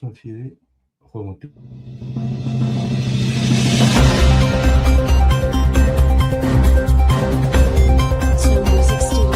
Açylan efiri hormatly Snow Music Studio. Snow Music Studio.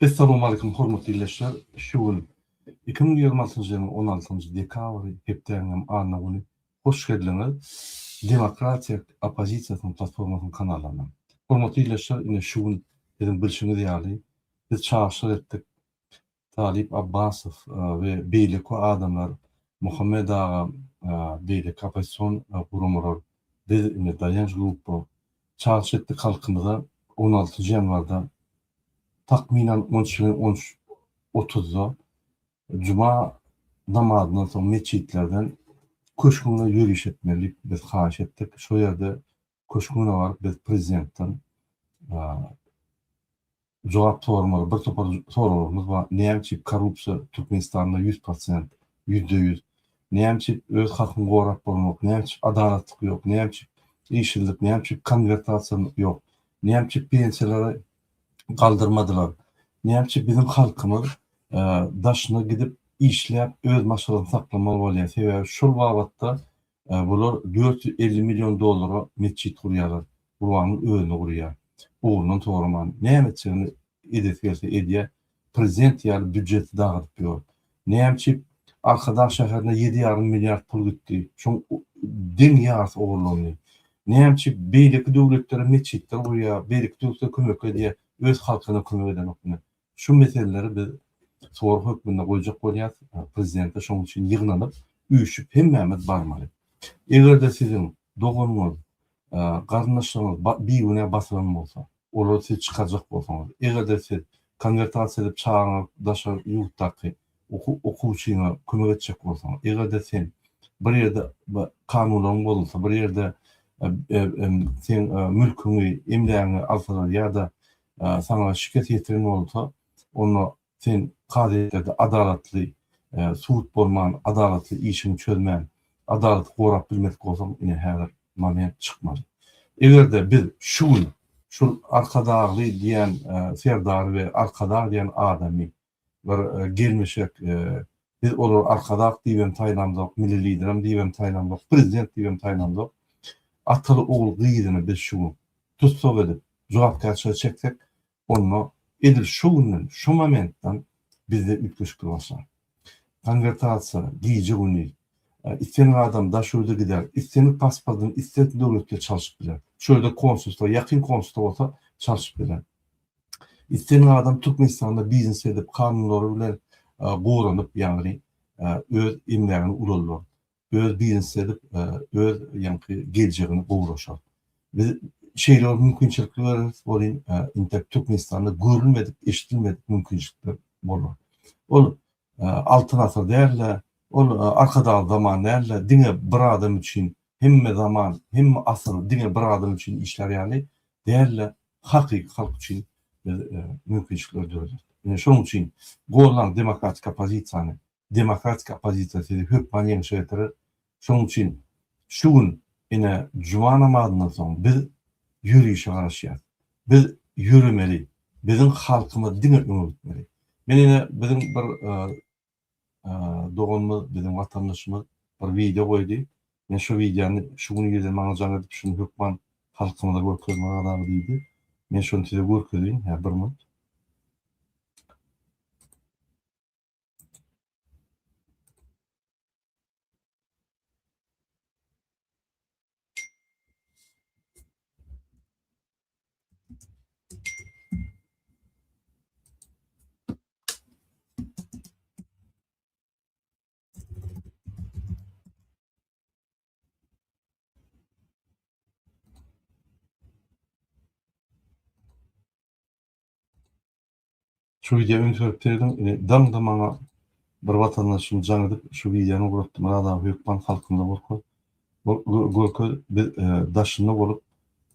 Essalawmaleýkum hormatly ildeşler! Şu gün 2026-njy ýylyň 16-njy dekabry, hepdäniň hem anna güni. Hoş geldiňiz Demokratiýa oppozisiýasynyň platformasynyň kanalyna. Hormatly ildeşler, ine şu gün siziň bilşiňiz ýaly biz çagyryşlar etdik. Talyp Abbasow we beýleki adamlar, Muhammet aga, beýleki oppozision guramalar, biz indi Daýanç gruppa çagyryş etdik halkymyza on altynjy ýanwarda takmynan on üç bilen on üç otuzda juma namazyndan soň metjitlerden köşgüňe ýöriş etmeli diýip biz haýyş etdik. Şo ýerde köşgüňe baryp biz prezidentden Jogap soramaly bir topar soraglarymyz bar. Näme üçin korrupsiýa Türkmenistanda 100%, 100%? Näme üçin öz hakyňy gorap bolanok? Näme üçin adalatlyk ýok? Näme üçin işsizlik? Näme üçin konwertasiýa ýok? Näme üçin pensiýalary galdyrmadylar? Näme üçin biziň halkymyz daşyna gidip işläp öz maşgalasyny saklamaly bolýar? Sebäbi şol babatda Bular 450 million dollara metjit gurýarlar. Gurbanyň özüni gurýar. Ugrundan soraman, näme etjegini edesi gelse edýär. Prezident ýaly býudjeti dagadyp ýör. Näme üçin Arkadag şäherine ýedi ýarym milliard pul gitdi? Şoň deň ýarysy ogurlandy. Näme üçin beýleki döwletlere metjitler gurýar, beýleki döwletlere kömek edýär, öz halkyna kömek edenok ine. Şu meseleleri biz sorag hökmünde goýjak bolýas prezidente şoň üçin ýygnanyp üýşüp hemmämiz barmaly. Egerde siziň doganyňyz garyndaşlaryňyz bigünä basylan bolsa olary siz çykarjak bolsaňyz egerde siz konwertasiýa edip çagaňyz daşary ýurtdaky okuwçyňa kömek etjek bolsaň egerde sen bir ýerde kanunlaryň bozulsa bir ýerde seň mülküňi emlägiňi alsalar ýa-da saňa şikes ýetiren bolsa, onda sen kazyýetlerde adalatly sud bolman, adalatly işiňi çözmän, adalaty gorap bilmedik bolsaň, ine häzir moment çykmaly. Eger-de biz şu gün şul Arkadagly diýen serdary we Arkadag diýen adamy bir gelmişek biz olary Arkadag diýibem saýlamzok, Milli Liderem diýibem saýlamzok, Prezident diýibem saýlamzok. Ataly ogul gyzyny biz şu gün tussag edip, jogapkärçilige çeksek, onda edil şo günden, şo momentden bizde üýtgeşiklik başlar. Konwertasiýa, gije-gündiz. Islendik adam daş ýurda gider, islendik pasportyny islendik döwletde çalşyp biler. Şu ýerde konsulstwa, ýakyn konsulstwa bolsa çalşyp biler. Islendik adam Türkmenistanda biznes edip, kanunlary bilen goranyp, ýagny öz emlägini ulaldyr. Öz biznes edip, öz ýaňky geljegini gowulaşar. Biz şeýle bir mümkinçilikli bereris welin, intek Türkmenistanda görülmedik, eşidilmedik mümkinçilikler bolar. Ol Altyn asyr däl-de, ol Arkadagly zaman däl-de, diňe bir adam üçin hemme zaman, hemme asyr diňe bir adam üçin işlär ýaly däl-de, hakyky halk üçin biz mümkinçilikleri dörederis. Ine şonuň üçin goldaň demokratik oppozisiýany. Demokratik oppozisiýa sizi hökman ýeňşe getirer. Şonuň üçin şu gün ine juma namazyndan soň biz ýörişe garaşýarys. Biz ýöremeli. Biziň halkymyz diňe öňe gitmeli. Men ine biziň bir doganymyz, biziň watandaşymyz bir wideo goýdy. Men şu wideony şu gün irden maňa jaň edip şuny hökman halkymyza görkez Myrat aga diýdi. Men şony size görkezeýin hä bir minut. Şu wideo üns berip serediň. Ine daňda maňa bir watandaşym jaň edip şu wideony ugratdy. Myrat aga hökman halkymyza görkez. Görkez biz daşynda bolup.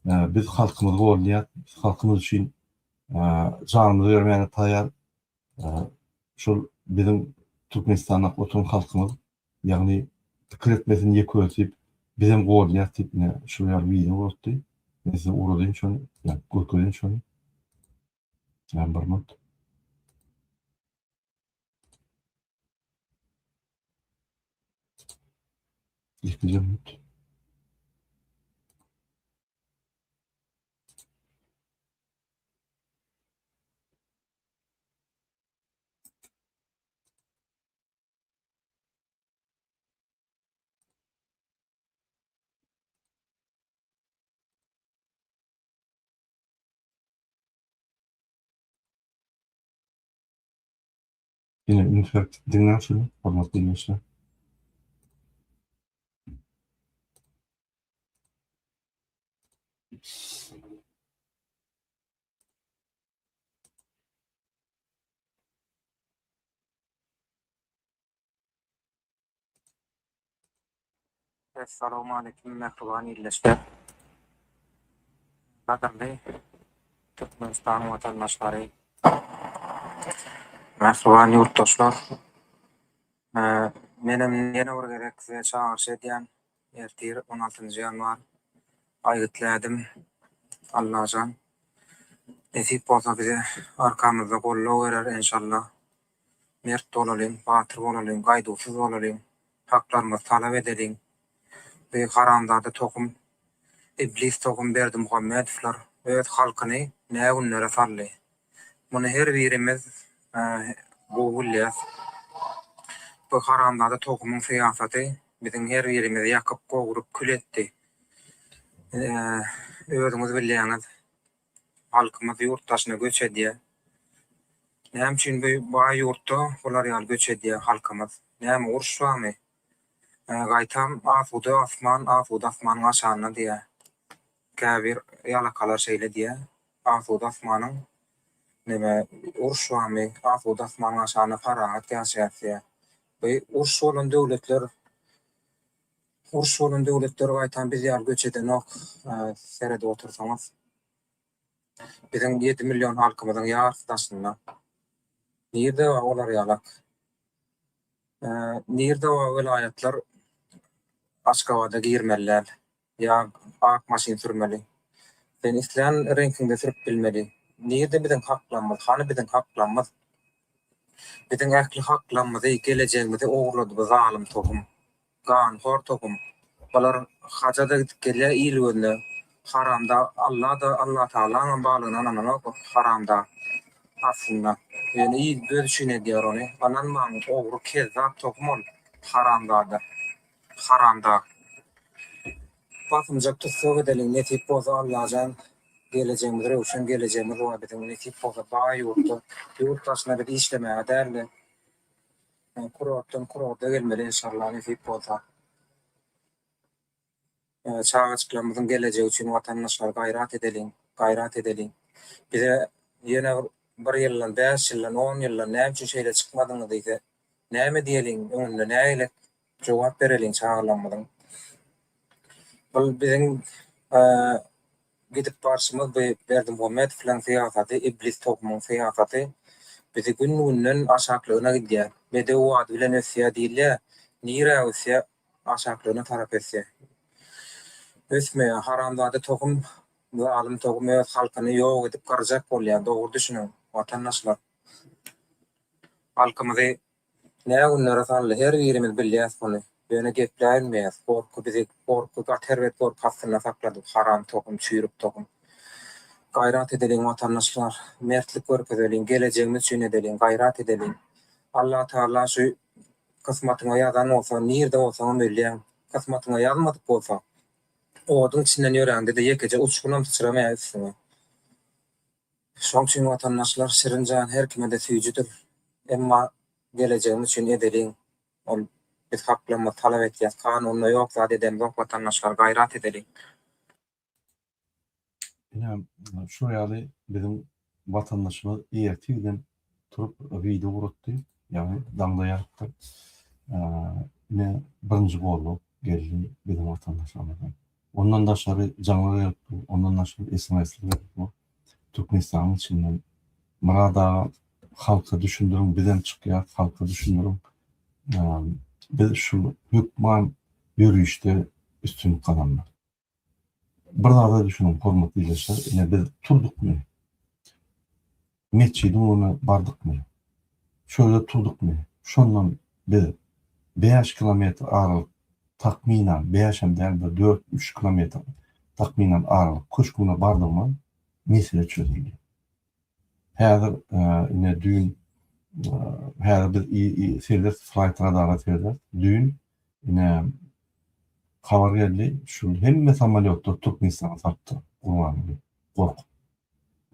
Biz halkymyzy goldaýas, biz halkymyz üçin janymyzy bermäge taýýar. Şol biziň Türkmenistanda oturan halkymyz, ýagny pikir etmesin ýeke özi diýip, bizem goldaýas diýip, ine şul ýaly wideo uratdy. Men size ugradaýyn şony, ýa görkezeýin şony. Ýa bir minut. Ýekeje minut. Ýene üns berip diňläň şuny, hormatly ildeşler. Essalawmaleýkim mähriban ildeşler. Gadyrly Türkmenistanyň watandaşlary. Mähriban ýurtdaşlar. Menem ýene bir gezek size çagyryş edýän. Ertir on altynjy ýanwar aýgytly ädim. Allajan nesip bolsa bize arkamyzda goldaw berer enşalla. Mert bolalyň, batyr bolalyň, gaýduwsyz bolalyň, haklarymyzy talap edeliň. Bu haramzada tohum, iblis tohum Berdimuhamedowlar öz halkyny nä günlere saldy. Muny her birimiz gowy bilýäs. Bu haramzada tohumyň syýasaty biziň her birimizi ýakyp, gowrup, kül etdi. Özüňiz bilýäňiz, Halkymyz ýurt daşyna göç edýär. Näme üçin bu baý ýurtda bular ýaly göç edýär halkymyz? Näme uruş barmy? Gaýtam asuda asman asuda asmanyň aşagynda diýýär. Käbir ýalakalar şeýle diýýär. Asuda asmanyň neme uruş barmy? Asuda asmanyň aşagynda parahat ýaşaýas diýýär. Bu uruş bolan döwletler Uruş bolan döwletler gaýtam biz ýaly göç edenok seredip otursaňyz. Biziň ýedi million halkymyzyň ýarysy daşynda. Nirde bar olar ýalak? Nirde bar welaýatlar Aşgabada girmeli däl ýa ak maşyn sürmeli. Sen islän reňkiňde sürüp bilmeli. Nirde biziň haklarymyz? Hany biziň haklarymyz? Biziň ähli haklarymyzy, gelejegimizi ogurlady bu zalym tohum. Ganhor tohum. Bular haja-da gidip gelýär il gözüne. Haramdag Alla-da, Allatagalaňam barlygyna ynananok bu haramdag aslynda. Ýöne il göz üçin edýär ony. Ynanmaň ogry kezzap tohum ol haramzada. Haramdag. Basymjak tussag edeliň nesip bolsa Allajan gelejegimiz röwşen gelejegimiz bar biziň nesip bolsa baý ýurtda ýurt daşyna biz işlemäge dälde kurortdan kurorda gelmeli enşalla nesip bolsa çagajyklarymyzyň gelejegi üçin watandaşlar gaýrat edeliň gaýrat edeliň bize ýene bir ýyldan bäş ýyldan on ýyldan näme üçin şeýle çykmadyňyz diýse näme diýeliň öňünde nägilek Jogap bereliň çagalarymyzyň. Bul biziň gidip barşymyz bu Berdimuhamedow bilen syýasaty iblis tohumyň syýasaty bizi gün günden aşaklygyna gidýär. Bedew bady bilen ösýär diýilýär. Nirä ösýär? Aşaklygyna tarap ösýär. Ösmeýär. Haramzada tohum zalym tohum öz halkyny ýok edip gyrjak bolýar. Dogry düşüniň watandaşlar. Halkymyzy Nä günlere saldy, her birimiz bilýäs muny. Ýöne gepläbilmeýäs. Gorky bizi, gorky gaty erbet gorky astynda saklady bu haram tohum, çüýrük tohum. Gaýrat edeliň watandaşlar, mertlik görkezeliň, gelejegimiz üçin edeliň, gaýrat edeliň. Allatagala şu kysmatyňa ýazan bolsa, nirde bolsaňam ölýäň. Kysmatyňa ýazmadyk bolsa, oduň içinden ýöräňde-de ýekeje uçgunam syçramaýar üstüňe. Şoň üçin watandaşlar şirin jan her kime-de süýjüdir. Emma gelejegimiz üçin edeliň. Ol biz haklarymyzy talap etýäs. Kanunda ýok zat edemzok watandaşlar gaýrat edeliň. Ine şular ýaly biziň watandaşymyz ertir bilen turup wideo ugratdy, ýagny daňda ýazypdyr. Ine birinji goldaw geldi biziň watandaşlarymyzdan. Ondan daşary jaňlar gelip dur, ondan daşary SMS-ler gelip dur. Türkmenistanyň içinden Myrat aga halka düşündiriň, bizem çykýas, halka düşündiriň. Biz şu hökman ýörişde üstünlik gazanmaly. Bir zada düşüniň, hormatly ildeşler, ine biz turdukmy? Metjidiň öňüne bardykmy? Şöyle turdukmy? Şondan biz 5 kilometr aralyk takmynan, bäşem däl bir dört, üç kilometr takmynan aralyk köşgüne bardygymyz mesele çözüldi. Häzir ine düýn häzir biz serederis, flight radara serederis. Düýn ine habar geldi, şu hemme samolýotlar Türkmenistana salypdyr Gurbanguly gorkup.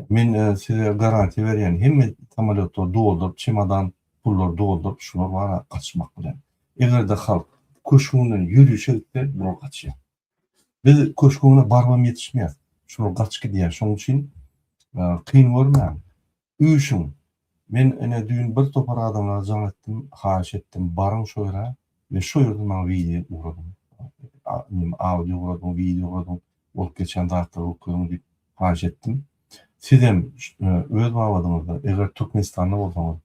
Men size garantiýa berýän, hemme samolýotlary dolduryp, çemodan pullary dolduryp, şular bar-a gaçmak bilen. Eger-de halk köşgünden ýörişe gitse, bular gaçýar. Biz köşgüne barybam ýetişmeýäs. Şular gaçyp gidýär. Şonuň üçin kyn görmäň. Üýşüň. Men ine düýn bir topar adamlara jaň etdim, haýyş etdim, baryň şo ýere we şo ýerden maňa wideo ugradyň. Neme audio ugradyň, wideo ugradyň, bolup geçen zatlary görkeziň diýip haýyş etdim. Sizem öz babadyňyzda, eger Türkmenistanda bolsaňyz,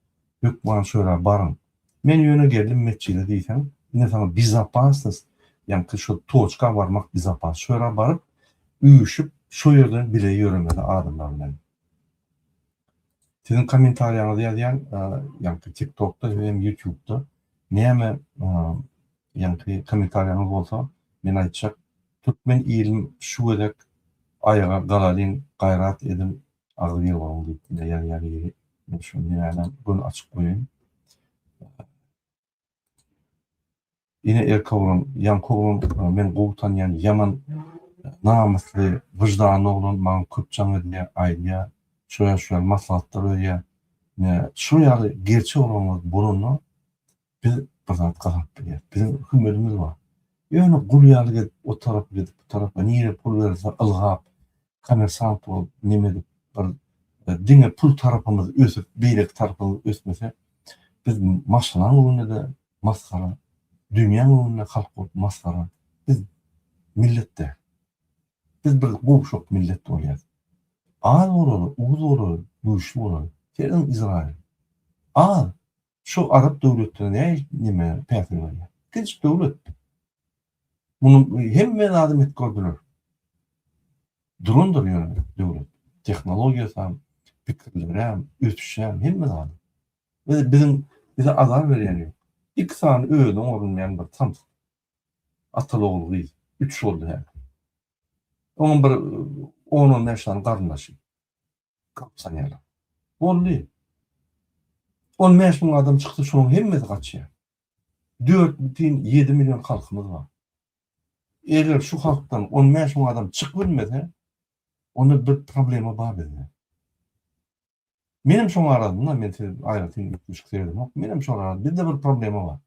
hökman şo ýere baryň. Men ýöne geldim metjide diýseň, ine saňa bezopasnost, ýaňky şo toçka barmak bezopas. Şo ýere baryp, üýşüp, şo ýerden bile ýöremeli adamlar bilen. Siziň kommentariýaňyzy ýazýan, ýaňky TikTokda hem YouTube'da näme ýaňky kommentariýaňyz bolsa, men aýtjak. Türkmen ilim şu gezek aýaga galalyň, gaýrat ediň, agzybir boluň diýip ine ýazýar biri. Men şu näme göni açyk goýaýyn. Ine erkek oglan, ýaňky oglan men gowy tanýan ýaman namysly, wyždanly oglan maňa köp jaň edýär, aýdýar, şo ýaly şo ýaly maslahatlar berýär. Ine şo ýaly gerçek oglanlar bolanda biz bir zat gazanyp bilýäris. Biziň hümmedimiz bar. Ýöne gul ýaly gezip o tarapa gidip bu tarapa nirä pul berilse ylgap, kommersant bolup neme edip bir diňe pul tarapymyz ösüp beýleki tarapymyz ösmese biz maşgalaň öňünde-de masgara, dünýäň öňünde halk bolup masgara. Biz millet däl. Biz bir gowşak millet bolýas. Az bolaly, uz bolaly, güýçli bolaly. Serediň Izrail. Az. Şu arap döwletleri nähili neme päsgel berýär. Kiçijik döwlet. Muny hemme zady met gördüler. Durandyr ýöne döwlet. Tehnologiýasam, pikirlerem, ösüşem, hemme zady. Biz biziň bize azar berýän ýok. Iki sany özüne orunmaýan bir samsyk. Ataly ogul gyz. Üç boldy häzir. Onuň bir on-on bäş sany garyndaşy. Korrupsionerler. Boldy. 15 müň adam çyksa şonuň hemmesi gaçýar. 4,7 million halkymyz bar. Eger şu halkdan 15 müň adam çykyp bilmese, onda bir problema bar bizde. Menem şoň arasynda, men size aýratyn üýtgeşik seredemok. Menem şoň arasynda, bizde bir problema bar.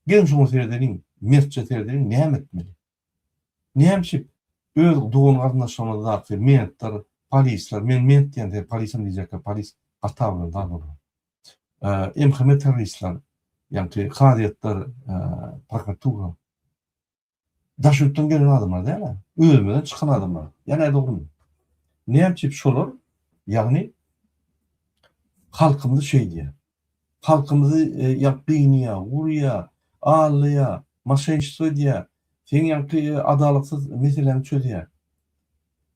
Geliň şoňa seredeliň, mertçe seredeliň, näme etmeli? Näme üçin öz dogan-garyndaşlarymyzdaky mentler, polisler, men ment diýen sebäbi polisem diýjekler, polis gata bilen zat olar. MHM terroristler, ýagny kazyýetler, prokuratura daş ýurtdan gelen adamlar däl-ä, özümizden çykan adamlar. Ýa nädogrymy? Näme üçin şolar, ýagny halkymyzy şeýdýär. Halkymyzy ýa gynaýar, urýar, aldaýar, moşenniçestvo edýär, seň ýaňky adalatsyz meseläňi çözýär.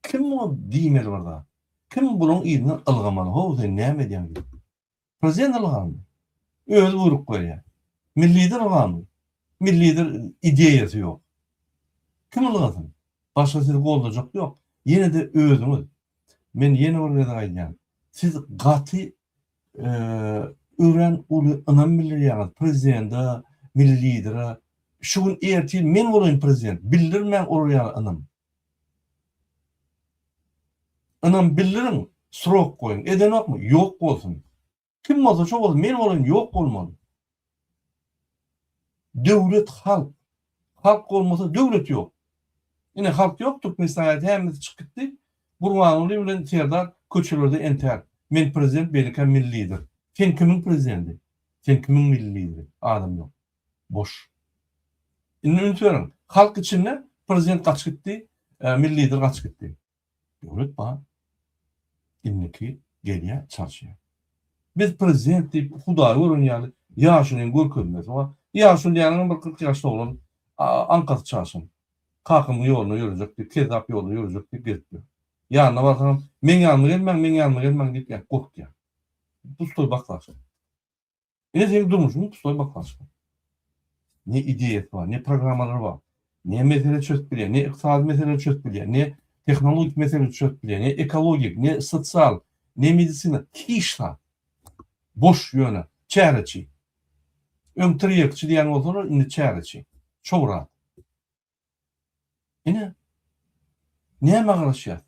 Kim muňa diýmeli bir zat? Kim bulaň yzyndan ylgamaly, how sen näme edýäň diýip? Prezident ylgamy? Özi buýruk berýär. Milli lider ylgamy? Milli lider ideýasy ýok. Kim ylgasyn? Başga sizi goldajak ýok. Ýene-de özüňiz. Men ýene bir gezek aýdýan. Siz gaty örän uly ynam bildirýäňiz prezidente, milli lidere. Şu gün ertir men bolaýyn prezident, bildirmäň olar ýaly ynam. Ynam bildiriň, srok goýuň. Edenokmy? Ýok bolsun. Kim bolsa şo bolsun, men bolaýyn ýok bolmaly. Döwlet halk. Halk bolmasa döwlet ýok. Ine halk ýok Türkmenistan aýat hemmesi çykyp gitdi. Gurbanguly bilen Serdar köçelerde entär. Men prezident beýlekä milli lider. Sen kimiň prezidenti? Sen kimiň milli lideri? Adam ýok. Boş. Indi üns beriň. Halk içinde. Prezident gaçyp gitdi, milli lider gaçyp gitdi. Döwlet bar. Indiki gelýär, çalyşýar. Biz prezident diýip Hudaýy gören ýaly ýaşulyň görkezmesi bar. Ýaşuly diýýäniňem bir 40 ýaşly oglan aňkasy çaşan. Kakamyň ýoluna ýörejek diýip, kezzap ýoluna ýörejek diýip gezip ýör. Ýanyna barsaňam, meň ýanyma gelmäň, meň ýanyma gelmäň diýip ýa gorkýar. Pustoý baklaşka. Ine seň durmuşyň pustoý baklaşka. Ne ideýasy bar, ne programmalary bar, ne mesele çözüp bilýär, ne ykdysady mesele çözüp bilýär, ne tehnologik mesele çözüp bilýär, ne ekologik, ne sosial, ne medisina, hiç zat. Boş ýöne, çäreçi. Öň tirýekçi diýen bolsalar, indi çäreçi. Çowrat. Ine, nämä garaşýas?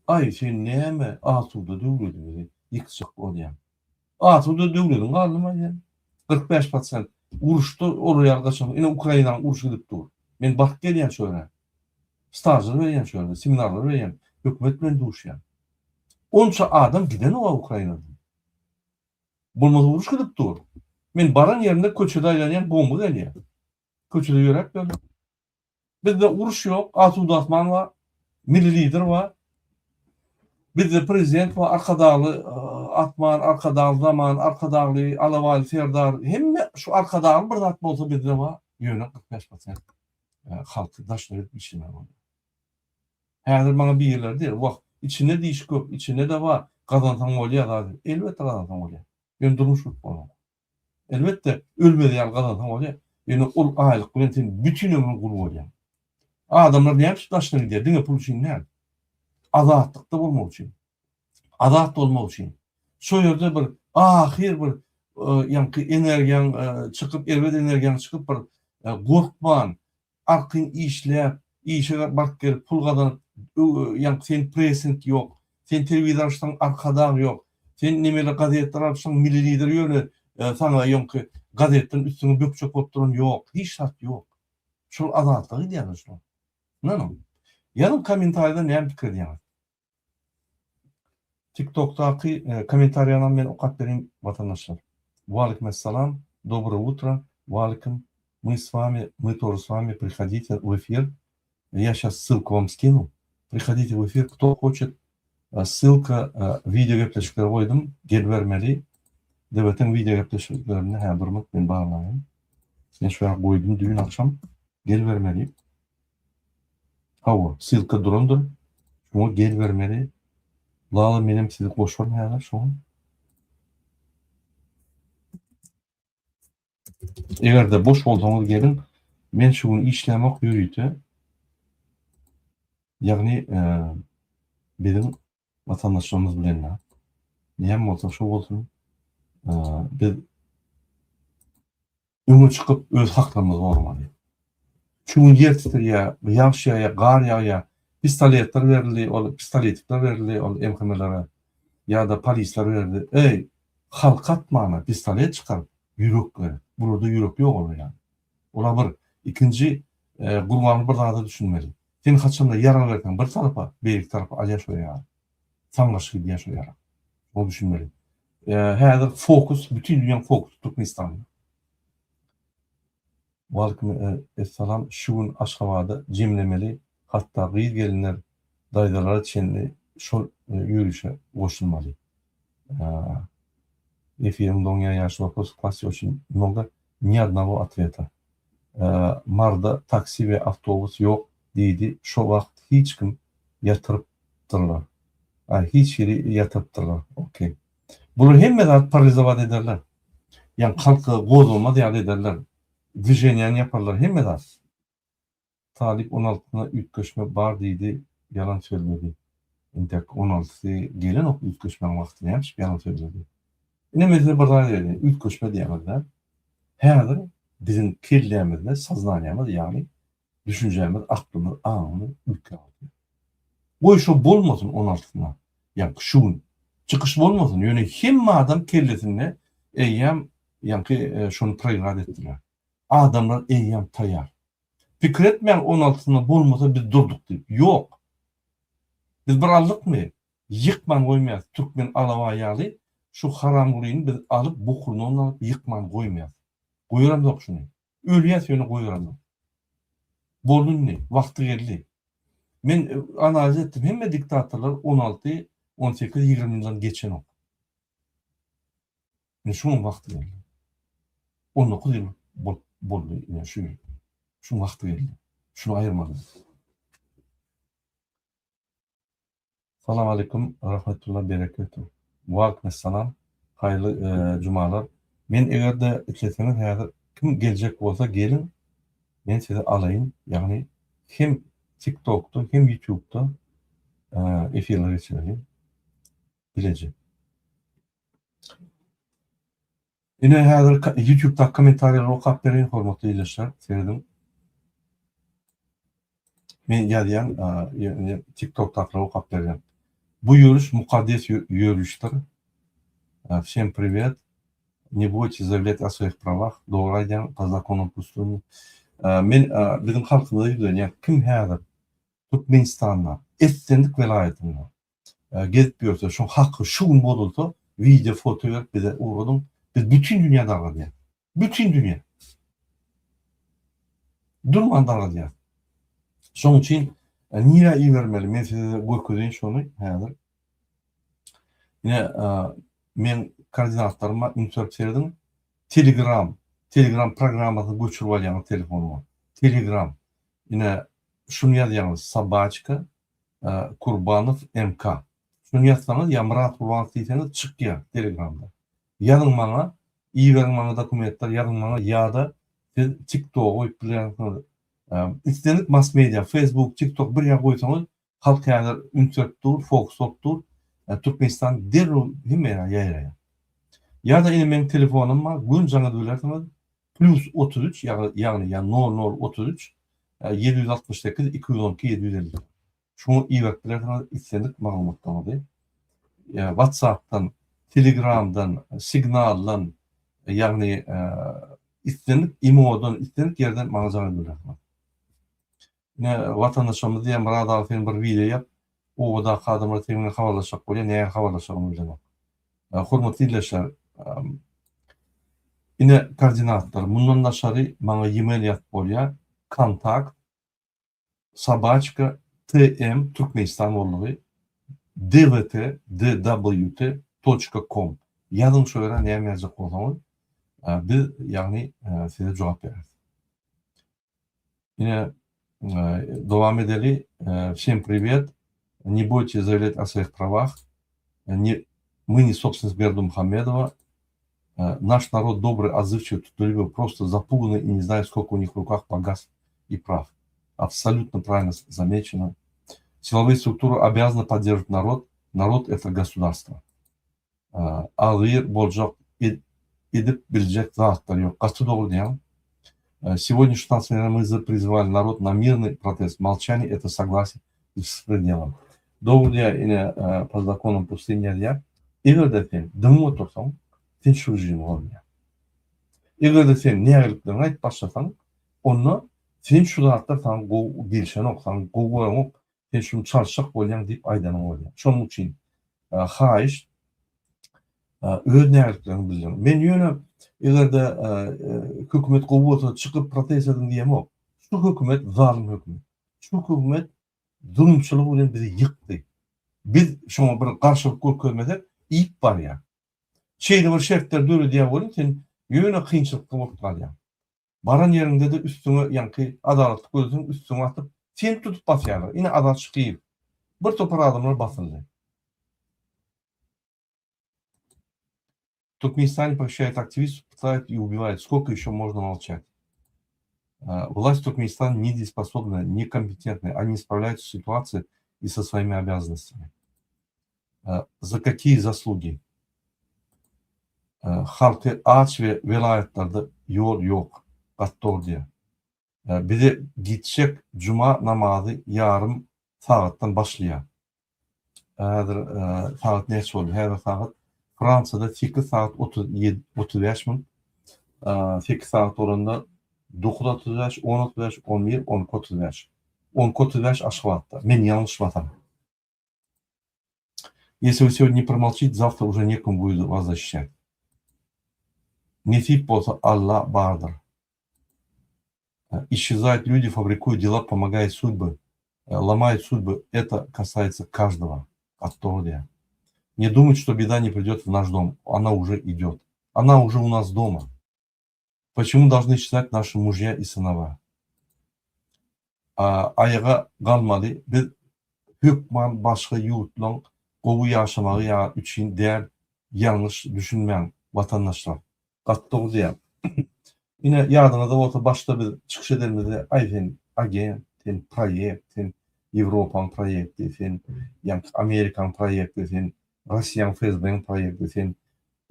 Aý, sen näme asuda döwletimizi ýykjak bolýaň? Asuda döwlediň galdymy sen? 45 prosent uruşda olar ýaly gaçan, ine Ukrainanyň urşy gidip dur. Men baryp gelýän şo ýere. Stažlar berýän şo ýerde, seminarlar berýän, hökümet bilen duşýan. Onça adam gidenok-a Ukrainadan. Bolmasa uruş gidip dur. Men baran ýerimde köçede aýlanýan bomba gelýär. Köçede ýöräp ýörler. Bizde uruş ýok, asuda asman bar, milli lider bar. Bizde prezident bar, Arkadagly asman, Arkadagly zaman, Arkadagly Alabaýly Serdar. Hemme şu Arkadagly bir zat bolsa bizde bar. Ýöne 45 prosent halky daşyna gidip işlemeli bolýar. Häzir maňa birileri diýer, wah, içinde diş köp, içinde-de bar, gazansaň bolýar zat. Elbetde gazansaň bolýar. Ýöne durmuş gurup bolanok. Elbetde, ölmez ýaly gazansaň bolýar. Ýöne ol aýlyk bilen sen bütin ömrüň gul bolýaň. Adamlar näme üçin daşyna gidýär? Diňe pul üçin däl. Azatlykda bolmak üçin. Azat bolmak üçin. Şo ýerde bir ahyr bir ýaňky energiýaň çykyp, erbet energiýaň çykyp bir gorkman, Arkaýyn işläp, işe baryp gelip pul gazanyp, ýaňky sen pressing ýok, sen telewizor açsaň Arkadag ýok, sen nemeli gazetler açsaň Milli Lider ýöne saňa ýaňky gazetden üstüňe bökjek bolup duran ýok, hiç zat ýok. Şol azatlyga gidýärler şular. Ynanyň. Ýazyň kommentariýada näme pikir edýäňiz? Tiktokdaky kommentariýanam men okap bereýin watandaşlar. Waleýkim essalam, dobroe utro, waleýkim, мы с вами, мы тоже с вами, приходите в эфир, я щас ссылку вам скину, приходите в эфир, кто хочет, ссылка wideo gepleşikleri goýdum, gelibermeli, DWT-iň wideo gepleşiklerini hä durmut men barlaýyn. Men şu ýa goýdum düýn agşam, gelibermeli. Hawa, ssylka durandyr. Şuňa gelibermeli. Lala menem sizi goşaryn häzir şoňa. Eger-de boş bolsaňyz geliň. Men şu gün işlämok ýörite. Ýagny biziň watandaşlarymyz bilen näme bolsa şo bolsun. Biz Öňe çykyp öz haklarymyzy goramaly. Şu gün ýer titreýär, ýagyş ýagýar, gar ýagýar. Pistoletler berildi, ol pistoletikler berildi ol MHM-lere ýa-da polisler berildi. Eý, halka atmana pistolet çykaryp ýürek gerek. Bularda ýürek ýok olar ýaly. Olar bir. Ikinji, Gurbanguly bir zada düşünmeli. Sen haçanda ýarag berseň bir tarapa, beýleki tarapa alýar şo ýaragy. Saňgaşy gidýär şo ýarag. Şoňa düşünmeli. Häzir fokus, bütin dünýäň fokusy Türkmenistanda. Waleýkim essalam şu gün Aşgabada jemlemeli hatda gyz gelinler daýzalara çenli şol ýörişe goşulmaly. Efiriň doňýar ýaş wopros klasy oçin mnogo ni odnogo otveta. Marda taksi we awtobus ýok diýdi şo wagt hiç kim ýatyrypdyrlar. Aý hiç hili ýatyrypdyrlar. Okey. Bular hemme zat paralizowat ederler. Ýagny halky gozgalmaz ýaly ederler. Dwiženiýany ýaparlar hemme zat. Talyp on altysyna üýtgeşme bar diýdi ýalan sözledi. Entek on altysy gelenok üýtgeşmäň wagty näme üçin ýalan sözledi. Ine men size bir zat aýdaýyn üýtgeşme diýýäňizde häzir biziň kellämizde soznaniýamyz ýagny düşünjämiz aklymyz aňymyz üýtgäp otyr. Goý şo bolmasyn on altysyna ýaňky şu gün çykyş bolmasyn ýöne hemme adam kellesinde eýýäm ýaňky şony proigrat etdiler. Adamlar eýýäm taýýar. Pikir etmäň on altysynda bolmasa biz durduk diýip. Ýok. Biz bir aldykmy? Ýykman goýmaýas. Türkmen alabaý ýaly şu haramgulyny biz alyp bokulundan alyp ýykman goýmaýas. Goýaramzok şuny. Ölýäs ýöne goýaramzok. Boldy indi, wagty geldi. Men analiz etdim, hemme diktatorlar 16, 18, 20 ýyldan geçenok. Indi şuň wagty geldi. 19 ýyl boldy ine şu ýyl. Şuň wagty geldi. Şuny aýyrmaly. Salam aleýkum rahmetullah bereketu. Waleýkim salam. Haýyrly jumalar. Men eger-de isleseňiz häzir kim geljek bolsa geliň men sizi alaýyn ýagny hem TikTokda hem YouTubeda efirler geçireliň. Bileje. Ine häzir YouTube'daky kommentariýalary okap bereýin hormatly ildeşler. Serediň. Men ýazýan, TikTok'dakylary okap berýän. Bu ýöriş mukaddes ýörişdir. Всем привет. Не бойтесь заявлять о своих правах. Dogry aýdýaň, по законам пустыни. Men biziň halkymyza ýüzlenýän, kim häzir Türkmenistanda, islendik welaýatynda gezip ýörse, şoň haky şu gün bozulsa, wideo, foto berip bize ugradyň. Biz bütin dünýä dargadýas. Bütin dünýä. Durman dargadýas. Şoň üçin nirä ibermeli? Men size görkezeýin şony häzir. Ine, meň koordinatlarym bar, üns berip serediň. Telegram, Telegram programmasyny göçürip alýaňyz telefonyňa. Telegram. Ine, şuny ýazýaňyz, sobaçka Kurbanow MK. Şuny ýazsaňyz ýa Myrat Gurbanow diýseňiz çykýar telegramda. Ýazyň maňa, iberiň maňa dokumentler ýazyň maňa ýa-da siz TikToga goýup bilýärsiňiz. Islendik mass media, Facebook, TikTok bir ýere goýsaňyz halk häzir üns berip dur, fokus bolup dur. Türkmenistan derrew hemme ýere ýaýraýar. Ýa-da ine meň telefonym bar, göni jaň edip bilersiňiz. Plus 33 ýagny ýa nol nol 33 768 212 750. Şuňa iberip bilersiňiz islendik maglumatlaryňyzy. WhatsApp-dan, Telegram-dan, Signal-dan, ýagny islendik imo-dan, islendik ýerden maňa jaň edip bilersiňiz. Ine watandaşlarymyz diýýär Myrat aga sen bir wideo ýap, obadaky adamlar seň bilen habarlaşjak bolýar, nähili habarlaşjagyny bilenok. Hormatly ildeşler, ine koordinatlar. Mundan daşary maňa e-mail ýazyp bolýar. Kontakt sobaçka tm Türkmenistan boldugy dwt dwt toçka kom. Ýazyň şo ýere näme ýazjak bolsaňyz, biz ýagny size jogap bereris. Ine dowam edeli. Всем привет. Не бойтесь заявлять о своих правах. Не, мы не собственность Бердымухамедова. Наш народ добрый, отзывчивый, трудолюбивый, просто запуганный и не знает, сколько у них в руках богатств и прав. Абсолютно правильно замечено. Силовые структуры обязаны поддерживать народ. Народ – это государство. Agyr boljak edip biljek zatlar ýok. Gaty dogry diýýäň. Сегодня 16 мы призвали народ на мирный протест. Молчание это согласие с беспределом. Dogry diýýär ine по законам пустыни ýazýar. Eger-de sen dymyp otursaň, sen şu režimi goldaýaň. Eger-de sen nägilikleriňi aýdyp başlasaň, onda sen şu zatlar saňa gowy gelşenok, saňa gowy bolanok, sen şuny çalyşjak bolýaň diýip aýdanyň bolýar. Şonuň üçin haýyş öz nägilikleriňi bildiriň. Men ýöne eger-de hökümet gowy bolsa çykyp protest ediň diýemok. Şu hökümet zalym hökümet. Şu hökümet zulumçylyk bilen bizi ýykdy. Biz şoňa bir garşylyk görkezmesek iýip barýar. Şeýle bir şertler döredýär welin sen ýöne kynçylykda bolup galýaň. Baran ýeriňde-de üstüňe ýaňky adalatly gözüň üstüňe atyp, seni tutup basýarlar. Ine Azat Şykyýew. Bir topar adamlar basyldy. Türkmenistane похищают активистов, пытают и убивают. Сколько еще можно молчать? Власть Туркменистана недееспособна, некомпетентна. Они не справляются с ситуацией и со своими обязанностями. За какие заслуги? Halky aç we welaýatlarda ýol ýok. Gaty dogry diýýär. Bize gitjek juma namazy ýarym sagatdan başlaýar. Häzir sagat näçe boldy? Häzir sagat Fransiýada 8 sagat 37 35 minut. 8 sagat bolanda 9:35, 10:35, 11, 12:35. 12:35 Aşgabatda. Men ýalňyşmasam. Если вы сегодня не промолчите, завтра уже некому будет вас защищать. Nesip bolsa Alla bardyr. Исчезают люди, фабрикуют дела, помогают судьбы, ломают судьбы. Это касается каждого. Оттуда. Не думать, что беда не придет в наш дом. Она уже идет. Она уже у нас дома. Почему должны исчезать наши мужья и сыновья? Aýaga galmaly. Biz hökman başga ýurtlaň gowy ýaşamagy ýa üçin däl ýalňyş düşünmäň watandaşlar. Gaty dogry diýýäň. Ine ýadyňyzda bolsa başda biz çykyş edenimizde aý sen agent, sen proýekt, sen Ýewropaň proýekti, sen ýaňky Amerikaň proýekti, sen Russiýaň FSB-iň proýekti, sen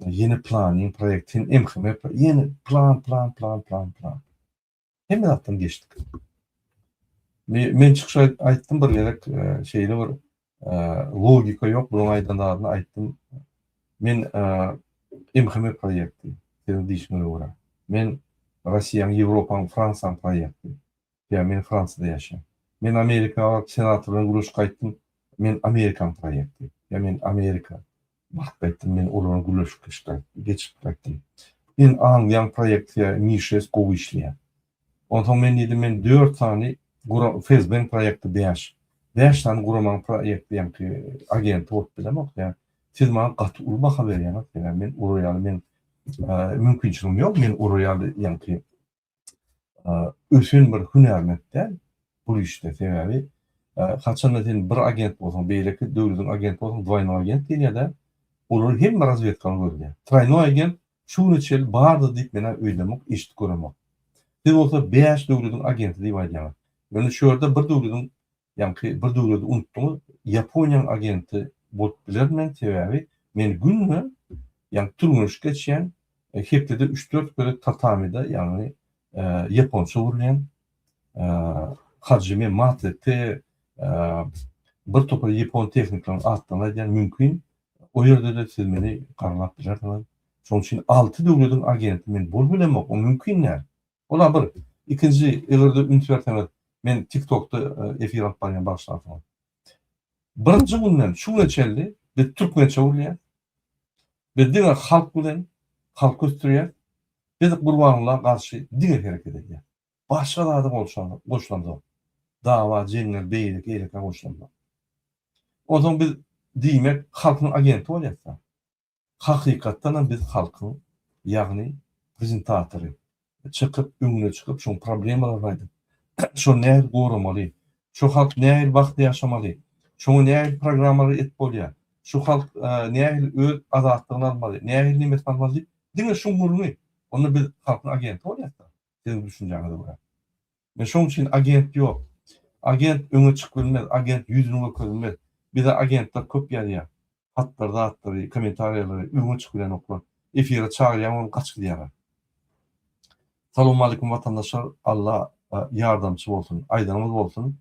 ýene planyň proýekti, sen MHM ýene plan plan plan plan plan. Hemme zatdan geçdik. Men çykyş aýtdym bir gezek şeýle bir logika ýok bunuň aýdan zadyny aýtdym. Men MHM proýekti siziň diýşiňize görä. Men Russiýanyň, Ýewropanyň, Fransiýanyň proýekti. Ýa men Fransiýada ýaşaýan. Men Amerika baryp senator bilen gürleşip gaýtdym. Men Amerikanyň proýekti. Ýa men Amerika baryp gaýtdym, men olara gürleşip geçip gaýtdym. Men Angliýanyň proýekti ýa Mi-şest gowy işleýär. Onsoň men diýdim, men dört sany FSB-niň proýekti bäş. Bäş sany guramanyň proýekti ýaňky agenti bolup bilemok. Ýa siz maňa gaty uly baha berýäňiz. Sebäbi men olar ýaly men mümkinçiligim ýok. Men olar ýaly ýaňky ösen bir hünärment däl bu işde. Sebäbi haçanda sen bir agent bolsaň, beýleki döwletiň agenti bolsaň, dwaýnoý agent diýilýär-de, olar hemme razwedkany gözleýär. Troýnoý agent şu güne çenli bardyr diýip men-ä öýdemok, eşidip göremok. Siz bolsa bäş döwletiň agenti diýip aýdýaňyz. Ýöne şu ýerde bir döwletiň, ýaňky bir döwleti unutdyňyz, Ýaponiýanyň agenti bolup bilerin men, sebäbi men günde, ýaňky türgenleşik geçýän, Hepdede üç-dört gezek tatamide, ýagny ýaponça gürleýän Hajime Matete bir topar ýapon tehniklaryň atlaryny aýdýan mümkin. O ýerde-de siz meni garalap bilersiňiz. Şonuň üçin alty döwlediň agenti men bolup bilemok, o mümkin däl. Ol-a bir. Ikinji, eger-de üns berseňiz, men TikTokda efir alyp barýan bagyşlarsyňyz. Birinji günden şu güne çenli biz türkmençe gürleýäs. Biz diňe halk bilen halky ösdürýäs. Biz Gurbangulla garşy diňe hereket edýäs. Başga zada goşulamzok. Dawa, jeňňel, beýleki eýlekä goşulamzok. Onsoň biz diýmek halkyň agenti bolýasda. Hakykatdanam biz halkyň, ýagny prezentatory çykyp öňüne çykyp şoň problemalaryny aýdyp, şony nähili goramaly, şu halk nähili bagtly ýaşamaly, şoňa nähili programmalary edip bolýar, şu halk nähili öz azatlygyny almaly, nähili nemesini almaly diýip diňe şuň gürrüňi. Onda biz halkyň agenti bolýasda siziň düşünjäňize görä. Men şoň üçin agent ýok. Agent öňe çykyp bilmez, agent ýüzüni görkezilmez. Bize agentler köp ýazýar. Hatlar zatlary, kommentariýalary öňe çykyp bilenoklar. Efire çagyrýaň olam gaçyp gidýärler. Salowmalikim watandaşlar Allah ýardamçy bolsun aýdanyňyz bolsun.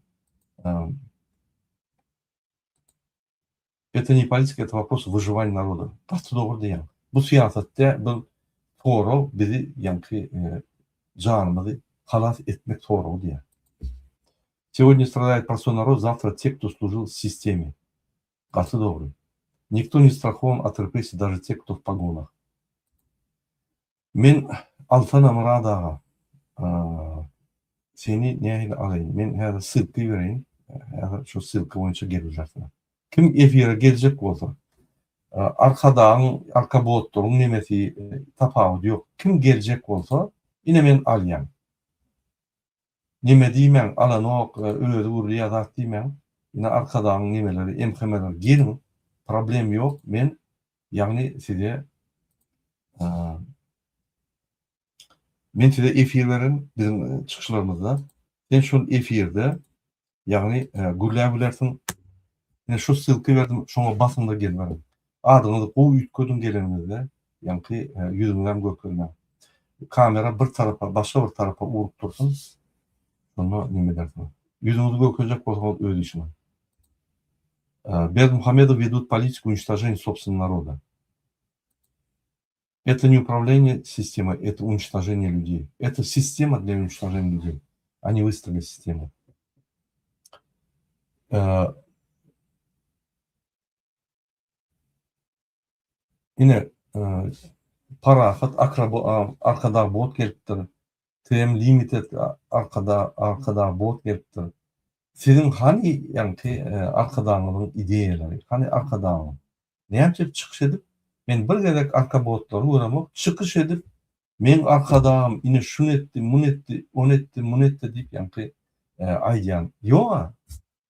Это не politika это wopros wyžywaniýa naroda. Gaty dogry diýýäň. Bu syýasat däl bu sorag bizi ýaňky janymyzy halas etmek soragy diýýär. Сегодня страдает простой народ, завтра те, кто служил системе. Gaty dogry. Никто не страхован от репрессий, даже те, кто в погонах. Men alsana Myrat aga. Seni nähili alaýyn? Men häzir ssylka ibereýin. Häzir şu ssylka boýunça gelibersiň. Kim efire geljek bolsa, Arkadagyň, Arkabotlaryň nemesi tapawudy ýok. Kim geljek bolsa, ine men alýan. Neme diýmäň, alanok, özi gürleýär zat diýmäň. Ine Arkadagyň nemeleri, MHM-leri geliň, problem ýok, men ýagny size men size efir bererin biziň çykyşlarymyzda. Sen şol efirde Ýagny gürläp bilersiň. Ine şu ssylky berdim, şoňa basyňda geliberiň. Adyňyzy gowy üýtgediň geleniňizde, ýaňky ýüzüňizem görkezmäň. Kamera bir tarapa, başga bir tarapa urup dursun. Şonda neme edersiňiz. Ýüzüňizi görkezjek bolsaňyz öz işiňiz. Berdimuhamedow wedut politiku уничтожения собственного народа. Это не управление системой, это уничтожение людей. Это система для уничтожения людей. Они выстроили систему. Ine, Parahat Arkadag bot gelipdir. TM Limited Arkada Arkadag bot gelipdir. Siziň hany ýaňky Arkadagyňyzyň ideýalary? Hany Arkadagyňyz? Näme üçin çykyş edip, men bir gezek arka botlary göremok, çykyş edip, meň Arkadagym ine şuny etdi, muny etdi, ony etdi, muny etdi diýip ýaňky aýdýan ýog-a.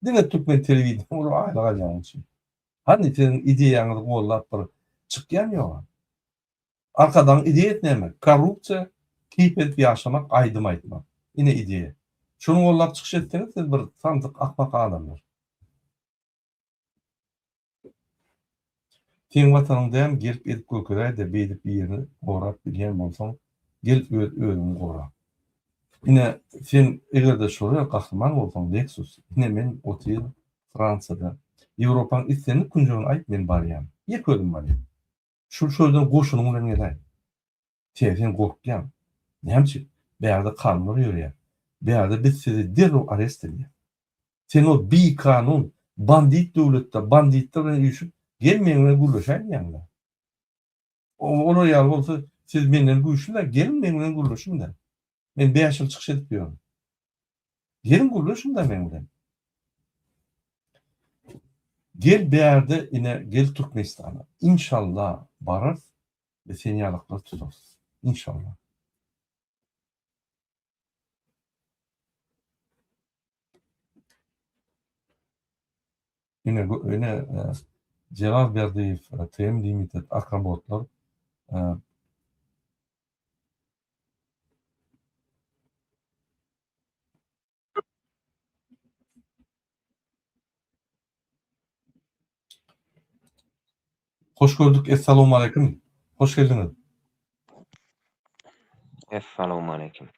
Diňe türkmen telewideniýe bolup aýlyk alýanyň üçin. Hany siziň ideýaňyzy gollap bir çykýan ýog-a. Arkadagyň ideýasy näme? Korrupsiýa, keýp edip ýaşamak, aýdym aýtmak. Ine ideýa. Şuny gollap çykyş etseňiz siz bir samsyk akmak adamlar. Seň watanyň dämi gelip edip görkezäýdä beýdip birini gorap bilýän bolsaň gel öz özüňi gora. Ine sen egerde şolar gahryman bolsaň Lexus ine men otyryn Fransiýada Ýewropaň islendik künjegini aýt men barýan. Ýeke özüm barýan. Şul şölden goşunyň bilen geläý. Sen sen gorkýaň. Näme üçin? Bärde kanunlar ýörýär. Bärde biz sizi derrew arest edýäs. Sen ol bikanun, bandit döwletde banditler bilen üýşüp, gel meň bilen gürleşäý diýýäň-dä. Olar ýaly bolsa, siz menden güýçli-dä, geliň meň bilen gürleşiň-dä. Men bäş ýyl çykyş edip ýörün. Geliň gürleşiň-dä meň bilen. Gel bärde ine gel Türkmenistana. Inşallah bararys we sen ýalyklary tutarys. Inşallah. Ine ine Jelal Berdiýew TM Limited Akrobotlar Hoş gördük. Essalawmaleýkim. Hoş geldiňiz. Essalawmaleýkim.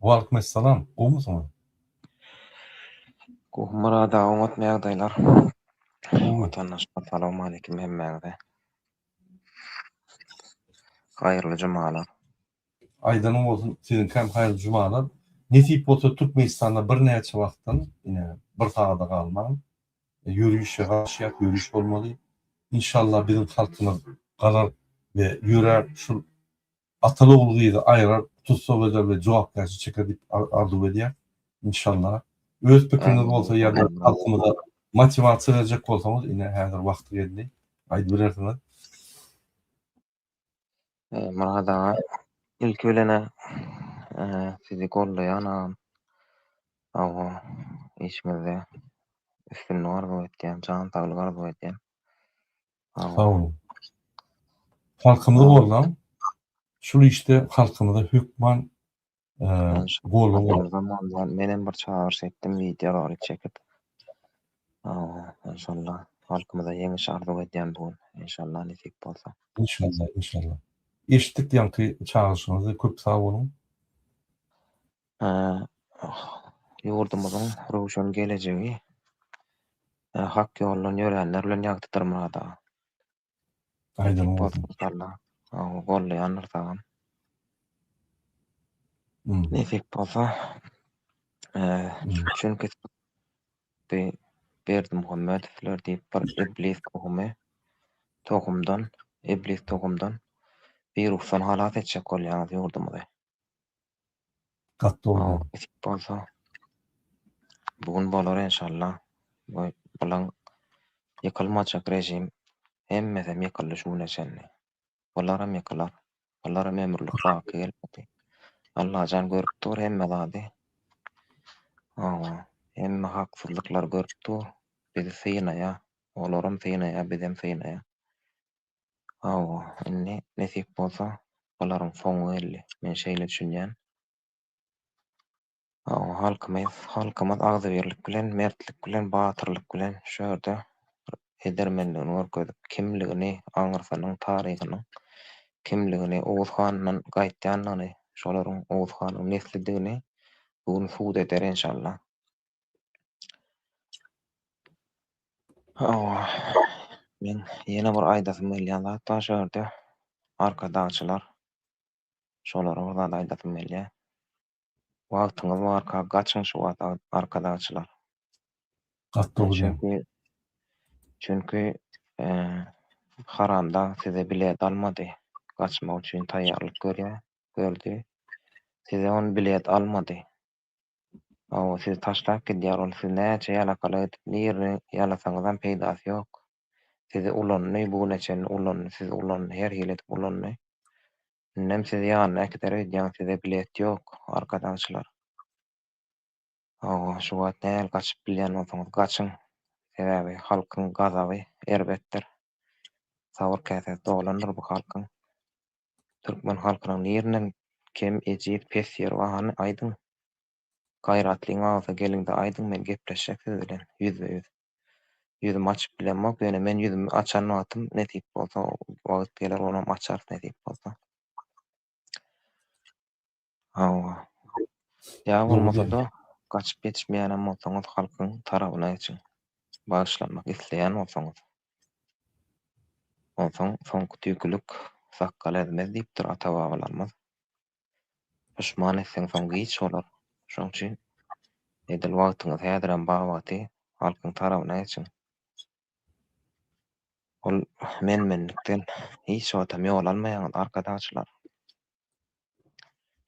Waleýkim essalam. Gowumysyňyz? Gowy Myrat aga oňatmy ýagdaýlar? Watandaşlar salowmaleýkim hemmäňize. Haýyrly jumalar. Aýdanyň bolsun siziňkäm haýyrly jumalar. Nesip bolsa Türkmenistanda birnäçe wagtdan ine bir sagada galman ýörişe garaşýas ýöriş bolmaly. Inşallah biziň halkymyz galar we ýörär şul ataly ogul gyzy aýyrar tussag eder we jogapkärçilik çeker diýip arzuw edýäs. Inşallah. Öz pikiriňiz bolsa ýa-da halkymyza motiwasiýa berjek bolsaňyz ine häzir wagty geldi aýdybilersiňiz. Myrat aga, ilki bilen-ä sizi goldaýan agam. Hawa, işiňizde üstünlik arzuw etýän, jan saglyk arzuw edýän. Sag boluň. Halkymyzy goldaň. Şul işde halkymyza hökman Goldaw Menem bir çagyryş etdim wideo rolik çekip. Inşallah halkymyza ýeňiş arzuw edýän bu gün. Inşallah nesip bolsa. Inşallah, inşallah. Eşitdik ýaňky çagyryşyňyzy, köp sag boluň. Ýurdumyzyň röwşen gelejegi hak ýoldan ýöränler bilen ýagtydyr Myrat aga. Aýdanyň bolsun. Inşallah. Gollaýandyr sagam. Nesip bolsa. Çünki Berdimuhamedowlar diýip bir iblis tohumy tohumdan, iblis tohumdan wirusdan halas etjek bolýaňyz ýurdumyzy. Gaty dogry. Nesip bolsa bu gün bolar enşalla. Bu bulaň ýykylmajak rejim hemmesem ýykyldy şu güne çenli. Bularam ýykylar. Bularam ömürlik baky gelmedi. Allajan görüp dur hemme zady. Hawa, hemme haksyzlyklary görüp dur. Bizi synaýa. Olaram synaýa, bizem synaýa. Hawa, indi nesip bolsa, bularyň soňy geldi. Men şeýle düşünýän. Hawa, halkymyz, halkymyz agzybirlik bilen, mertlik bilen, batyrlyk bilen şu ýerde bir edermenligini görkezip, kimligini, aňyrsynyň, taryhynyň kimligini, Oguz handan gaýtýandygyny, şolaryň Oguz hanyň neslidigini bu gün subut eder enşalla. Hawa, men ýene bir aýdasym gelýän zat bar şu ýerde. Arkadagçylar, şolara bir zat aýdasym gelýär. Wagtyňyz barka gaçyň şu wagt arkadagçylar. Gaty dogry. Çünki çünki haramdag size bilet almady. Gaçmak üçin taýýarlyk görýär, gördi. Size ol bilet almady. Hawa, sizi taşlap gidýär ol. Siz näçe ýalakalyk edip, nirini ýalasaňyzam peýdasy ýok. Sizi ulandy, bu güne çenli ulandy, sizi ulandy, her hili edip ulandy. Indem sizi ýanyna äkider öýdýäň, size bilet ýok, arkadagçylar. Hawa, şu wagt nähili gaçyp bilýän bolsaňyz gaçyň. Sebäbi halkyň gazaby erbetdir. Sabyr käsesi dolandyr bu halkyň. Türkmen halkynyň nirinden kem, ejiz, pes ýeri bar hany aýdyň. Gaýratlyň bar bolsa geliňde aýdyň men gepleşjek siz bilen ýüzbe-ýüz. Ýüzümi açyp bilemok ýöne men ýüzümi açan wagtym nesip bolsa wagt geler onam açarys nesip bolsa. Hawa. Ýa bolmasa-da gaçyp ýetişmeýänem bolsaňyz halkyň tarabyna geçiň. Bagyşlanmak isleýän bolsaňyz. Onsoň soňky tüýkülik sakgal ezmez diýipdir ata-babalarymyz. Puşman etseň soň giç bolar. Şoň üçin edil wagtyňyz häzirem bar wagty halkyň tarabyna geçiň. Ol men-menlikden hiç wagtam ýol almaýaňyz arkadagçylar.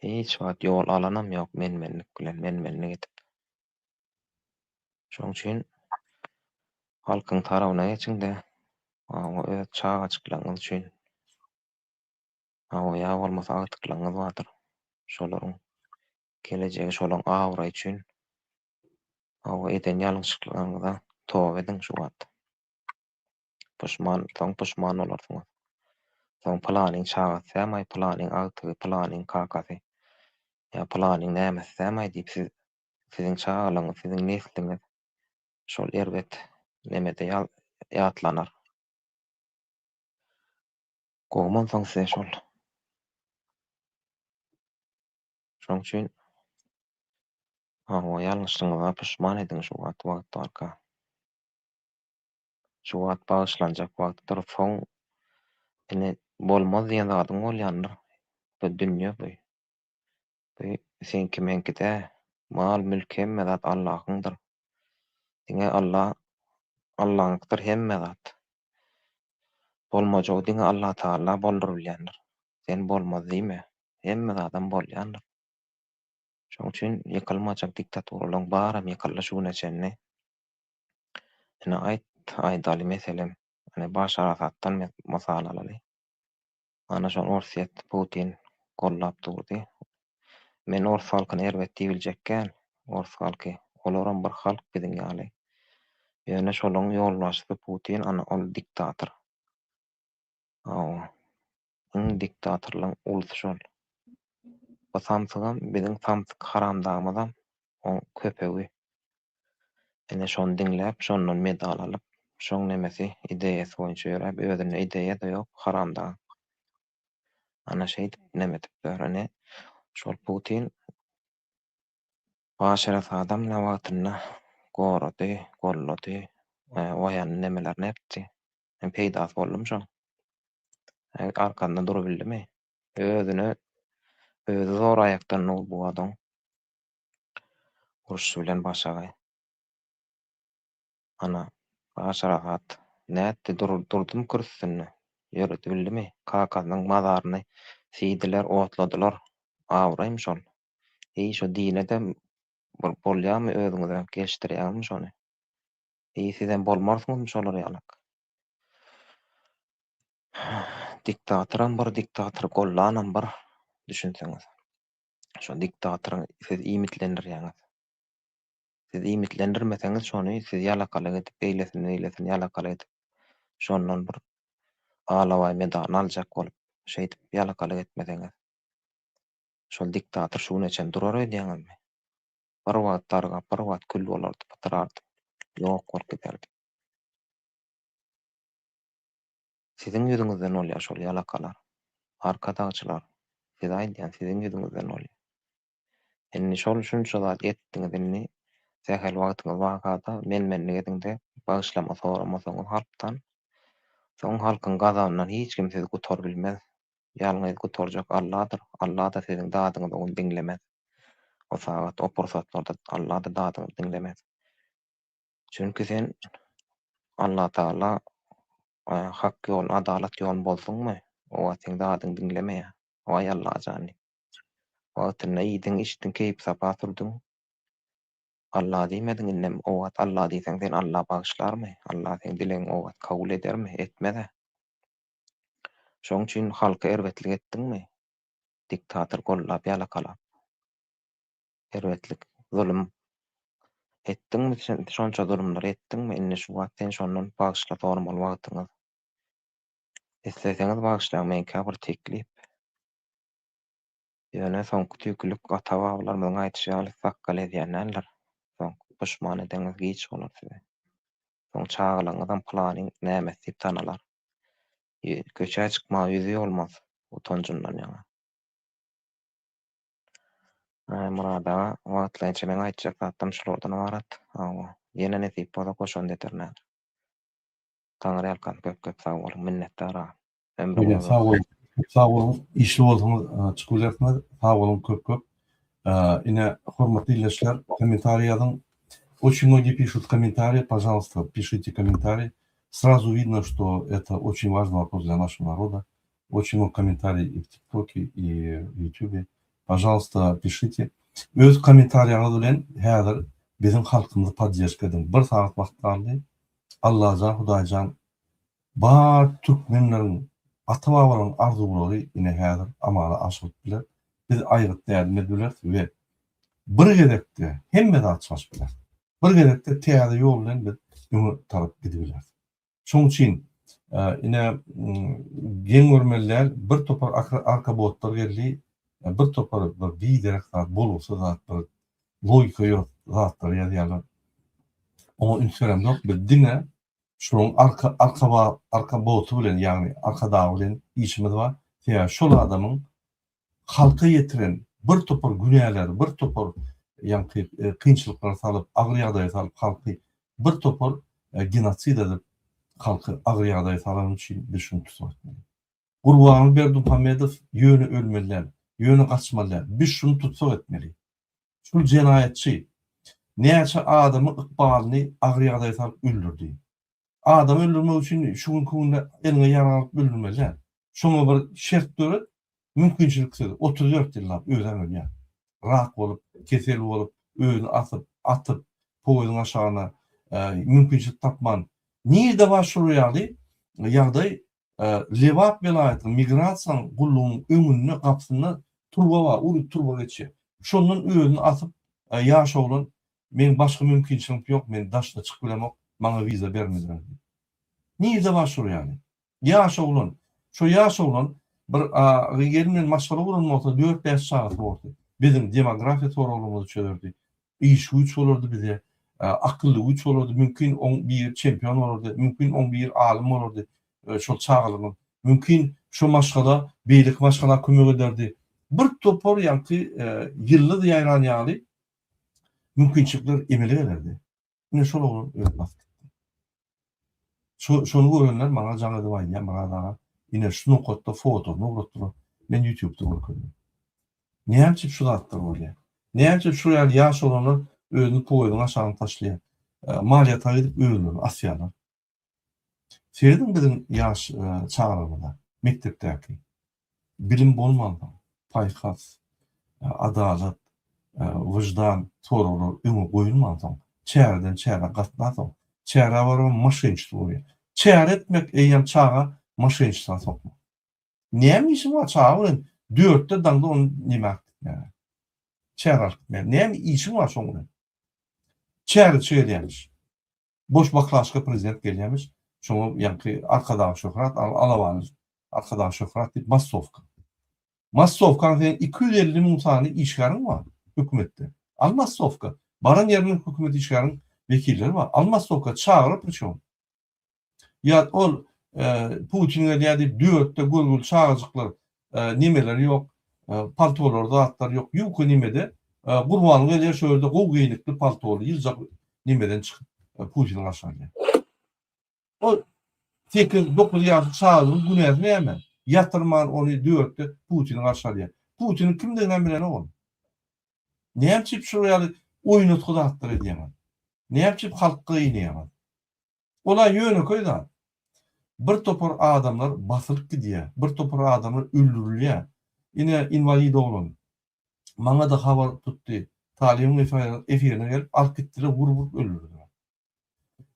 Hiç wagt ýol alanam ýok men-menlik bilen men-menlik edip. Şoň üçin halkyň tarabyna geçiň-de, hawa, öz çagajyklaryňyz üçin, hawa, ýa bolmasa agtyklaryňyz bardyr, şolaryň gelejegi, şolaryň abraýy üçin, hawa, eden ýalňyşlyklaryňyza toba ediň şu wagt. Puşman, soň puşman bolarsyňyz. Soň pylanyň çagasy dämaý, pylanyň agtygy, pylanyň kakasy, ýa pylanyň nämesi dämaý diýip siz siziň çagalaryňyz, siziň nesliňiz şol erbet nemede ýatlanar. Gowumy onsoň size şol? Şoň üçin hawa ýalňyşlygyňyza puşman ediň şu wagt wagt barka. Şu wagt bagyşlanjak wagtdyr soň ine bolmaz diýen zadyň bolýandyr. Bu dünýe bu. Bu seňki-meňki dä. Mal-mülk hemme zat Allahyňdyr. Diňe Alla, Allaňkydyr hemme zat. Bolmajagy diňe Allatagala boldurybilýändir. Sen bolmaz diýme. Hemme zadam bolýandyr. Şoň üçin ýykylmajak diktaturalaň baram ýykyldy şu güne çenli. Ine aýt, aýdaly meselem, ine Başar Asaddan mysal alaly. Ana şol Orsýet Putin gollap durdy. Men ors halkyny erbet diýibiljekgän. Ors halky olaram bir halk biziň ýaly. Ýöne şolaň ýolbaşçysy Putin ana ol diktator. Hawa. Iň diktatorlaň ulusy şol. Bu samsygam biziň samsyk haramdagymyzam oň köpegi. Ine şony diňläp, şondan medal alyp, şoň nemesi, ideýasy boýunça ýöräp, özünde ideýa-da ýok, haramdag. Ana şeýdip neme edip ýör. Ine, şol Putin Başar Asadam ine wagtynda gorady, gollady, oýandy nemelerini etdi. Peýdasy boldumy şoň? Arkasynda durubildimi? Özüne özi zor aýakdan dur bu adam. Uruş bilen başagaý. Ana, Başar Asad nätdi, durdumy kürsüsinde? Ýöredibildimi? Kakasynyň mazaryny siýdiler, otladylar. Abraýmy şol? Heý, şo dine-de bir bolýarmy özüňize gelişdirýäňizmi şony? Heý, sizem bolmarsyňyzmy şolar ýalak? Diktatoram bir, diktatory gollanam bir, düşünseňiz. Şo diktatoryň siz iýmitlendirýäňiz. Siz iýmitlendirmeseňiz şony siz ýalakalyk edip beýlesini beýlesini ýalakalyk edip şondan bir alabaý medalyny aljak bolup şeýdip ýalakalyk etmeseňiz şol diktator şu güne çenli durar öýdýäňizmi? Bir wagt dargap bir wagt kül bolardy pytrardy ýok bolup giderdi. Siziň ýüzüňizden bolýar şol ýalakalar. Arkadagçylar, size aýdýan, siziň ýüzüňizden bolýar. Indi şol şunça zat etdiňiz indi sähel wagtyňyz barkada men-menlik ediňde bagyşlama soramasaňyz halkdan, soň halkyň gazabyndan hiç kim sizi gutaryp bilmez. Ýalňyz gutarjak Alladyr, Alla-da siziň dadyňyzy o gün diňlemez. O sagat, o pursatlarda Alla-da dadyňyzy diňlemez. Çünki sen Allatagala hak ýoluny, adalat ýoluny bozduňmy, o wagt seň dadyňy diňlemeýär. Waý Allajan diýip. Wagtynda iýdiň, içdiň, keýp-sapa sürdüň. Alla diýmediň indem o wagt Alla diýseň seni Alla bagyşlarmy? Alla seň dilegiňi o wagt kabul edermi? Etmez-ä. Şoň üçin halka erbetlik etdiňmi? Diktator gollap ýalakalap. Erbetlik, zulum etdiňmi sen şonça zulumlar etdiňmi indi şu wagt sen şondan bagyşla sormaly wagtyňyz. Isleseňiz bagyşlaň meňkä bir teklip. Ýöne soňky tüýkülik ata-babalarymyzyň aýdyşy ýaly sakgal ezýän däldir. Soň puşman edeňiz giç bolar size. Soň çagalaryňyzam pylanyň nämesi diýip tanalar. Köçä çykmaga ýüzi bolmaz utanjyndan ýaňa. Aý Myrat aga, wagtlaýynça meň aýtjak zatlarym şulardan ybarat. Hawa, ýene nesip bolsa goşant ederin häzir. Taňryýalkasyn köp köp sag boluň, minnetdar agam. Ömrüňiz Ýene sag uzak. boluň. Sag boluň. Işli bolsaňyz çykyp bilersiňiz. Sag boluň köp köp. Ine hormatly ildeşler kommentariý ýazyň. Очень многие пишут комментарии, пожалуйста, пишите комментарии. Сразу видно, что это очень важный вопрос для нашего народа. Очень много kommentariý i w TikToke i w YouTube. Pažalsta pişite. Öz kommentariýaňyz bilen häzir biziň halkymyzy podderžka ediň. Bir sagat wagt galdy. Allajan Hudaýjan bar türkmenleriň ata babalaryň arzuwlary ine häzir amala aşyryp biler. Biz aýgytly ädim edip bileris we bir gezekde hemme zat çalşyp bileris. Bir gezekde täze ýol bilen biz öňe tarap gidibileris. Şoň üçin, ine, geň görmeli däl, bir topar arkabotlar geldi, bir topar bir biderek zat, bolgusyz zat, bir logika ýok zatlary ýazýarlar. Oňa üns beremzok, biz diňe şolaryň arka, arka, arkaboty bilen, ýagny arkadagy bilen işimiz bar. Sebäbi şol adamyň halka ýetiren bir topar günäleri, bir topar ýaňky kynçylyklara salyp, agyr ýagdaýa salyp halky bir topar genosid edip halky agyr ýagdaýa salany üçin biz şuny tussag etmeli. Gurbanguly Berdimuhamedow ýöne ölmeli däl, ýöne gaçmaly däl. Biz şuny tussag etmeli. Şul jenaýatçy näçe adamyň ykbalyny agyr ýagdaýa salyp öldürdi. Adamy öldürmek üçin şu günki günde eliňe ýarag alyp öldürmeli däl. Şoňa bir şert döret, mümkinçiliksiz 34 ýyllap özem ölýär. Rak bolup, kesel bolup, özüni asyp, atyp, poýeziň aşagyna mümkinçilik tapman. Nirde bar şular ýaly ýagdaý Lebap welaýatynyň migrasiýanyň gullugynyň öňünde gapysynda turba bar, uly turba geçýär. Şondan özüni asyp ýaş oglan Meň başga mümkinçiligim ýok, men daşyna çykyp bilemok, maňa wiza bermediler diýip. Nirde bar şol ýaly? Ýaş oglan. Şo ýaş oglan bir gelin bilen maşgala guran bolsa dört-bäş çagasy bordy. Biziň demografiýa soraglarymyzy çözerdi. Iş güýç bolardy bize, akylly güýç bolardy, mümkin oň biri çempion bolardy, mümkin oň biri alym bolardy şol çagalaryň. Mümkin şo maşgala beýleki maşgala kömek ederdi. Bir topar ýaňky ýyldyz ýaýran ýaly mümkinçilikler emele gelerdi. Ine şol oglan öz basyp gitdi. Şo, şony görenler maňa jaň edip aýdýar, Myrat aga, ine şu nokatda fotosyny ugratdylar. Men YouTube-da görkezdim. Näme üçin şu zatlar bolýar? Näme üçin şu ýaly ýaş oglanlar özüni poýeziň aşagyna taşlaýar? Maliýe gidip özlerini asýarlar. Serediň biziň ýaş çagalarymyza, mekdepdäki. Bilim bolmansoň, paýhas, adalat, wyždan soraglar öňe goýulmansoň, çäreden çärä gatnasoň, çärä barybam moşenniçestvo bolýar. Çäre etmek eýýäm çaga moşenniçestwa sokmak. Näme işiň bar çaga bilen dörtde daňda ony neme alyp gitmäge? Çärä alyp gitmäge. Näme işiň bar şoň bilen? Çäreçi gelýärmiş. Boş baklaşka prezident gelýämiş, şoňa ýaňky Arkadag şöhrat, alabany Arkadag şöhrat diýip massowka. Massowkaň seň 250 müň sany işgäriň bar hökümetde. Al massowka. Baran ýerinden hökümet işgäriň wekilleri bar. Al massowka çagyryp priçom. Ýa ol Putin gelýär diýip dörtde görgüli çagajyklar nemeleri ýok, paltolary zatlary ýok, ýuka nemede Gurbanguly gelýär şo ýerde gowy geýnikli paltoly ýyljak nemeden çykyp Putini garşy alýar. Ol 8-9 ýaşly çagajygyň günäsi näme? Ýatyrman ony dörtde Putini garşy alýar. Putiniň kimdiginem bilenok ol. Näme üçin şular ýaly oýnatgy zatlar edýäňiz? Näme üçin halky gynaýaňyz? Ol-a ýönekeý zat. Bir topar adamlar basylyp gidýär, bir topar adamlar öldürilýär. Ine, inwalid oglan. Maňa-da habar tutdy. Talybyň efirine gelip alyp gitdiler, urup-urup öldürdiler.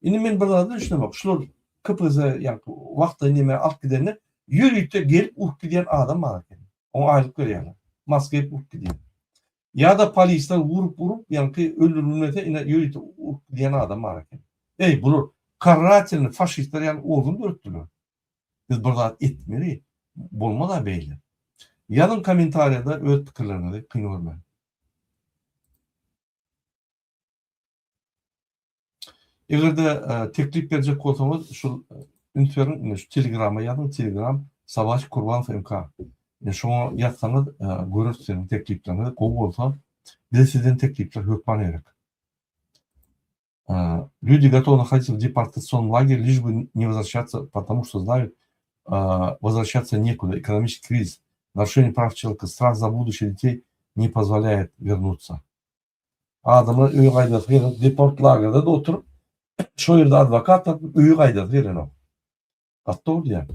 Indi men bir zada düşünemok. Şular KPZ ýaňky wagtlaýyn neme alyp gidende ýörite gelip urup gidýän adam bar eken. Oňa aýlyk berýärler. Maska geýip urup gidýär. Ýa-da polisler urup-urup ýaňky öldürilmese ine ýörite urup gidýän adam bar eken. Eý bular karatelny faşistler ýaly organ döretdiler. Biz bir zat etmeli. Bolmaz-a beýle. Ýazyň kommentariýada öz pikirleriňizi kyn görmän. Eger-de teklip berjek bolsaňyz, şul üns beriň, ine şu Telegrama ýazyň, Telegram Sabaş Kurbanow MK. Ine şoňa ýazsaňyz, göreris siziň teklipleriňizi, gowy bolsa, bize sizden teklipler hökman gerek. Люди готовы находиться в депортационном лагере, лишь бы не возвращаться, потому что знают, возвращаться некуда. Экономический кризис, нарушение прав человека, страх за будущее детей не позволяет вернуться. Adamlar öýe gaýdasy gelenok, deport lagerde-de oturyp, şo ýerde adwokat tapyp öýe gaýdasy gelenok. Gaty dogry diýýäň.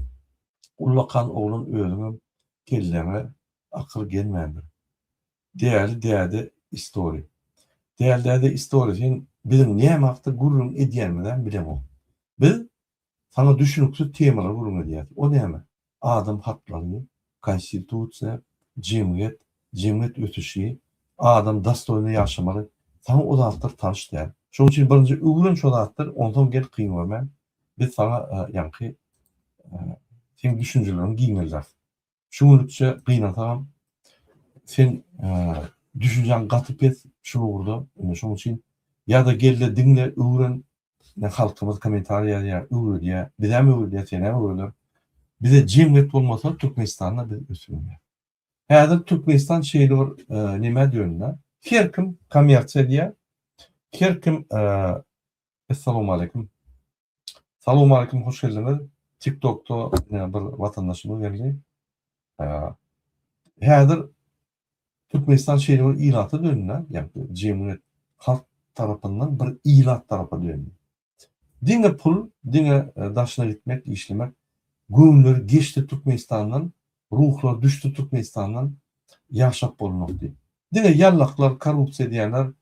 Ullakan oglan özüňem kelläňe akyl gelmändir. Däli däde istory. Däli däde istory sen biziň näme hakda gürrüň edýänimizem bileňok. Biz Saňa düşüniksiz temalar gürrüň edýäs. O näme? Adam haklary, konstitusiýa, jemgyýet, jemgyýet ösüşi, adam dostoýno ýaşamaly. Saňa o zatlar tanyş däl. Şonuň üçin birinji öwren şo zatlary, onsoň gel kyn görmän biz saňa ýaňky seň düşünjeleriňi giňelderis. Şu günlükçe gynansagam sen düşünjäň gaty pes şu ugurda ine şoň üçin ýa-da gelde diňle öwren ine halkymyz kommentariýa ýazýar öwredýär bizem öwredýär senem öwreder bize jemgyýet bolmasa Türkmenistanda biz ösübilmeris. Häzir Türkmenistan şeýle bir nämä döndä her kim kommersiýa edýär her kim Essalawmaleýkim. Salowmaleýkim hoş geldiňiz. TikTokda bir watandaşymyz geldi. Häzir Türkmenistan şeýle bir ilata döndü, ýagny jemgyýet halk tarapyndan bir ilat tarapa döndü. Diňe pul, diňe daşyna gitmek, işlemek göwünleri geçdi Türkmenistandan, ruhlary düşdi Türkmenistandan ýaşap bolunok diýip. Diňe ýallaklar, korrupsiýa edýänler,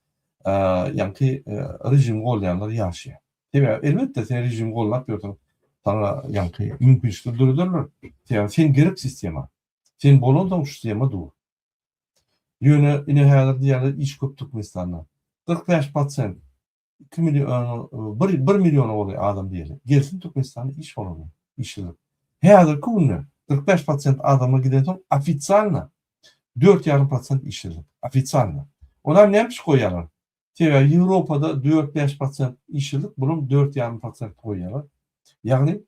ýaňky režimi goldaýanlar ýaşaýar. Sebäbi elbetde sen režimi goldap ýörseň, saňa ýaňky mümkinçilikler dörederler. Sebäbi sen gerek sistema. Sen bolansoň şu sistema dur. Ýöne ine häzir diýýärler iş köp Türkmenistanda. 45 prosent 2 million 1 1 milliona golaý adam diýeli. Gelsin Türkmenistanda iş bolany, işsizlik. Häzirki günde 45 prosent adamlar gidensoň ofitsialno 4,5 prosent işsizlik. Ofitsialno. Onam näme üçin goýýarlar? Sebäbi Ýewropada dört-bäş prosent işsizlik, bulam dört ýarym prosent goýýarlar. Ýagny,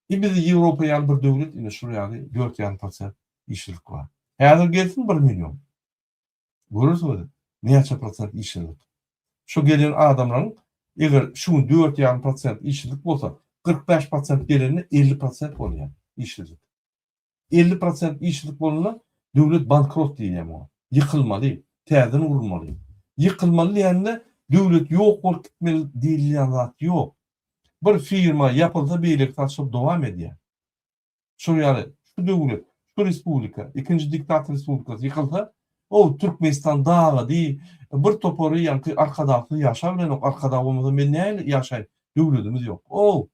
i bizi Ýewropa ýaly bir döwlet ine şul ýaly dört ýarym prosent işsizlik bar. Häzir gelsin bir million. Görersiňiz näçe prosent işsizlik. Şu gelen adamlaryň eger şu gün dört ýarym prosent işsizlik bolsa, 45 prosent gelende 50 prosent bolýar işsizlik. 50 prosent işsizlik bolanda döwlet bankrot diýilýär muňa. Ýykylmaly, täzeden gurulmaly. Ýykylmaly diýende döwlet ýok bolup gitmeli diýilýän zat ýok. Bir firma ýapylsa beýlekisi açylyp dowam edýär. Şol ýaly şu döwlet, şu respublika, ikinji diktator respublikasy ýykylsa, o Türkmenistan dagady, bir topary ýaňky Arkadagsyz ýaşabilenok, Arkadag bolmasa men nähili ýaşaýyn, döwletimiz ýok. O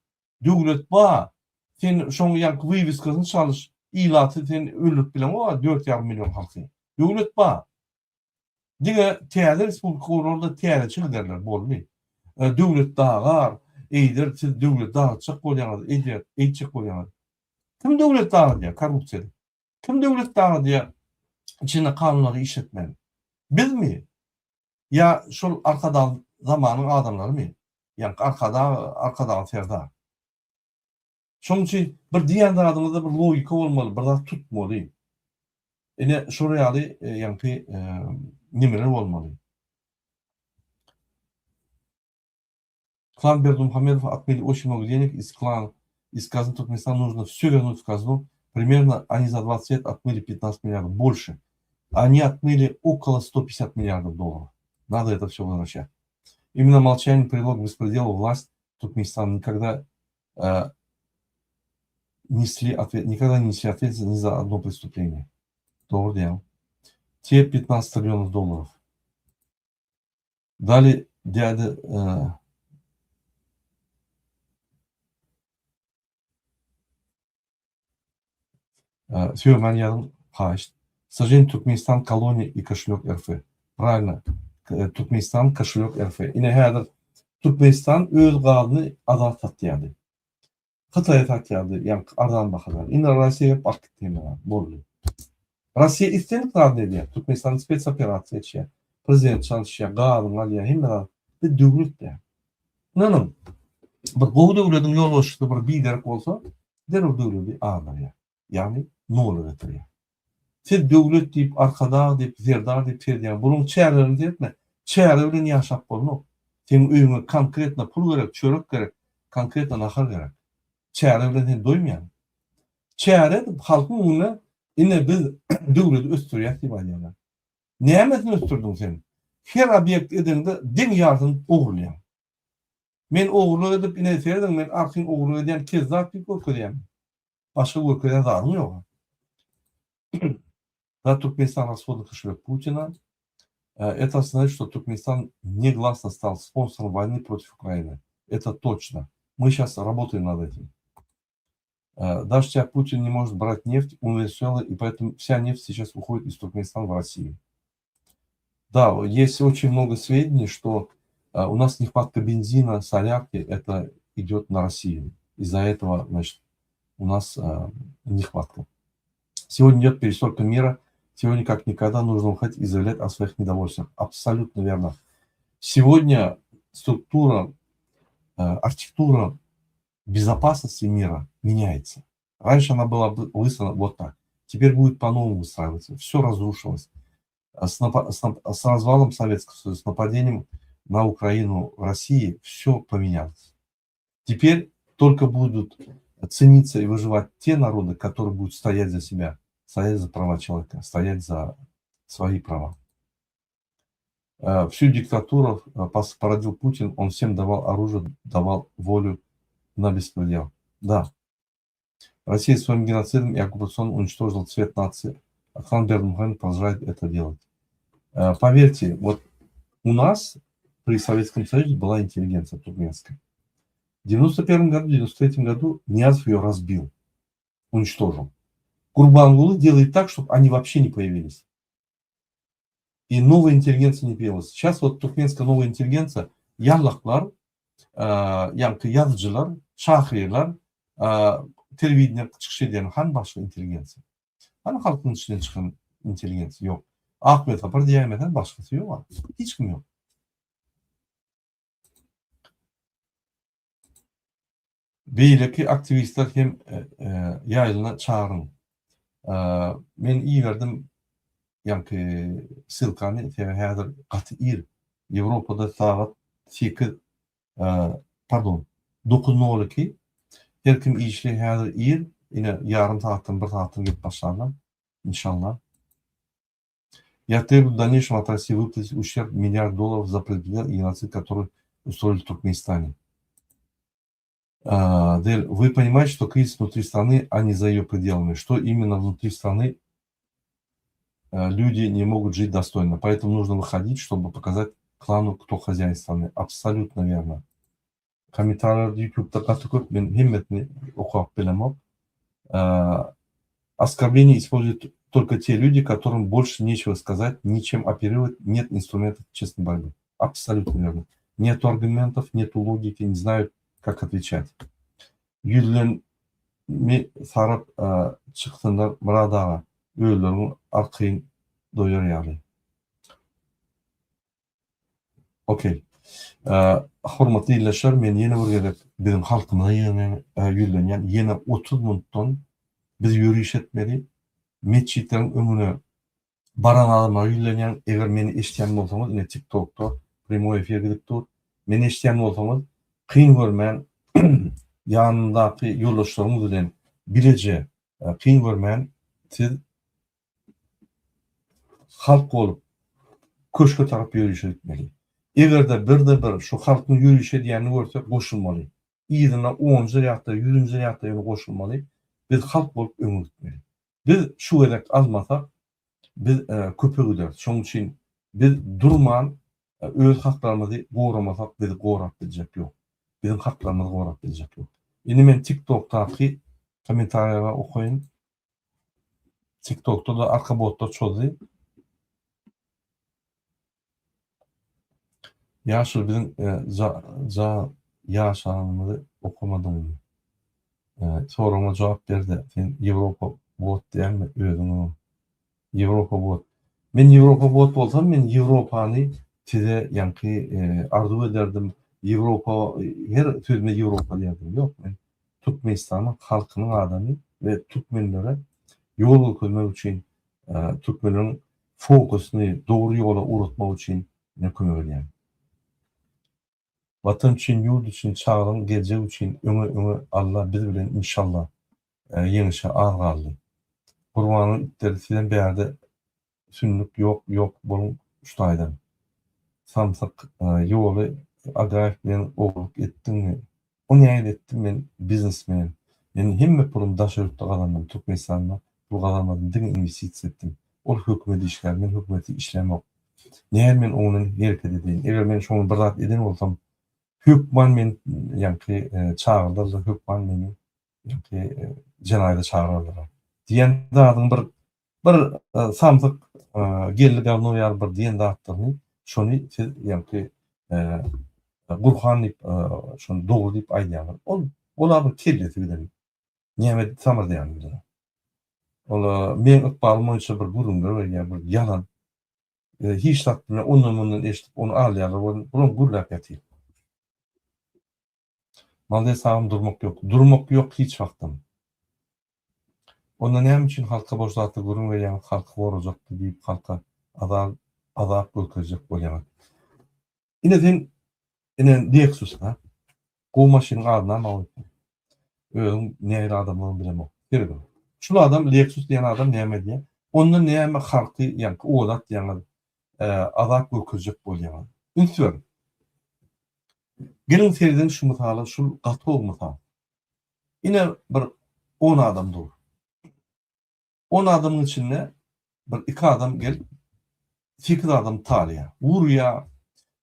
Döwlet ba, sen şoň ýaňky wywiskasyny çalyş, ilaty sen öldürip bileňok-a 4,5 million halky. Döwlet ba. Diňe täze respublika gurarlar-da täzeçe giderler, boldy. Döwlet dagar, eýder, siz döwlet dagytjak bolýaňyz, eýder, eýtjek bolýaňyz. Kim döwlet dagydýar korrupsiýa edip? Kim döwlet dagydýar içinde kanunlary işletmän? Bizmi? Ýa şol Arkadag zamanyň adamlarymy? Ýaňky Arkadag, Arkadagly Serdar. Şonuň üçin bir diýen zadyňyzda bir logika bolmaly, bir zat tutmaly. Ine şol ýaly ýaňky nimeler bolmaly. Klan Berdimuhamedow отмыли очень много денег из клана, из казны Туркменистана нужно все вернуть в казну. Примерно они за 20 лет отмыли 15 миллиардов, больше. Они отмыли около 150 миллиардов долларов. Надо это все возвращать. Именно молчание привело к беспределу власть Туркменистана никогда э, несли ответ, никогда не несли ответственность ни за одно преступление. Dogry diýýäň. Te 15 trillionov dollarov. Dali däde Sögmän ýazyň haýyşt. K sažaleniýu Türkmenistan koloniýa i koşelok RF. Pravilno. Türkmenistan koşelok RF. Ine häzir Türkmenistan öz gazyny azat satýardy. Hytaýa satýardy ýaňky arzan bahadan. Indi Russiýa gelip alyp gitdi hemme zady. Boldy. Russiýa islendik zadyny edýär. Türkmenistan spes operasiýa geçýär. Prezident çalyşýar, gazyňy alýar, hemme zat. Biz döwlet däl. Ynanyň, bir gowy döwlediň ýolbaşçysy bir biderek bolsa, derrew döwledi agdarýar. Ýagny nola getirýär. Siz döwlet diýip, Arkadag diýip, Serdar diýip seredýäňiz. Bularyň çärelerini seretme. Çäre bilen ýaşap bolmok. Seň öýüňe konkretno pul gerek, çörek gerek, konkretno nahar gerek. Çäre bilen sen doýmaýaň. Çäre edip halkyň öňünde ine biz döwleti ösdürýäs diýip aýdýarlar. Nämesini ösdürdiň sen? Her obýekt edeňde deň ýarsyny ogurlaýaň. Men ogurlyk edip ine serediň men arkaýyn ogurlyk edýän kezzap diýip görkezýäň. Başga görkezýän zadyň ýok. Da Türkmenistan rashodny koşelek Putina. Это означает, что Туркменистан негласно стал спонсором войны против Украины. Это точно. Мы сейчас работаем над этим. Даже тебя Путин не может брать нефть у Венесуэлы, и поэтому вся нефть сейчас уходит из Туркменистана в Россию. Да, есть очень много сведений, что у нас нехватка бензина, солярки, это идет на Россию. Из-за этого, значит, у нас нехватка. Сегодня идет перестройка мира. Сегодня как никогда нужно выходить и заявлять о своих недовольствах. Абсолютно верно. Сегодня структура, архитектура безопасности мира меняется. Раньше она была выстроена вот так. Теперь будет по-новому выстраиваться. Все разрушилось. С, с, с развалом Советского Союза, с нападением на Украину России все поменялось. Теперь только будут цениться и выживать те народы, которые будут стоять за себя, стоять за права человека, стоять за свои права. Всю диктатуру породил Путин, он всем давал оружие, давал волю на беспредел. Да. Россия своим геноцидом и оккупационным уничтожила цвет нации. Ахан Бердымухамедов продолжает это делать. Поверьте, вот у нас при Советском Союзе была интеллигенция туркменская. В 91 году, в 93 году Ниязов ее разбил, уничтожил. Гурбангулы делает так, чтобы они вообще не появились. И новая интеллигенция не появилась. Сейчас вот туркменская новая интеллигенция, ýallaklar, ýaňky ýazyjylar, şahyrlar, telewideniýede çykyş edýän han başga intelligensiýa. Hany halkyň içinden çykan intelligensiýa ýok. Ak Welsapar diýäýmeseň başgasy ýok. Hiç kim ýok. Beýleki aktiwistler hem ýaýlyna çagyryň. Men iberdim ýaňky ssylkany, sebäbi häzir gaty ir. Ýewropada sagat sekiz, pardon, dokuz nol iki. Her kim işli häzir ir, ine ýarym sagatdan, bir sagatdan gelip başlarlar, inşallah. Я требую в дальнейшем от России выплатить ущерб миллиард долларов за предмет и геноцид, который устроили в Туркменистане. Дель, вы понимаете, что кризис внутри страны, а не за ее пределами. Что именно внутри страны люди не могут жить достойно. Поэтому нужно выходить, чтобы показать клану, кто хозяин страны. Абсолютно верно. Kommentariýalar YouTube'da gaty köp, men hemmesini okap bilemok. Оскорбление используют только те люди, которым больше нечего сказать, ничем оперировать, нет инструментов честной борьбы. Абсолютно верно. Нету аргументов, нету логики, не знают, как отвечать. Ýüzlenme saryp çyksynlar Myrat aga, özleriň arkaýyn doýar ýaly. Okey. Hormatly ildeşler, men ýene bir gezek biziň halkymyza ýüzlenýän, ýene 30 minutdan biz ýöriş etmeli. Metjitleriň öňüne baran adamlara ýüzlenýän, eger meni eşidýän bolsaňyz, ine TikTokda primoý efir gidip dur. Meni eşidýän bolsaňyz, kyn görmän ýanyndaky ýoldaşlaryňyz bilen bileje kyn görmän siz halk bolup köşge tarap ýörişe gitmeli. Eger-de birde-bir şu halkyň ýöriş edýänini görsek goşulmaly. Yzyna onunjy rýadda, ýüzünji rýadda ýöne goşulmaly. Biz halk bolup öňe gitmeli. Biz şu gezek almasak. biz köpe gideris. Şonuň üçin biz durman öz haklarymyzy goramasak bizi gorap biljek ýok. Biziň haklarymyzy gorap biljek ýok. Indi men TikTokdaky kommentariýalary okaýyn. TikTokda-da arka botlar çozdy. Ýaşuly biziň ja ýaşanymyzy okamadyňmy? Soragyma jogap berde sen Ýewropa bot dälmi özüň Ýewropa bot. Men Ýewropa bot bolsam men Ýewropany size ýaňky arzuw ederdim Ýewropa her sözüme Ýewropa diýerdim ýok men Türkmenistanyň halkynyň adamy we türkmenlere ýol görkezmek üçin türkmenleriň fokusyny dogry ýola ugratmak üçin men kömek edýän. Watan üçin ýurt üçin çagalaň geljegi üçin öňe öňe Alla biz bilen inşallah ýeňişe az galdy. Gurbanyň itleri sizem bärde sünnük ýok ýok boluň şu taýdan. Samsyk ýoly Agaýew bilen ogurlyk etdiňmi O nähili etdim men biznesmen men hemme pulumy daşary ýurtda gazandym Türkmenistanda pul gazanmadym diňe inwestisiýa etdim ol hökümet işgäri men hökümetde işlämok nähili men oň bilen hereket edeýin eger men şoň bir zat eden bolsam hökman men ýaňky çagyrdarlar hökman meni ýaňky jenaýata çagyrarlar diýen zadyň bir Bir samsyk geldi gawno ýaly bir diýen zatlaryny şony siz ýaňky Gurhan diýip şony dogry diýip aýdýaňyz. Ol ola bir kellesi giden. Näme samyrdaýanyny bilenok. Ol meň ykbalym boýunça bir gürrüňler berýär, bir ýalan. Hiç zat bilmän ondan mundan eşidip ony alýarlar bulam gürläp ýatyr. Malades agam durmak ýok. Durmak ýok hiç wagtam. Onda näme üçin halka boş zatlar gürrüň berýäňiz halky gorajakdy diýip halka azal azap görkezjek bolýaňyz. Ine sen ine Lexus ha. Gowy maşynyň adyny alma goýupsyň. Özüň nähili adamdygyňy bilemok. Serediň. Şul adam Lexus diýen adam näme edýär? Onda näme halky ýaňky oda atýaňyz azap görkezjek bolýaňyz. Üns beriň. Geliň serediň şu mysala şul gaty gowy mysal. Ine bir on adam dur. On adamyň içinde bir iki adam gelip sekiz adam talýar. Urýar,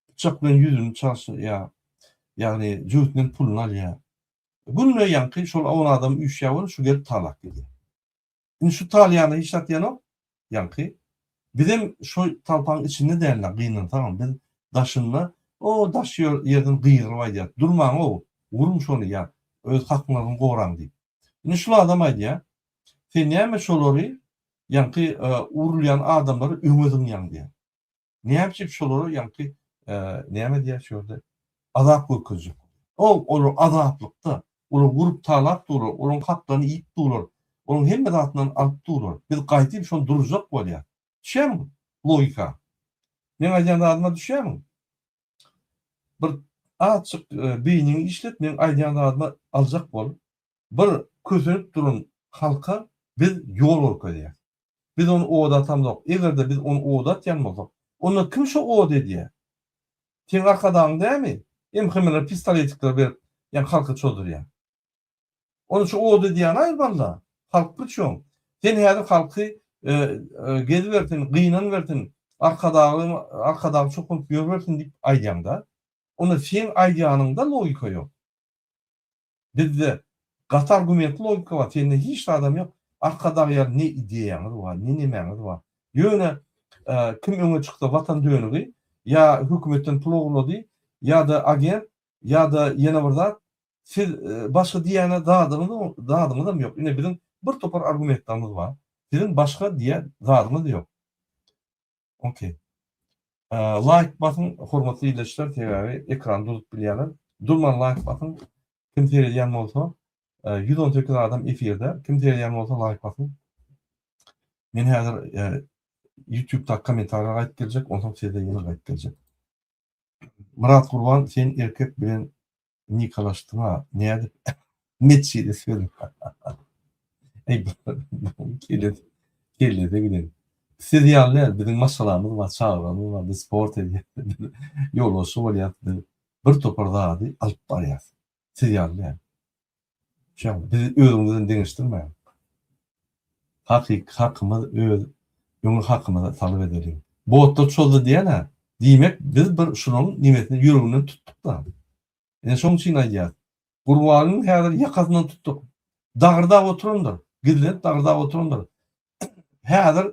pyçak bilen ýüzüni çalşyrýar. Ýagny jübüsinden puluny alýar. Günde ýaňky şol on adam üýşýär welin şu gelip talap gidýär. Indi şu talýana hiç zat diýenok, ýaňky. Bizem şo talpaň içinde dälde gynansagam biz daşynda o daş ýerden gygyryp aýdýas, durmaň-ow, uruň şony ýa öz hakyňyzy goraň diýip. Indi şul adam aýdýar, sen näme şolary ýaňky urulýan adamlary öňe zyňýaň diýýär. Näme üçin şolara ýaňky näme diýýär şu ýerde azap görkezjek. O olar azaplykda, olar urup talap durlar, olaryň haklaryny iýip durlar, olaryň hemme zatyndan alyp durlar. Biz gaýdyp şony duruzjak bolýar. Düşýärmiň logika? Meň aýdýan zadyma düşýärmiň? Bir azjyk beýniňi işlet, meň aýdýan zadyma aljak bol. Bir kösenip duran halka biz ýol görkezýäs. Biz ony oda atamzok. Eger-de biz ony oda atýan bolsak, onda kim şo ody edýär? Seň arkadagyň dämi? MHM-lere pistoletikleri berip, ýa halka çozdurýan. Onda şo ody edýäni aýyr balla. Halk priçom? Sen häzir halky gezibersin, gynanybersin, arkadagy arkadagy çokunyp ýörübersin diýip aýdýaň-da. Onda seň aýdýanyňda logika ýok. Bizde gaty argumentli logika bar, sende hiç zadam ýok. Arkadag ýaly ne ideýaňyz bar, ne nemäňiz bar. Ýöne kim öňe çyksa watan dönügi, ýa hökümetden pul ogurlady, ýa-da agent, ýa-da ýene bir zat, siz başga diýýäne zadyňyz zadyňyzam ýok. Ine biziň bir topar argumentlerimiz bar. Siziň başga diýýän zadyňyz ýok. Okey. Laýk basyň hormatly ildeşler sebäbi ekrany durup bilýärler. Durman laýk basyň. Kim seredýän bolsa 118 adam efirde. Kim seredýän bolsa laýk basyň. Men häzir YouTube-da kommentariýa gaýdyp geljek, onsoň sizde ýene gaýdyp geljek. Myrat Gurban sen erkek bilen Nikalaşdyňa nädip metjide söz Eý kellesi kellesi giden. Siz ýaly däl biziň maşgalamyz bar çagalarymyz bar biz sport edýäs biz ýolbaşçy bolýas biz bir topar zady alyp barýas. Siz ýaly däl. Şoň bizi özüňiz bilen deňeşdirmäň. Hakyky hakymyz öz Öňe hakymyzy talap edeliň. Botlar çozdy diýýän-ä. Diýmek, biz bir şularyň nemesini ýüreginden tutduk-da. Ine şoň üçin aýdýas. Gurbanyň häzir ýakasyndan tutduk. Dagyrdap oturandyr. Gizlenip dagyrdap oturandyr. Häzir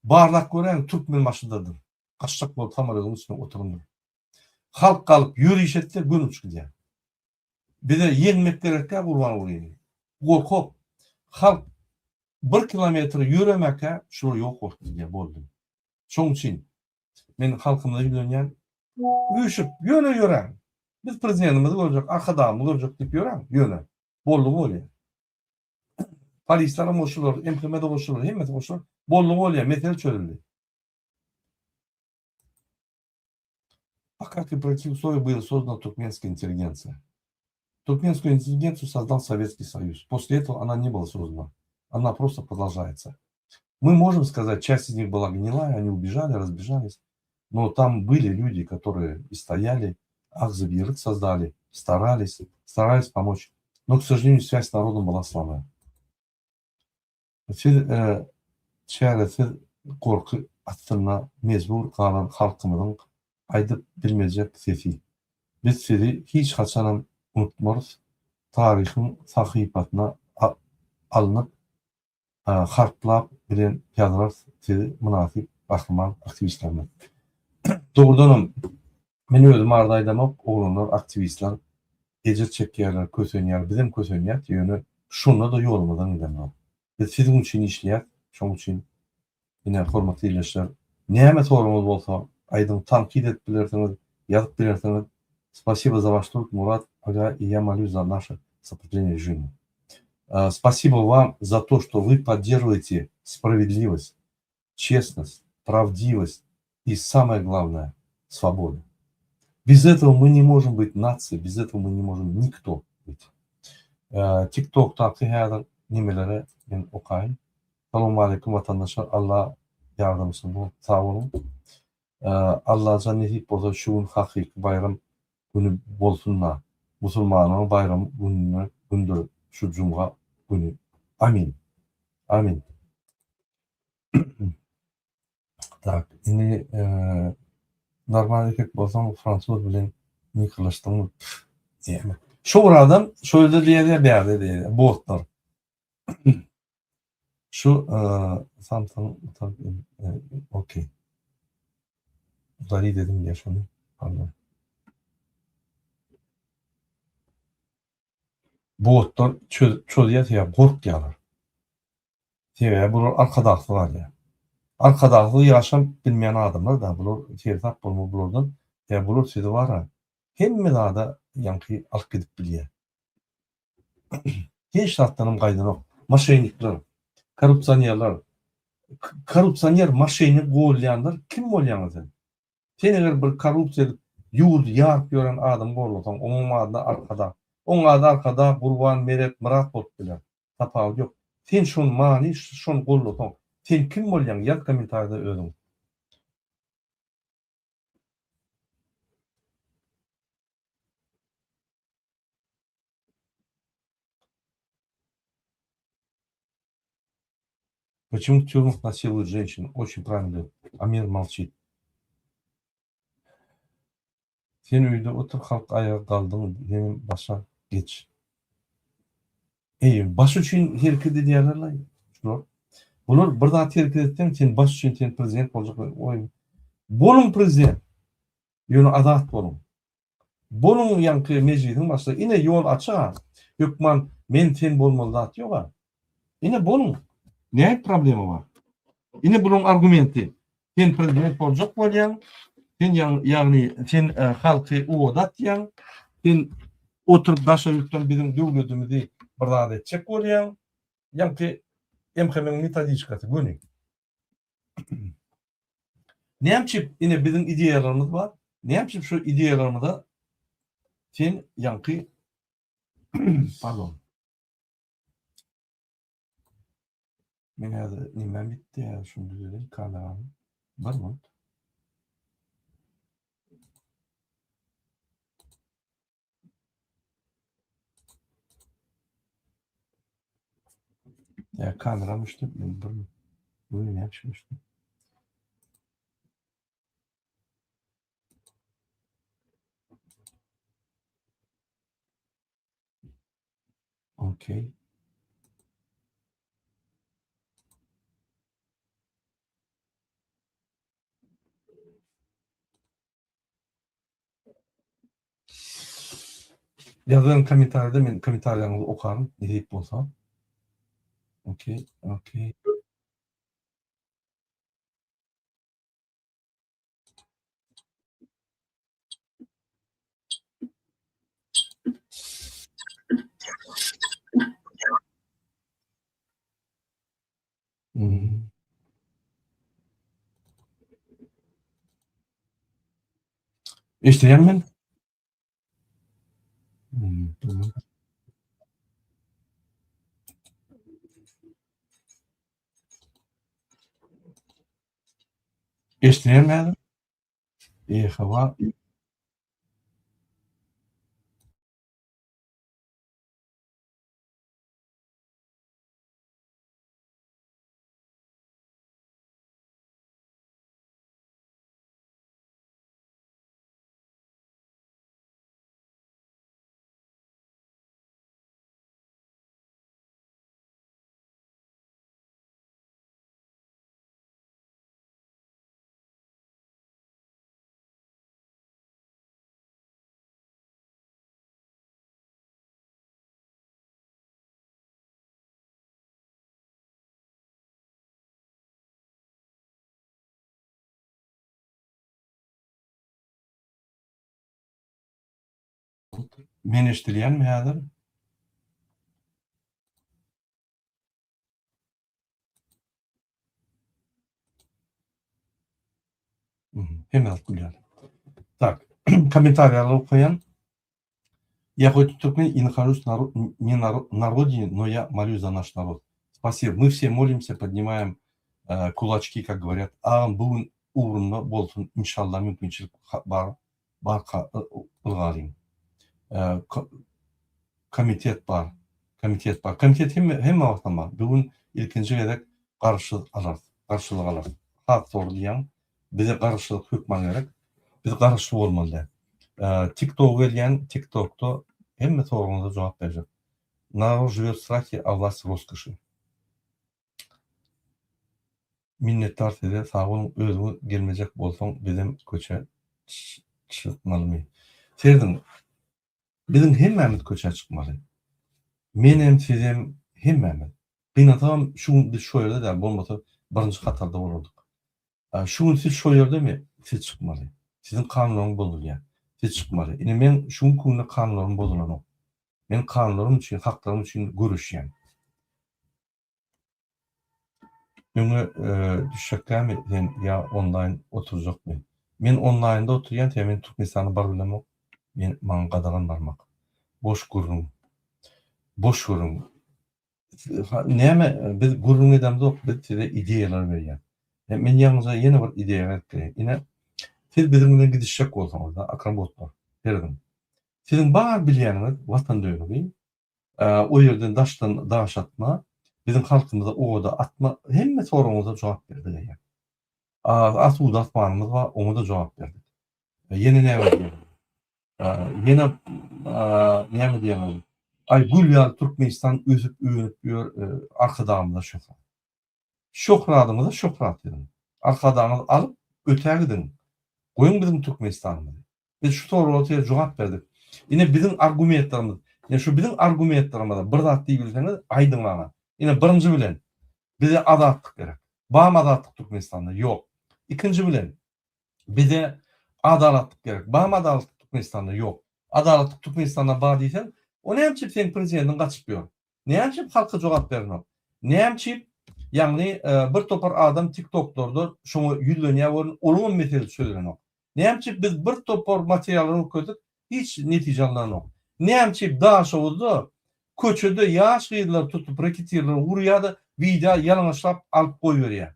barlap göräýiň Türkmenbaşydadyr. Gaçjak bolup samolýodyň üstünde oturandyr. Halk galyp ýöriş etse göni uçup gidýär. Bize ýeňmek gerekkä Gurbangulyny. Gorkak. Halk bir kilometr ýöremäkä şular ýok bolup gidýär boldy. Şoň üçin men halkymyza ýüzlenýän üýşüp ýöne ýöräň. Biz prezidentimizi görjek, arkadagymyzy görjek diýip ýöräň ýöne. Boldy bolýar. Polisler hem goşular, MHM-de goşular, hemmesi goşular. Boldy bolýar, mesele çözüldi. А как и при каких условиях была создана туркменская интеллигенция? Туркменскую интеллигенцию создал Советский Союз. После этого она не была создана. Она просто продолжается. Мы можем сказать, часть из них была гнилая, они убежали, разбежались. Но там были люди, которые и стояли, Ахзабирык создали, старались, старались помочь. Но, к сожалению, связь с народом была слабая. Siz çäresiz gorky astynda mejbur galan halkymyzyň aýdyp bilmejek sesi. Biz sizi hiç haçanam unutmarys, taryhyň sahypasyna alnyp harplap bilen ýazarys sizi mynasyp gahryman aktiwistlerimiz. Dogrudanam men özüm barada aýdamok oglanlar aktiwistler ejir çekýärler kösenýär bizem kösenýäs ýöne şonda-da ýolumyzdan gidemzok. Biz siziň üçin işleýäs şoň üçin ine hormatly ildeşler näme soragyňyz bolsa aýdyň tankyt edip bilersiňiz ýazyp bilersiňiz Spasibo za vaş trud Murat aga i ya molюсь za naše сопротивление режиму. Спасибо вам за то что вы поддерживаете справедливость честность, правдивость и самое главное свободу. Без этого мы не можем быть нацией, без этого мы не можем nikto быть. TikTokdaky häzir nimelere men okaýyn. Salowmaleýkim watandaşlar Allah ýardamçyňyz bolsun sag boluň. Allajan nesip bolsa şu gün hakyky baýram güni bolsunda musulmanlaryň baýram gününe gündür şu jumga güni. Amin. Amin. Tak, indi normal erkek bolsaň fransuz bilen nikalaşdyňmy? Pf, diýme. Şu bir adam şu ýerde diýýär, bärde diýýär, botlar. Şu Samsung okey. Udali dedim diýe şony. Pardon. Botlar çözýär, sebäbi gorkýarlar. Sebäbi bular arkadagsyz galýar. Arkadagsyz ýaşap bilmeýän adamlar da bular seresap bolmaly bulardan. Sebäbi bular sizi bara hemme zada ýaňky alyp gidip bilýär. Hiç zatdanam gaýdanok. Moşennikler, korrupsionerler, korrupsioner, moşennik golýanlar kim bolýaňyz sen? Sen eger bir korrupsiýa edip ýurdy ýaryp ýören adamy gollasaň oňam adyna arkadag. Oň ady arkadag, gurban, meret, myrat bolup biler. Tapawudy ýok. Sen şony many şony gollasaň sen kim bolýaň ýaz kommentariýada özüň. Почему в тюрьмах насилуют женщин? Очень правильно говорит. А мир молчит. Sen öýde otur halk aýaga galdyň senem başa geç. Eý baş üçin hereket edýärlerlaý şular. Bular bir zat hereket etseň sen baş üçin sen prezident boljak oý. Boluň prezident. Ýöne azat boluň. Boluň ýaňky mejlisiň başlygy ine ýol açyga hökman men sen bolmaly zat ýoga. Ine boluň. Näme problema bar? Ine bularyň argumenti. Sen prezident boljak bolýaň. Sen ýagny sen halky oda atýaň. Sen oturyp daşary ýurtdan biziň döwletimizi bir zat etjek bolýaň. Ýaňky MHM-iň metodiçkasy göni. Näme üçin ine biziň ideýalarymyz bar? Näme üçin şu ideýalarymyza sen ýaňky pardon. Men häzir nemem bitdi häzir şuny düzedeýin kameramy. Bir minut. Ya kameram düşdi. Men bir Bu näme üçin düşdi? Okey. Ýazyň kommentariýada men kommentariýaňyzy okaryn nesip bolsa. Okey, okey. Eşidýäňmi meni? Eşidýäňmi häzir? E, hawa. Men eşidilýänmi häzir? Hemme zat gülýär. Tak, kommentariýalary okaýan. Я хоть туркмен и нахожусь на, не на, на родине, но я молюсь за наш народ. Спасибо. Мы все молимся, поднимаем э, кулачки, как говорят. Agam bu gün ugrunda bolsun inşallah mümkinçilik bar barka ylgalyň. Э, komitet bar. Komitet bar. Komitet hemme hemme wagtam bar. Bu gün ilkinji gezek garşy alarys. Garşylyk alarys. Has dogry diýýäň. Bize garaşsyzlyk hökman gerek. Biz garaşsyz bolmaly däl. TikToka gelýän TikTokda hemme soragyňyza jogap berjek. Narod žiwet w strahe, a vlast w roskoşi. Minnetdar size sag boluň özüňiz gelmejek bolsaň bizem köçä çykmalymy. Serediň biziň hemmämiz köçä çykmaly. Menem sizem hemmämiz. Gynansagam şu gün biz şo ýerde däl bolmasa birinji hatarda bolardyk. Şu gün siz şo ýerdemi? Siz çykmaly. Siziň kanunlaryňyz bozulýar. Siz çykmaly. Ine meň şu günki günde kanunlarym bozulanok. Men kanunlarym üçin, haklarym üçin göreşýän. Öňe düşjekkämi sen ýa onlaýn oturjakmy? Men onlaýnda oturýan sebäbi men Türkmenistana baryp bilemok. Men maňa gadagan barmak. Boş gürrüň. Boş gürrüň. Näme biz gürrüň edemzok biz size ideýalar berýäs. Men ýaňyja ýene bir ideýa berip bereýin. Ine siz biziň bilen gidişjek bolsaňyzda akrabotlar serediň. Siziň bar bilýäniňiz watan dönügi, o ýerden daşdan daş atma, biziň halkymyza oda atma hemme soragyňyza jogap berdik eýýäm. Asuda asmanymyz bar oňa-da jogap berdik. Ýene näme diýerin? Ýene näme diýerin? Aý gül ýaly Türkmenistan ösüp önüp ýör Arkadagymyza şöhrat. Şöhradyňyza şöhrat siziň. Arkadagyňyzy alyp ötä gidiň. Goýuň biziň Türkmenistanymyzy. Biz şu soraglara size jogap berdik. Ine biziň argumentlerimiz. Ine şu biziň argumentlerimize bir zat diýip bilseňiz aýdyň maňa. Ine birinji bilen bize azatlyk gerek. Barmy azatlyk Türkmenistanda? Ýok. Ikinji bilen Bize adalatlyk gerek. Barmy adalatlyk Türkmenistanda? Ýok. Adalatlyk Türkmenistanda bar diýseň, o näme üçin seň prezidentiň gaçyp ýör? Näme üçin halka jogap berenok? Näme üçin ýagny bir topar adam TikToklarda şoňa ýüzlenýär welin olaňam meselesi çözülenok? Näme üçin biz bir topar materiallary görkezdik, hiç netije alnanok? Näme üçin Daşoguzda köçede ýaş gyzlary tutup reketirler urýar-da wideo ýalaňaçlap alyp goýberýär?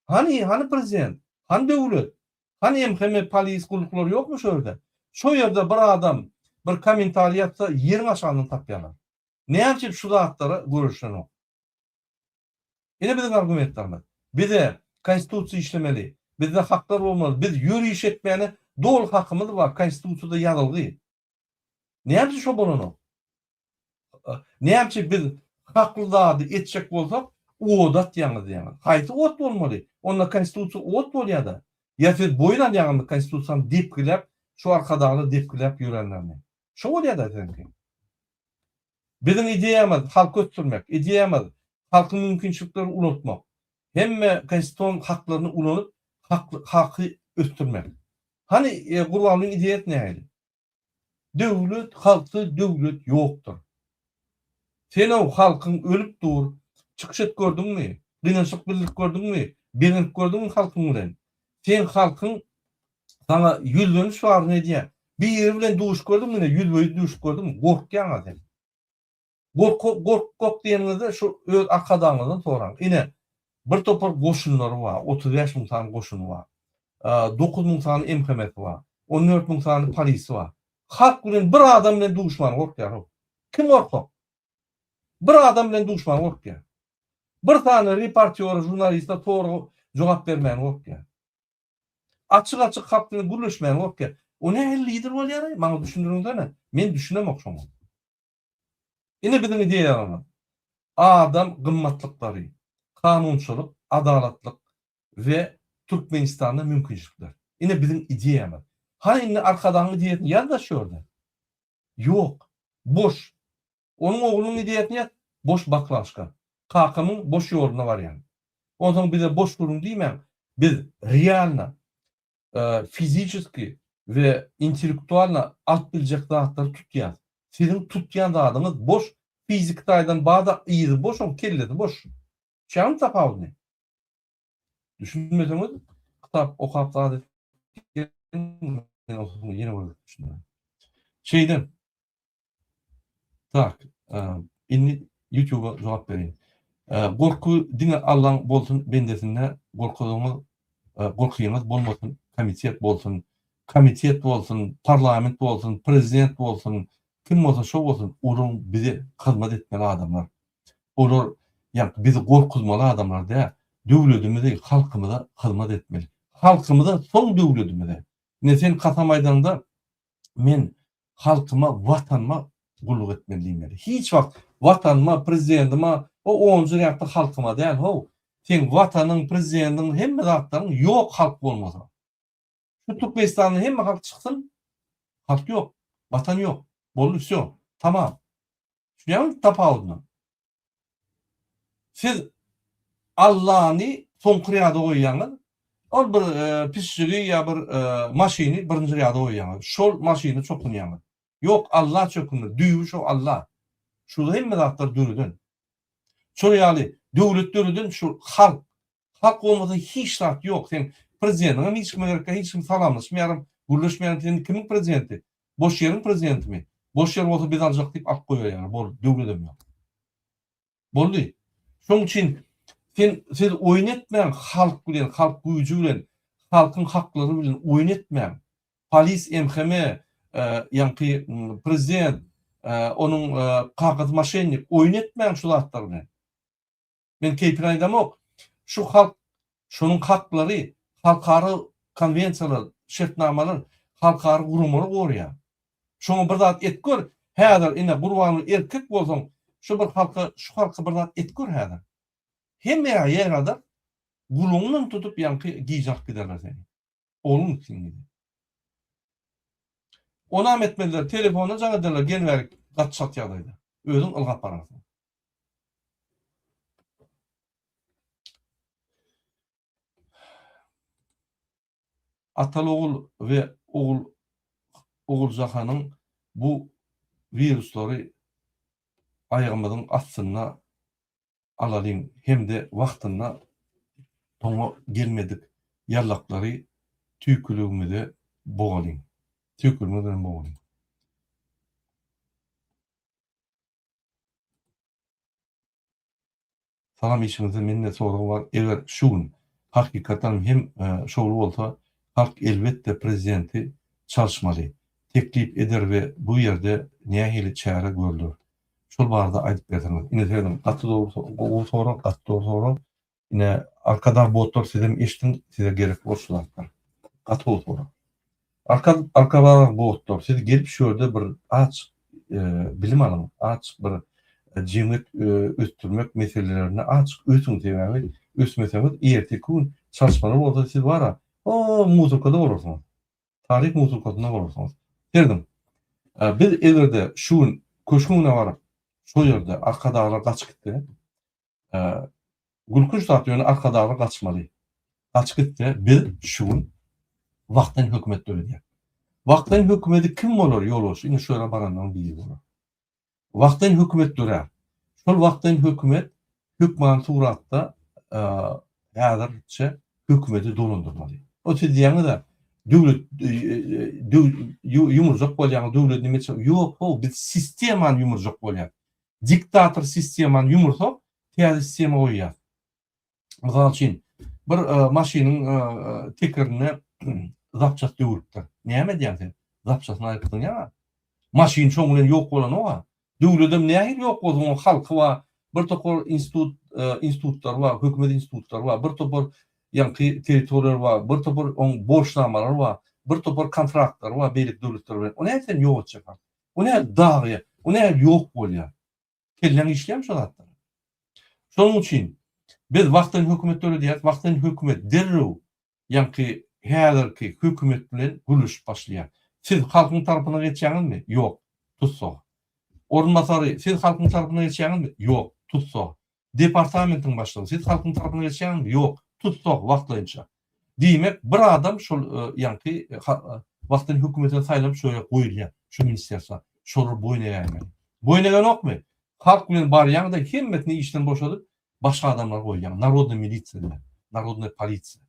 Hany, hany prezident? Hany döwlet? Hany MHM polis gulluklary ýokmy şo ýerde? Şo ýerde bir adam bir kommentariý ýazsa ýeriň aşagyndan tapýarlar. Näme üçin şu zatlara göreşilenok? Ine biziň argumentlerimiz. Bize konstitusiýa işlemeli. Bizde haklar bolmaly. Biz ýöriş etmäne doly hakymyz bar konstitusiýada ýazylgy. Näme üçin şo bolanok? Näme üçin biz hakly zady etjek bolsak, ot atýaňyz diýýäňiz. Haýsy ot bolmaly? Onda konstitusiýa ot bolýa-da. Ýa siz boýun alýaňyzmy konstitusiýany depgiläp, şu Arkadagly depgiläp ýörenlerini? Şo bolýa-da siziňki. Biziň ideýamyz halky ösdürmek, ideýamyz halkyň mümkinçiliklerini ulaltmak. Hemme konstitusion haklaryny ulanyp, halky ösdürmek. Hany Gurbangulyň ideýasy nähili? Döwlet halksyz döwlet ýokdur. Sen-ow halkyň ölüp dur, çykyş et gördüňmi, gynançlyk bildirip gördüňmi, begenip gördüňmi halkyň bilen? Seň halkyň saňa ýüzleniş baryny edýär. Biri bilen duşup gördüňmi ine ýüzbe-ýüz duşup gördüňmi? Gorkýaň-a sen. Gorky gorkak diýeniňizde şu öz arkadagyňyzdan soraň. Ine, bir topar goşunlary bar, 35 müň sany goşuny bar. 9000 sany MHM-si bar. 14 müň sany polisi bar. Halk bilen bir adam bilen duşmany gorkýar-ow. Kim gorkak? Bir adam bilen duşmany gorkýar. Bir sany reportýora, žurnaliste sorag jogap bermäni gorkýar. Açyk-açyk halk bilen gürleşmäni gorkýar. O nähili lider bolýar-aý? Maňa düşündiriňsene. Men düşünemok şoňa. Ine biziň ideýalarymyz. Adam gymmatlyklary, kanunçylyk, adalatlyk we Türkmenistanda mümkinçilikler. Ine biziň ideýamyz. Hany indi Arkadagyň ideýasyny ýaz-da şu ýerde. Ýok. Boş. Onuň oglunyň ideýasyny ýaz, boş baklaşka. Kakamyň boş ýoluna barýan. Onsoň bize boş gürrüň diýmäň. Biz realno fiziçeski we intellektualno alyp biljek zatlary tutýas. Siziň tutýan zadyňyz boş, fiziki taýdan bar-da yzy boş oň kellesi boş. Düşýäňizmi tapawudyny? Düşünmeseňiz kitap okap zat edip men ýene bir düşündireýin. Şeýle. Tak, indi YouTube-a jogap bereýin. Gorky diňe Allaň bolsun bendesinde, gorkuzyňyz, gorkyňyz bolmasyn, komitet bolsun, komitet bolsun, parlament bolsun, prezident bolsun, kim bolsa şo bolsun, olaryň bize hyzmat etmeli adamlar. Olar ýa bizi gorkuzmaly adamlar däl, döwletimizi, halkymyza hyzmat etmeli. Halkymyza, soň döwletimize. Ine sen kasam aýdaňda men halkyma, watanyma gulluk etmeli diýmeli. Hiç wagt watanyma, prezidentime, o onunjy ýakda halkyma däl, how. Seň watanyň, prezidendiň hemme zatlaryň ýok halk bolmasa. Şu Türkmenistandan hemme halk çyksyn, halk ýok, watan ýok. Boldy, wsýo, tamam. Düşünýäňmi tapawudyna? Siz Allany soňky rýada goýýaňyz, ol bir pişşigi ýa bir maşyny birinji rýada goýýaňyz. Şol maşyna çokunýaňyz. Ýok, Alla çökünmeli. Düýbi şo Alla. Şu hemme zatlary döreden. Şol ýaly döwlet döreden şu halk. Halk bolmasa hiç zat ýok. Seň prezidentiňem hiç kime gerek däl, hiç kim salamlaşmaýaram, gürleşmeýärem. Sen kimiň prezidenti? Boş ýeriň prezidentimi? Boş ýer bolsa biz aljak diýip alyp goýaýarlar. Boldy, döwledem ýok. Boldy. Şoň üçin sen siz oýun etmäň halk bilen, halk güýji bilen, halkyň haklary bilen oýun etmäň. Polis MHM ýaňky prezident onuň kakasy moşennik oýun etmäň şu zatlar bilen. Men keýpine aýdamok. Şu halk, şonuň haklary halkara konwensiýalar, şertnamalar, halkara guramalar goraýar. Şoňa bir zat et gör, häzir ine Gurbanguly erkek bolsaň, şu bir halka, şu halka bir zat et gör häzir. Hemme ýaga ýaradar, gulagyňdan tutup ýaňky gije alyp giderler seni. Ogluň gitsin diýdi. Onam etmezler, telefonda jaň ederler, gel bärik gaty çalt ýagdaýda. Özüň ylgap bararsyň. Ataly ogul we ogul Oguljahanyň bu wiruslary aýagymyzyň astynda alalyň hem-de wagtynda soňa gelmedik ýallaklary tüýküligimize bogalyň. Tüýküligimiz bilen bogalyň. Salam işiňizde mende sorag bar eger şu gün hakykatan hem şowly bolsa halk elbetde prezidenti çalyşmaly teklip eder we bu ýerde nähili çäre görler şol barada aýdyp berseňiz ine serediň gaty dogry gowy sorag gaty dogry sorag ine arkadag botlar sizem eşdiň size gerek bor şu zatlar gaty gowy sorag Arka arkadag botlar siz gelip şu ýerde bir azjyk bilim alyň azjyk bir. jemgyýet ösdürmek meselelerinde azjyk ösüň sebäbi ösmeseňiz erteki gün çalyşmalar bolsa siz bara o muzykada bolarsyňyz. Taryh muzykasynda bolarsyňyz. Serediň. Biz egerde şu gün köşgüň öňüne baryp şo ýerde Arkadaglar gaçyp gitse Gülkünç zat ýöne Arkadaglar gaçmaly. Gaçyp gitse biz şu gün wagtlaýyn hökümet döredýäs. Wagtlaýyn hökümedi kim bolar ýolbaşçy indi şu ýere baranlaryň biri bolar. Wagtlaýyn hökümet dörär. Şol wagtlaýyn hökümet hökmany suratda häzirçe hökümeti dolandyrmaly. O siz diýýäňiz-ä döwlet ýumurjak bolýaňyz döwlet nime ýok how biz sistemany ýumurjak bolýas. Diktator sistemany ýumursak täze sistema goýýas. Mysal üçin, bir maşynyň tekerinde zapçast döwülipdir. Näme edýäň sen? Zapçastyny aýryp zyňýaň-a. Maşyn şoň bilen ýok bolanok-a. Döwledem nähili ýok bolsun, onuň halky bar, bir topar institut, institutlary bar, hökümet institutlary bar, bir topar ýaňky territoriýalary bar, bir topar oň borçnamalary bar, bir topar kontraktlary bar beýleki döwletler bilen. O nädip sen ýok etjek halky? O nädip dagýar? O nädip ýok bolýar? Kelläň işleýärmi şo zatlara? Şonuň üçin biz wagtlaýyn hökümet döredýäris, wagtlaýyn hökümet derrew ýaňky häzirki hökümet bilen gürleşip başlaýar. Siz halkyň tarapyna geçýäňizmi? Ýok. Tussag. Orunbasary, siz halkyň tarapyna geçýäňizmi? Ýok. Tussag. Departamentiň başlygy, siz halkyň tarapyna geçýäňizmi? Ýok. Tussag, wagtlaýynça. Diýmek, bir adam şol ýaňky wagtlaýyn hökümete saýlanyp şo ýere goýulýar, şo ministerstwa. Şolar boýun egäýmeli. Boýun egenokmy? Halk bilen barýaň-da hemmesini işden boşadyp, başga adamlary goýýaň. Narodnyý milisiýa diýýär. Narodnyý polisiýa.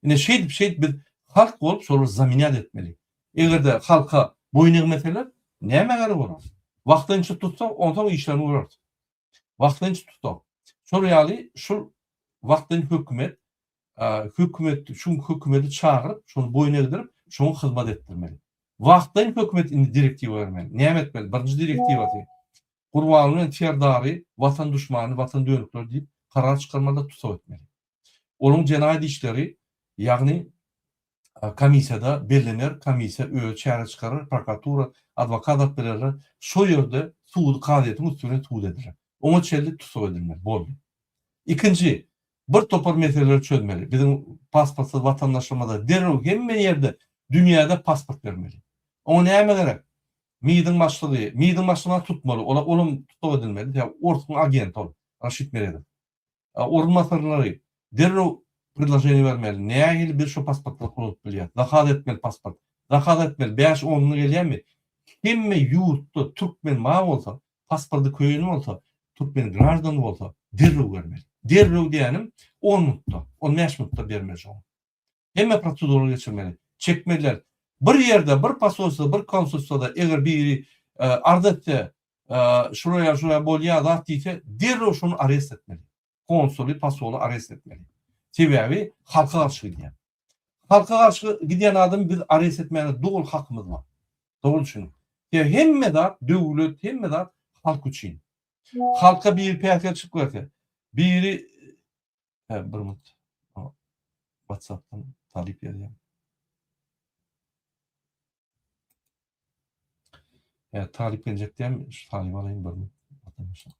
Ine şeýdip şeýdip biz halk bolup şolary zamenýat etmeli. Eger-de halka boýun egmeseler, nämä gerek olar? Wagtlaýynça tutsak, onsoň işlerini göreris. Wagtlaýynça tutsak. Şol ýaly şul wagtlaýyn hökümet hökümet şu hökümeti çagyryp, şony boýun egdirip, şoňa hyzmat etdirmeli. Wagtlaýyn hökümet indi direktiwa bermeli. Näme etmeli? Birinji direktiwasy Gurbanguly bilen Serdary watan duşmany, watan dönükleri diýip karar çykarmaly, tussag etmeli. Olaryň jenaýat işleri, ýagny komissiýada bellener, komissiýa özi çäre çykarar, prokuratura, adwokat alyp bererler, şo ýerde sud, kazyýetiň üsti bilen sud ediler. Oňa çenli tussag edilmeli, boldy. Ikinji, bir topar meseleleri çözmeli. Biziň pasportsyz watandaşlarymyza derrew hemme ýerde dünýäde pasport bermeli. Oňa näme gerek? MİD-iň başlygy, MİD-iň başlygyny tutmaly, ola olam tussag edilmeli, sebäbi orsuň agenti ol, Raşid Meredow. Orunbasarlary derrew predloženiýe bermeli, nähili biz şo pasportlary ulanyp bilýäs, zakaz etmeli pasport, zakaz etmeli, bäş-on güne gelýärmi? Hemme ýurtda türkmen bar bolsa, pasporty köýen bolsa, türkmen graždany bolsa derrew bermeli. Derrew diýýänim on minutda, on bäş minutda bermeli şoňa. Hemme proseduralary geçirmeli. Çekmeliler. Bir ýerde, bir posolstwada, bir konsulstwada eger biri arz etse, şular ýaly, şular ýaly bolýar zat diýse, derrew şony arest etmeli. Konsuly, posoly arest etmeli. Sebäbi halka garşy gidýär. Halka garşy gidýän adamy biz arest etmäne doly hakymyz bar. Dogry düşüniň. Sebäbi hemme zat, döwlet, hemme zat halk üçin. Halka biri päsgelçilik berse, biri Hä, bir minut. WhatsApp-dan talyp ýazýar. Hä, talyp geljek diýýän, şu talyby alaýyn bir minut. Watandaşlar.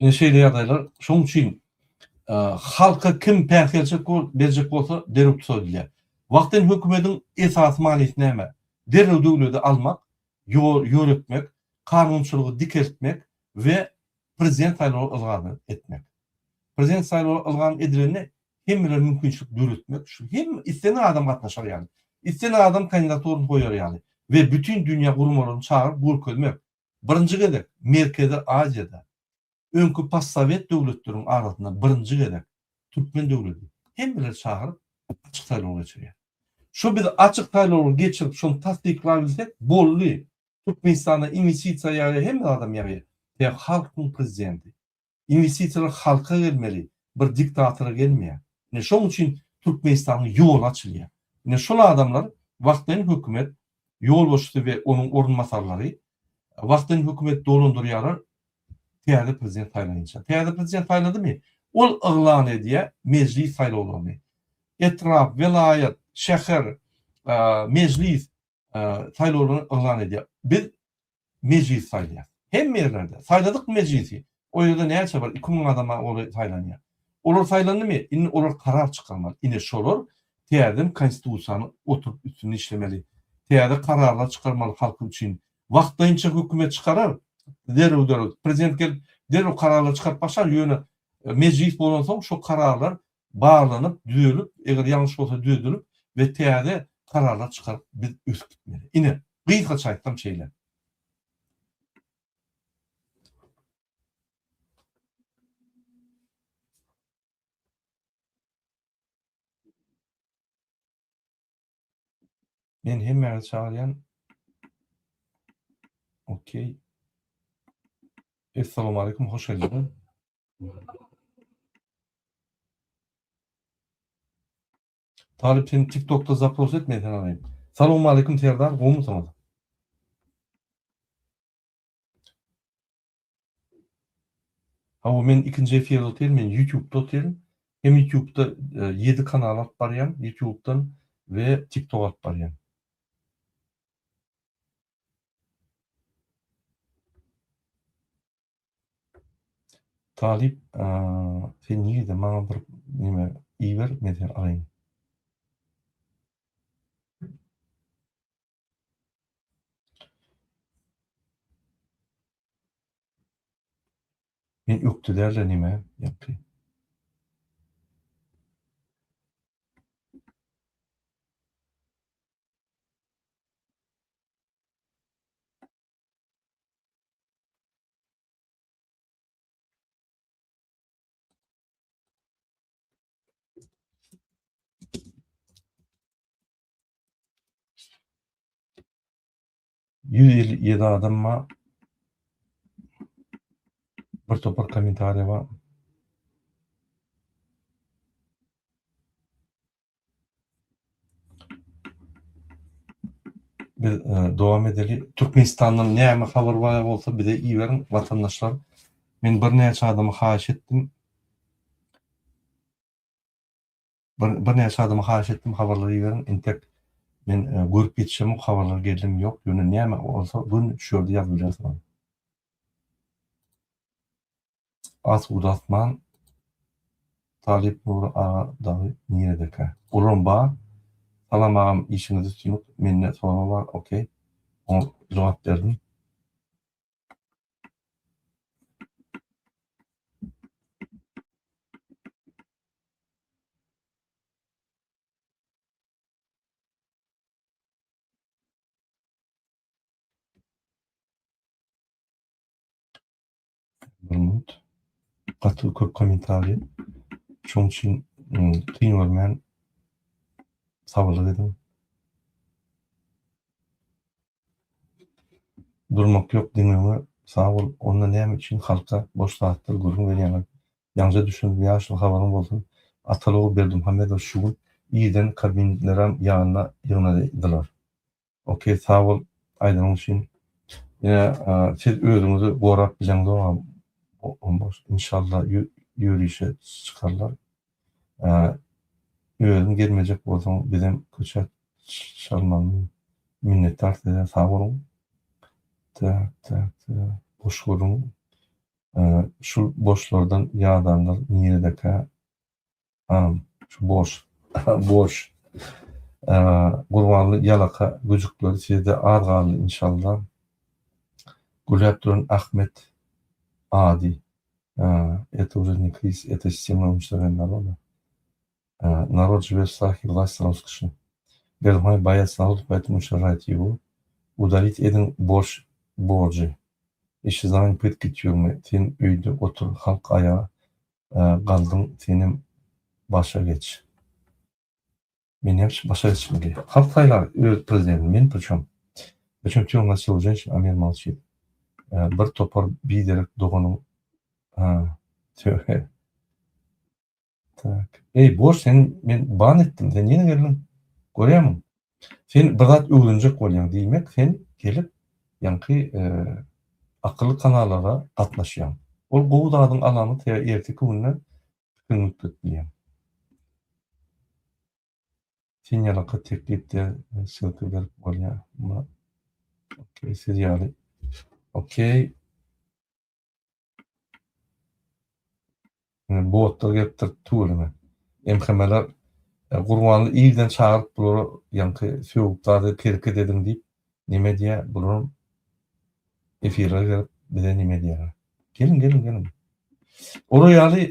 Ine şeýle ýagdaýlar. Şonuň üçin halka kim päsgelçilik berjek bolsa derrew tussag edilýär. Wagtlaýyn hökümediň esasy manysy näme? Derrew döwledi almak, ýol ýöretmek, kanunçylygy dikeltmek we prezident saýlawy ylgan etmek. Prezident saýlawy ylgan edilende hemmeler mümkinçilik döretmek, şu hemme islendik adam gatnaşar ýaly, islendik adam kandidaturasyny goýar ýaly we bütin dünýä guramalaryny çagyryp görkezmek. Birinji gezek Merkezi Aziýada öňki postsowet döwletleriň arasynda birinji gezek türkmen döwleti hemmeleri çagyryp açyk saýlaw geçirýär. Şu biz açyk saýlawlary geçirip şony tassyklabilsek boldy. Türkmenistanda inwestisiýa ýagýar hemme zadam ýagýar. Sebäbi halkyň prezidenti. Inwestisiýalar halka gelmeli, bir diktatora gelmeýär. Ine şoň üçin Türkmenistanyň ýoly açylýar. Ine şol adamlar wagtlaýyn hökümet ýolbaşçysy we onuň orunbasarlary wagtlaýyn hökümet dolandyrýarlar täze prezident saýlanynça. Täze prezident saýladymy? Ol yglan edýär mejlis saýlawlaryny. Etrap, welaýat, şäher, mejlis saýlawlaryny yglan edýär. Biz mejlis saýlaýas. Hemme ýerlerde. Saýladyk mejlisi. O ýerde näçe bir 2000 adama golaý saýlanýar. Olar saýlandymy? Indi olar karar çykarmaly. Ine şolar täzeden konstitusiýany oturyp üstünde işlemeli. Täze kararlar çykarmaly halk üçin. Wagtlaýynça hökümet çykarar. Derrew derrew. Prezident gelip derrew kararlar çykaryp başlar. Ýöne mejlis bolansoň şo kararlar barlanyp, düzelip, eger ýalňyş bolsa düzedilip we täze kararlar çykaryp biz ösüp gitmeli. Ine, gysgaça aýtsam şeýle. Men hemmäňizi çagyrýan. Okey. Essalamu aleýkum, hoş geldiňiz. Talyp sen TikTokda zapros et men seni alaýyn. Salowmaleýkim Serdar gowmysyňyz? Hawa men ikinji efirde otyryn men ýutubda otyryn. Hem ýutubda 7 kanal alyp barýan ýutubdan we TikTok alyp barýan. Talyp sen nirede maňa bir neme iber men seni alaýyn. Men ökde dälde neme ýapy. 157 adam bar. Bir topar kommentariýa bar. Biz e, dowam edeli. Türkmenistandan näme habar bar bolsa bize iberiň watandaşlar. Men birnäçe adama haýyş etdim. Bir birnäçe adama haýyş etdim habarlary iberiň. Entek men e, görüp ýetişemok habarlar geldimi ýok. Ýöne näme bolsa gün şu ýerde ýazyp bilersiňiz. Asuda asman Talyp Nury aga dagy niredekä? Olaram bar. Salam agam işiňizde üstünlik. Mende sorag bar okey. Oňa jogap berdim. Bir minut. Gaty köp kommentariý. Şoň üçin kyn görmän sabyrlyk ediň. Durmak ýok diňe öňe. Sag bol. Onda näme üçin halka boş zatlar gürrüň berýäňiz? Ýaňja düşündim ýaşuly habaryň bolsun. Ataly-ogul Berdimuhamedow şu gün irden kabinetleram ýanyna ýygnadylar. Ok sag bol aýdanyň üçin. Ine siz özüňizi gorap bileňzogam inşallah ýörişe çykarlar. Özüň gelmejek bolsaň bizem köçä çalmalymy minnetdar size sag boluň. Tak tak tak boş gürrüň. Şul boşlardan ýadanlar niredekä Am, şu boş. Boş. Gurbanly ýalaka güjükleri sizde az galdy inşallah. Gülläp duran Ahmet Ady. Это уже не кризис, это системное уничтожение народа. Народ живет в страхе, власть роскоши. Berdimuhamedow боец народа, поэтому уничтожает его. Удалить ediň boş borjy. Исчезновение пытки тюрьмы. Sen öýde otur, halk aýaga galdyň senem başa geç. Men näme üçin başa geçmeli? Halk saýlar öz prezidentini, men priçem? Priçem ty u nas ženşin, a men molçit. Bir topar biderek doganyň ha töwe. Tak. Eý, boş sen men ban etdim, sen ýene geldiň. Görýärmiň? Sen bir zat öwrenjek bolýaň, diýmek sen gelip ýaňky akylly kanallara gatnaşýaň. Ol gowy zadyň alamaty erteki günde pikiriňi üýtgedip bilýäň. Sen ýalaka teklipde ssylka berip bolýar. Okey, siz ýaly. Okey. Botlar gelipdir tüweleme. MHM-ler Gurbanly irden çagyryp bulara ýaňky sögüp zat edip hereket ediň diýip neme edýär bularam efire gelip bize neme edýärler. Geliň geliň geliň. Olar ýaly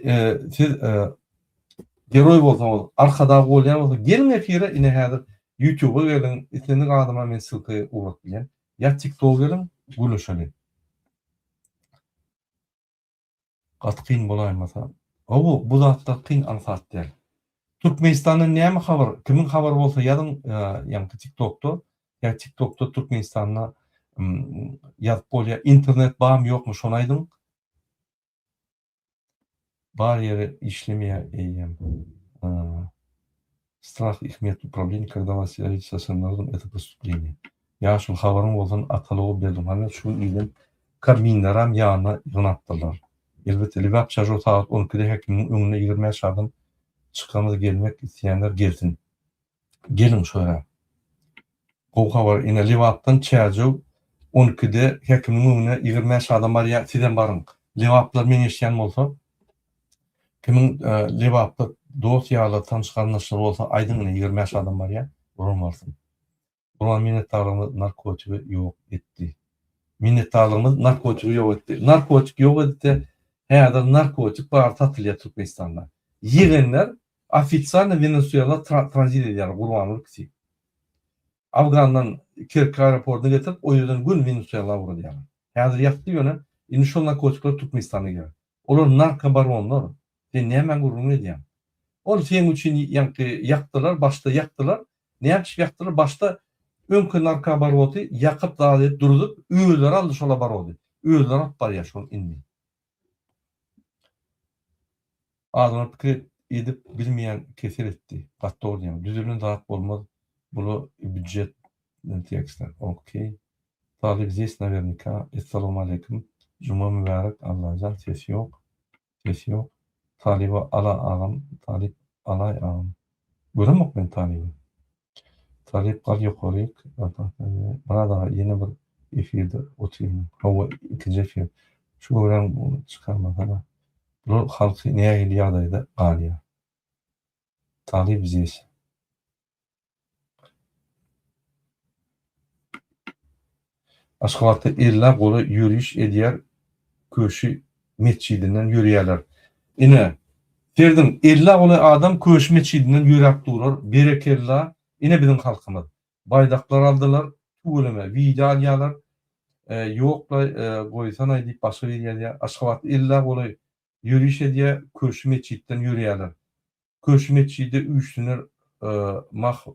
siz geroý bolsaňyz arkadag bolýan bolsa geliň efire ine häzir ýutuba geliň islendik adama men ssylka ugradyp bilýän ýa tiktoga geliň gürleşeliň. Gaty kyn bolaýmasa. Hawa bu zatlar kyn aňsat däl. Türkmenistandan näme habar kimiň habary bolsa ýazyň ýaňky tiktokda ýa tiktokda Türkmenistanda ýazyp bolýa internet barmy ýokmy şony aýdyň. Bar ýeri işlemeýär eýýäm. Strah их нет управления, когда вас явить со всем народом, это преступление. Ýaşuly habaryň bolsun Ataly Berdimuhamedow şu gün irden Kabminleram ýanyna ýygnapdyrlar. Elbetde Lebap Çažow sagat on ikide häkimiň öňüne 25 adam çykamyz gelmek isleýänler gelsin. Geliň şu ýere. Gowy habar ine Lebapdan Çärjew on ikide häkimiň öňüne 25 adam barýar sizem baryň. Lebaplylar meň eşidýän bolsa Kimiň Lebapda dost ýarlary tanyş garyndaşlary bolsa aýdyň ine 25 adam barýar olam barsyn. Gurban minnetdarlygymyz narkotigi ýok etdi. Minnetdarlygymyz narkotigi ýok etdi. Narkotik ýok edipde häzir narkotik bar satylýar Türkmenistanda. Ýegenler ofitsialno Wenesuela tranzit edýärler Gurbanguly ikisi. Afgandan Kerki aeroportyna getirip o ýerden göni Wenesuela ugradýarlar. Häzir ýatdy ýöne indi şol narkotikler Türkmenistana girer. Olar narkobaronlar. Sen nämäň gürrüňini edýäň? Ol seň üçin ýaňky ýakdylar, başda ýakdylar. Näme üçin ýakdylar? Başda öňki narkoabaroty ýakyp zat edip duruzyp, özleri aldy şol abarody. Özleri alyp barýar şony indi. Adamlar pikir edip bilmeýän kesel etdi. Gaty dogry diýýäň. Düzülen zat bolmaz. Bula býudjet tekstler. Okey. Talyp zes nawernika Essalawmaleýkim Juma mübärek Allajan ses ýok ses ýok Talyba ala agam Talyp alaý agam Göremok men Talyby Talyp gal ýokaryk Myrat aga ýene bir efirde otyryn hawa ikinji efir şu göwräň çykarmasana bular halky nähili ýagdaýda galýar Talyp zes. Aşgabatda ellä golaý ýöriş edýär Köşi metjidinden ýörýärler. Ine, serediň, ellä golaý adam Köşi metjidinden ýöräp durar, berekella, ine biziň halkymyz. Baýdaklar aldylar, tüweleme, wideo alýarlar, ýok-laý, goýsanaý diýip başga biri ýazýar. Aşgabatda ellä golaý ýöriş edýär, Köşi metjitden ýörýärler. Köşi metjide üýşsünler Mah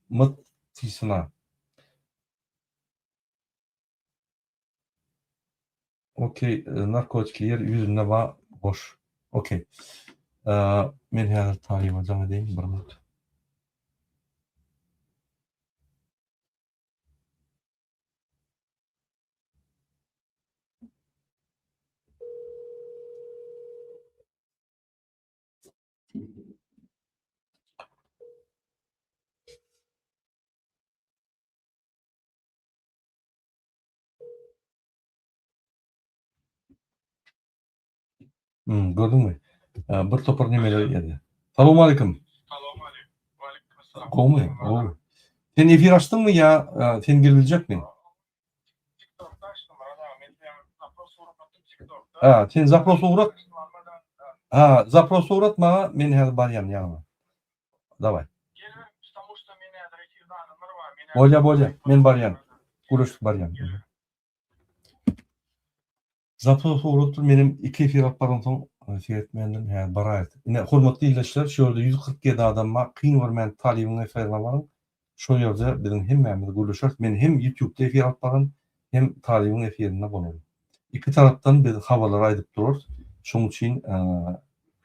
myt tysyna. Okey narkotiki ýer ýüzünde ba boş. Okey. Men häzir talyba jaň edeýin bir minut. Hmm, gördüňmi? Bir topar nemeler geldi. Salam aleyküm. Salam aleyküm. Waleyküm selam. Gowmy? Gowy. Sen efir açdyňmy ýa sen gelibiljekmi? TikTokda açdym Myrat aga. Men size zapros ugratdym TikTokda. Ha, sen zapros ugrat. Ha, zapros ugrat maňa, men häzir barýan ýanyňa. Daway. Geliber, потому что men häzir efirde adamlar bar. Men Bolýa, bolýa. Men barýan. Gürleşdik barýan. Zapros ugratdyr, menem iki efir alyp baransoň. Seretmändim, hä baraýys. Ine, hormatly ildeşler, şu ýerde 147 adam bar. Kyn görmän Talybyň efirine baryň. Şol ýerde biziň hemmämiz gürleşeris. Men hem YouTube-da efir alyp bararyn, hem Talybyň efirinde bolaryn. Iki tarapdan biz habarlary aýdyp durarys. Şonuň üçin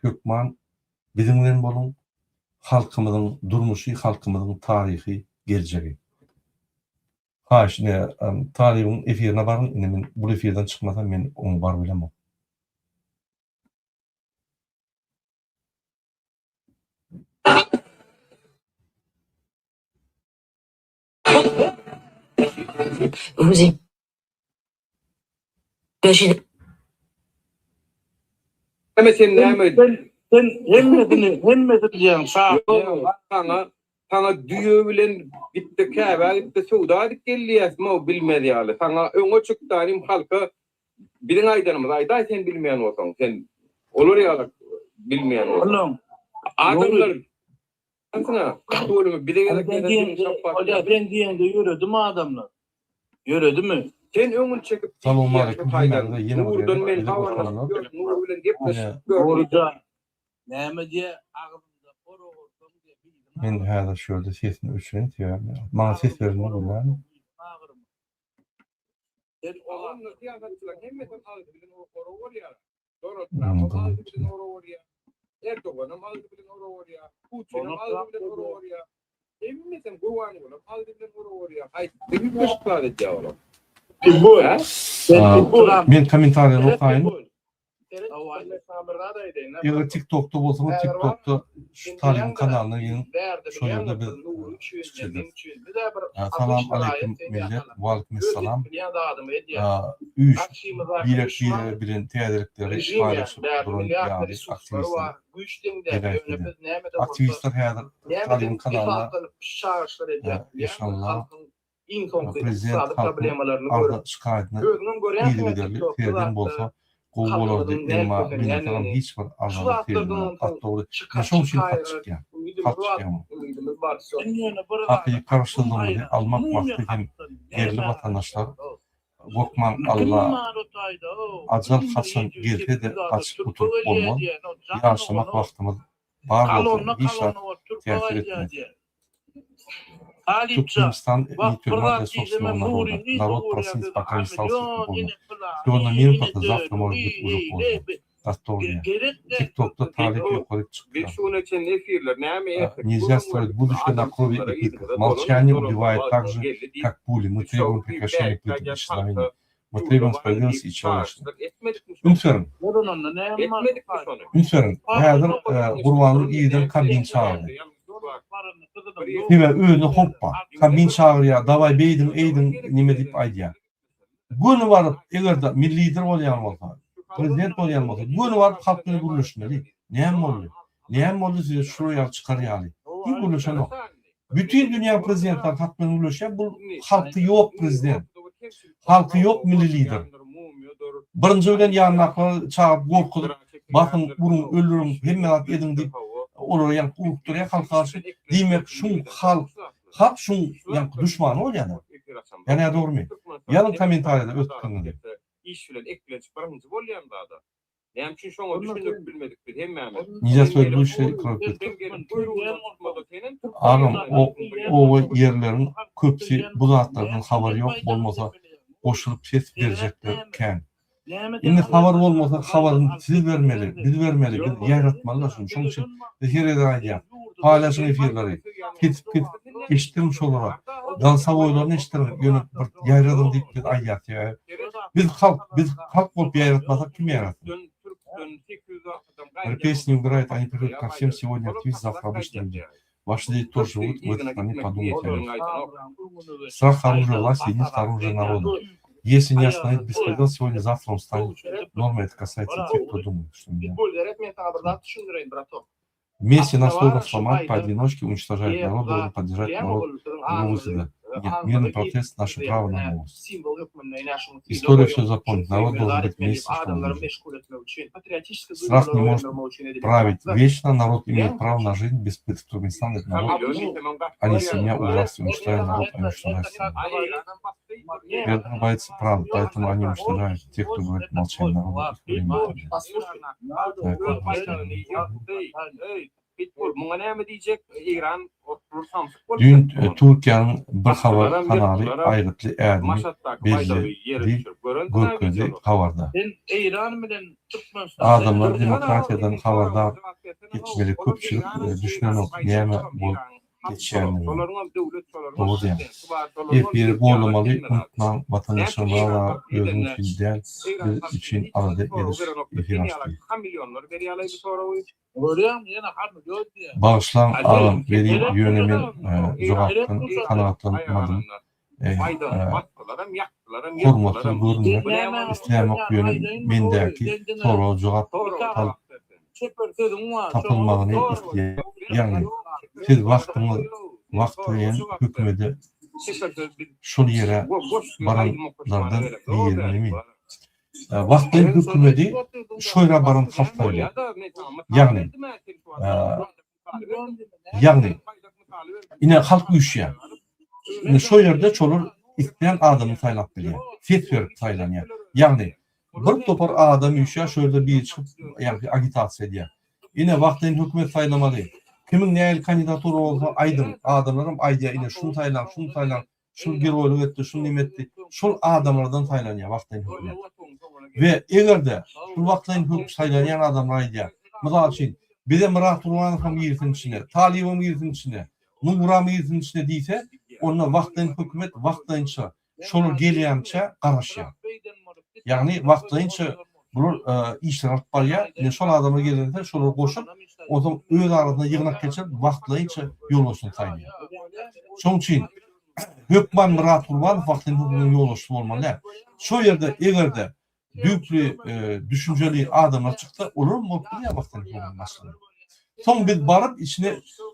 hökman biziň bilen boluň. Halkymyzyň durmuşy, halkymyzyň taryhy, geljegi. Haýyş ine Talybyň efirine baryň indi men bul efirden çykmasam men oňa baryp bilemok. Vous imaginez Näme sen näme? Sen sen hemmesini hemmesini diýýäň şa. Ýok, saňa saňa düýe bilen gitde Käbä gitde söwda edip gel diýýäsmi bilmez ýaly. Saňa öňe çyk danym halka biziň aýdanymyzy aýdaý sen bilmeýän bolsaň sen olar ýaly bilmeýän bolsaň. Adamlar Bize gerek Sen diýeňde, Olýa sen diýeňde ýöredimi adamlar? Ýöredimi? Sen öňüni çekip Salowmaleýkim hemmäňize ýene bir Nurdan gezek men bize habarlaşyp goşulanlar. ýörün, Nur bilen Ine gepleşip ýörün. Nuryjan, näme diýýä, agzyňda hor ogursaň diýýä, biziň Men häzir şu ýerde sesini öçüreýin sebäbi maňa ses Agzyňda berilmedi hor bilýäňmi? ogursaň biziň agyrymyz. Sen onda syýasatçylaryň hemmesem agzy bilen ora bolýar. Donald Trampam agzy bilen ora bolýar. Erdoganam agzy bilen ora bolýar. Putinem agzy bilen ora bolýar. Hemmesem Gurbangulam agzy bilen ora bolýar. Haýsy üýtgeşik zat edýär olar? Pitbull. Sen Pitbull. Men kommentariýany okaýyn. Eger TikTokda bolsaňyz TikTokda şu Talybyň kanalyna giriň şol ýerde biz çykyş ederis. Salam aleýkum millet waleýkim essalam üýş birek birege bilen täzelikleri paýlaşyp duran ýaly aktiwistler geläýsede. Aktiwistler häzir Talybyň kanalyna inşallah iň soňky Prezident ykdysady halkyň problemalaryny arza görüp, şikaýatyna özüňem görýänsiň-ä yzygiderli TikTokda sereden zatda bolsa gowy bolardy, halkymyzyň emma nädip gynansagam ösenýändigini, hiç bir şu arzalar zatlardan seredilmän onsoň gaty dogry çyka ine şoň üçin hat çykaýra çykýar umydymyz hat bar, çykýar muň. umydymyz bar wsýo. Sen ýöne bir zada Hakyky kim garaşsyzlygymyzy haýran, almak muny wagty hem hakdan ýerli näme watandaşlar garaşýaň dost? gorkmaň Kim Alla bar o taýda o, ajal kim bir haçan 700 gelse-de 800 ada gaçyp türpe gutulyp gelýär bolmaz diýýän, o jan ýaşamak ogany o. wagtymyz bar bolsa Kolonna hiç zat kolonna bolup türpe täsir gaýdýar etmez. diýýär. Talypça, Türkmenistan wah не bir тюрьма zat для diýsem собственного народа. Nury nirde Народ görýär просился, dedi, пока a не стал million свободным. ine Все на pylany, минутах, ine завтра может быть döli, уже eýle поздно. bi. Gastolniýa. Gerek däl. TikTokda talyp ýokaryk Biz çykýar. şu güne çenli efirler näme etdik? Нельзя строить будущее на крови и пытках. Молчание убивает так же, как пули. Мы требуем прекращения пыток и исчезновения. Мы требуем справедливости и человечности. Üns beriň. Görün onda näme bar? Etmedikmi şony? Üns beriň. Häzir e, Gurbanguly irden Kabin çagyrdy. Sebäbi özüne howp bar. Kabin çagyrýar, dawaý beýdiň, eýdiň nime diýip aýdýar. Göni baryp, eger-de milli lider bolýan bolsa, prezident bolýan bolsa, göni baryp halk bilen gürleşmeli. Näme boldy? Näme boldy size şular ýaly çykar ýaly? Hiç gürleşenok. Bütin dünýäniň prezidentleri halk bilen gürleşýär. Bu halky ýok prezident. Halky ýok milli lider. Birinji bilen ýanyndakylar çagyryp gorkuzyp, basyň, uruň, öldüriň, hemme zat ediň diýip, olara ýaňky urupdyrýar halka garşy. Diýmek, şuň halk, halk şuň ýaňky duşmany bolýar. Ýa nädogrymy? Ýazyň kommentariýada öz pikiriňizi. Iş bilen eklenç birinji bolýan zada. Näme üçin şoňa düşünip bilmedik biz hemmämiz? Nijä söýlüşi Agam o oba ýerleriň köpüsi bu zatlardan habary ýok bolmasa goşulyp ses berjekler kän. Indi habar bolmasa habaryny siz bermeli biz bermeli biz ýaýratmalyda şuny şoň üçin biz her gezek aýdýas paýlaşyň efirleri kesip kesip eşitdiriň şolara galsawoýlaryny eşitdiriň ýöne bir ýaýradyň diýip biz aýdýas sebäbi biz halk biz halk bolup ýaýratmasak kim ýaýratsyn. Песни играют, они приходят ко всем сегодня активист, завтра обычные люди. Ваши дети тоже живут в этой стране, подумайте о них. Страх оружия власти единственное оружие народа. Если не остановить беспредел сегодня, завтра он станет нормой. Это касается тех, кто думает, что меня. Вместе нас сложно сломать, поодиночке уничтожать народ, должен поддержать народ другого Нет, мирный протест – наше право на голос. История все запомнит. Народ должен быть вместе, чтобы выжить. Страх не может править вечно. Народ имеет право на жизнь без пыток. Туркменистан – это народ, а не семья у власти. Уничтожая народ, а не уничтожая семью. Верно боится правды, поэтому они уничтожают тех, кто говорит молчание народа, их время Öz baýdagyny ýakdy. Eý, Pitbull, muňa näme diýjek? Eýran oturyp samsyk bolup Düýn ýatdy. Türkiýäniň bir habar Basdylaram, kanaly ýykdylaram. aýgytly ädimi Maşatdaky baýdagy belledi ýere düşürip görensiň-ä görkezdi wideolary. habarda. Sen Eýran bilen Türkmenistany Adamlary Dursana, demokratiýadan meniň soragyma habardar jogap bersene-how. etmeli Olar köpçülik Eýranam, Eýranyň düşünenok näme baýdagy bolup Eýranyň halky şolar. geçýändigini. Şolaryňam döwlet, şolaryňam Dogry diýýäň. prezidenti bar, şolaryňam Efiri ýurt ýaly goldamaly hemme zady. unutmaň Näme watandaşlar üçin Myrat Eýran aga halky özüň edende üçin däl Eýran biz halky üçin hiç alada bir sorag ediş berenokdy. efir Sen açdy. ýaly hamillionlar berýälaý bu soragy. Görýäňmi ýene hamilýon diýýär. Bagyşlaň Hadi agam welin Gerek ýöne men bolsa Eýran jogapdan gerek bolsa Eýran kanagatlanmadym. aýaganynda baýdagyny basdylaram, ýakdylaram, Hormatsyz ýykdylaram. görünmek Bu näme Nämäňe islämok utanýaň ýöne aýdaýynmy Nury mendäki sen diňe soraga jogap Soraga nikap tal jogap ber sen. çeper sözüň bar şoňa tapylmagyny Soraga isleýän jogap ber. ýagny Ýok, çeper siz söz wagtyňyz ýok. Sen soraga wagtlaýyn jogap ber. hökümede Çeper söz biz şol ýere go- goşgy aýdym okaşmana baranlardan gerek. Zor birinimi däl bu. Wagtlaýyn Sen şonda hökümedi edip otyrdyň da şo ýere baran başga halk näme saýlaýar. Bolýa-da, men saňa mysal Ýagny berdim-ä, sen şu wagt baýdak mysaly berdiň. ýagny Baýdak mysaly berdim. ine halk üýşýär. Ine şo ýerde şolar islän adamyny saýlap bilýär. Ses berip saýlanýar. Ýagny bir topar adam üýşýär, şo ýerde biri çykyp ýagny agitasiýa edýär. Ine wagtlaýyn hökümet saýlamaly. Kimiň nähili kandidatura bolsa aýdyň. Adamlaram aýdýar, ine şuny saýlaň, şuny saýlaň. Şul geroýlyk etdi, şul neme etdi. Şol adamlardan saýlanýar wagtlaýyn hökümet. We eger-de şul wagtlaýyn hök saýlanýan adamlar aýdýar. Mysal üçin, bize Myrat Gurbanow hem girsin içine, Talybam girsin içine, Nuram girsin içine diýse, onda wagtlaýyn hökümet wagtlaýynça şolar gelýänçä garaşýar. Ýagny wagtlaýynça bular işleri alyp barýar. Ine şol adamlar gelende şolary goşup, onsoň öz arasynda ýygnak geçirip wagtlaýynça ýolbaşçyny saýlaýar. Şonuň üçin hökman Myrat Gurbanow wagtlaýyn hökümetiň ýolbaşçysy bolmaly däl. Şo ýerde eger-de düýpli düşünjeli adamlar çyksa, olaram bolup bilýär wagtlaýyn hökümetiň başlygy. Soň biz baryp içine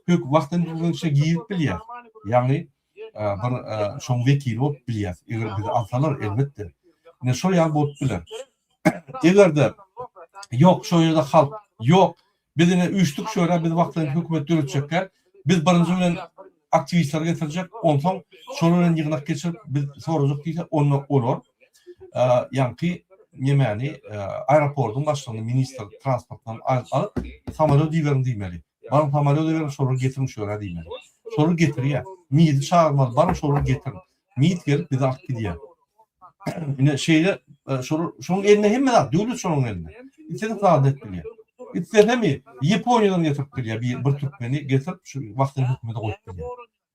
wagtlaýyn hökümetiň içine girip bilýäris. Ýagny bir şoň wekili bolup bilýäs. Eger bizi alsalar elbetde. Ine şol ýaly bolup biler. Eger-de ýok şo ýerde halk ýok biz ine üýşdük şu ýere biz wagtlaýyn hökümet döretjekkä biz birinji bilen aktiwistleri getirjek onsoň şolar bilen ýygnak geçirip biz sorajak diýse onda olar ýaňky nemäni aeroportyň başlygyny ministr transportdan alyp samolýot iberiň diýmeli. Baryň samolýot iberiň şolary getiriň şu ýere diýmeli. Şolary getirýär. MID-i çagyrmaly baryň şolary getiriň. MID gelip bizi alyp gidýär. Ine şeýle şol şonuň elinde hemme zat döwlet şonuň elinde. Isledik zadyny edip bilýär. Islesemi Ýaponiýadan getirip bilýär bir, bir türkmeni getirip şu wagtlaýyn hökümete goýup bilýär.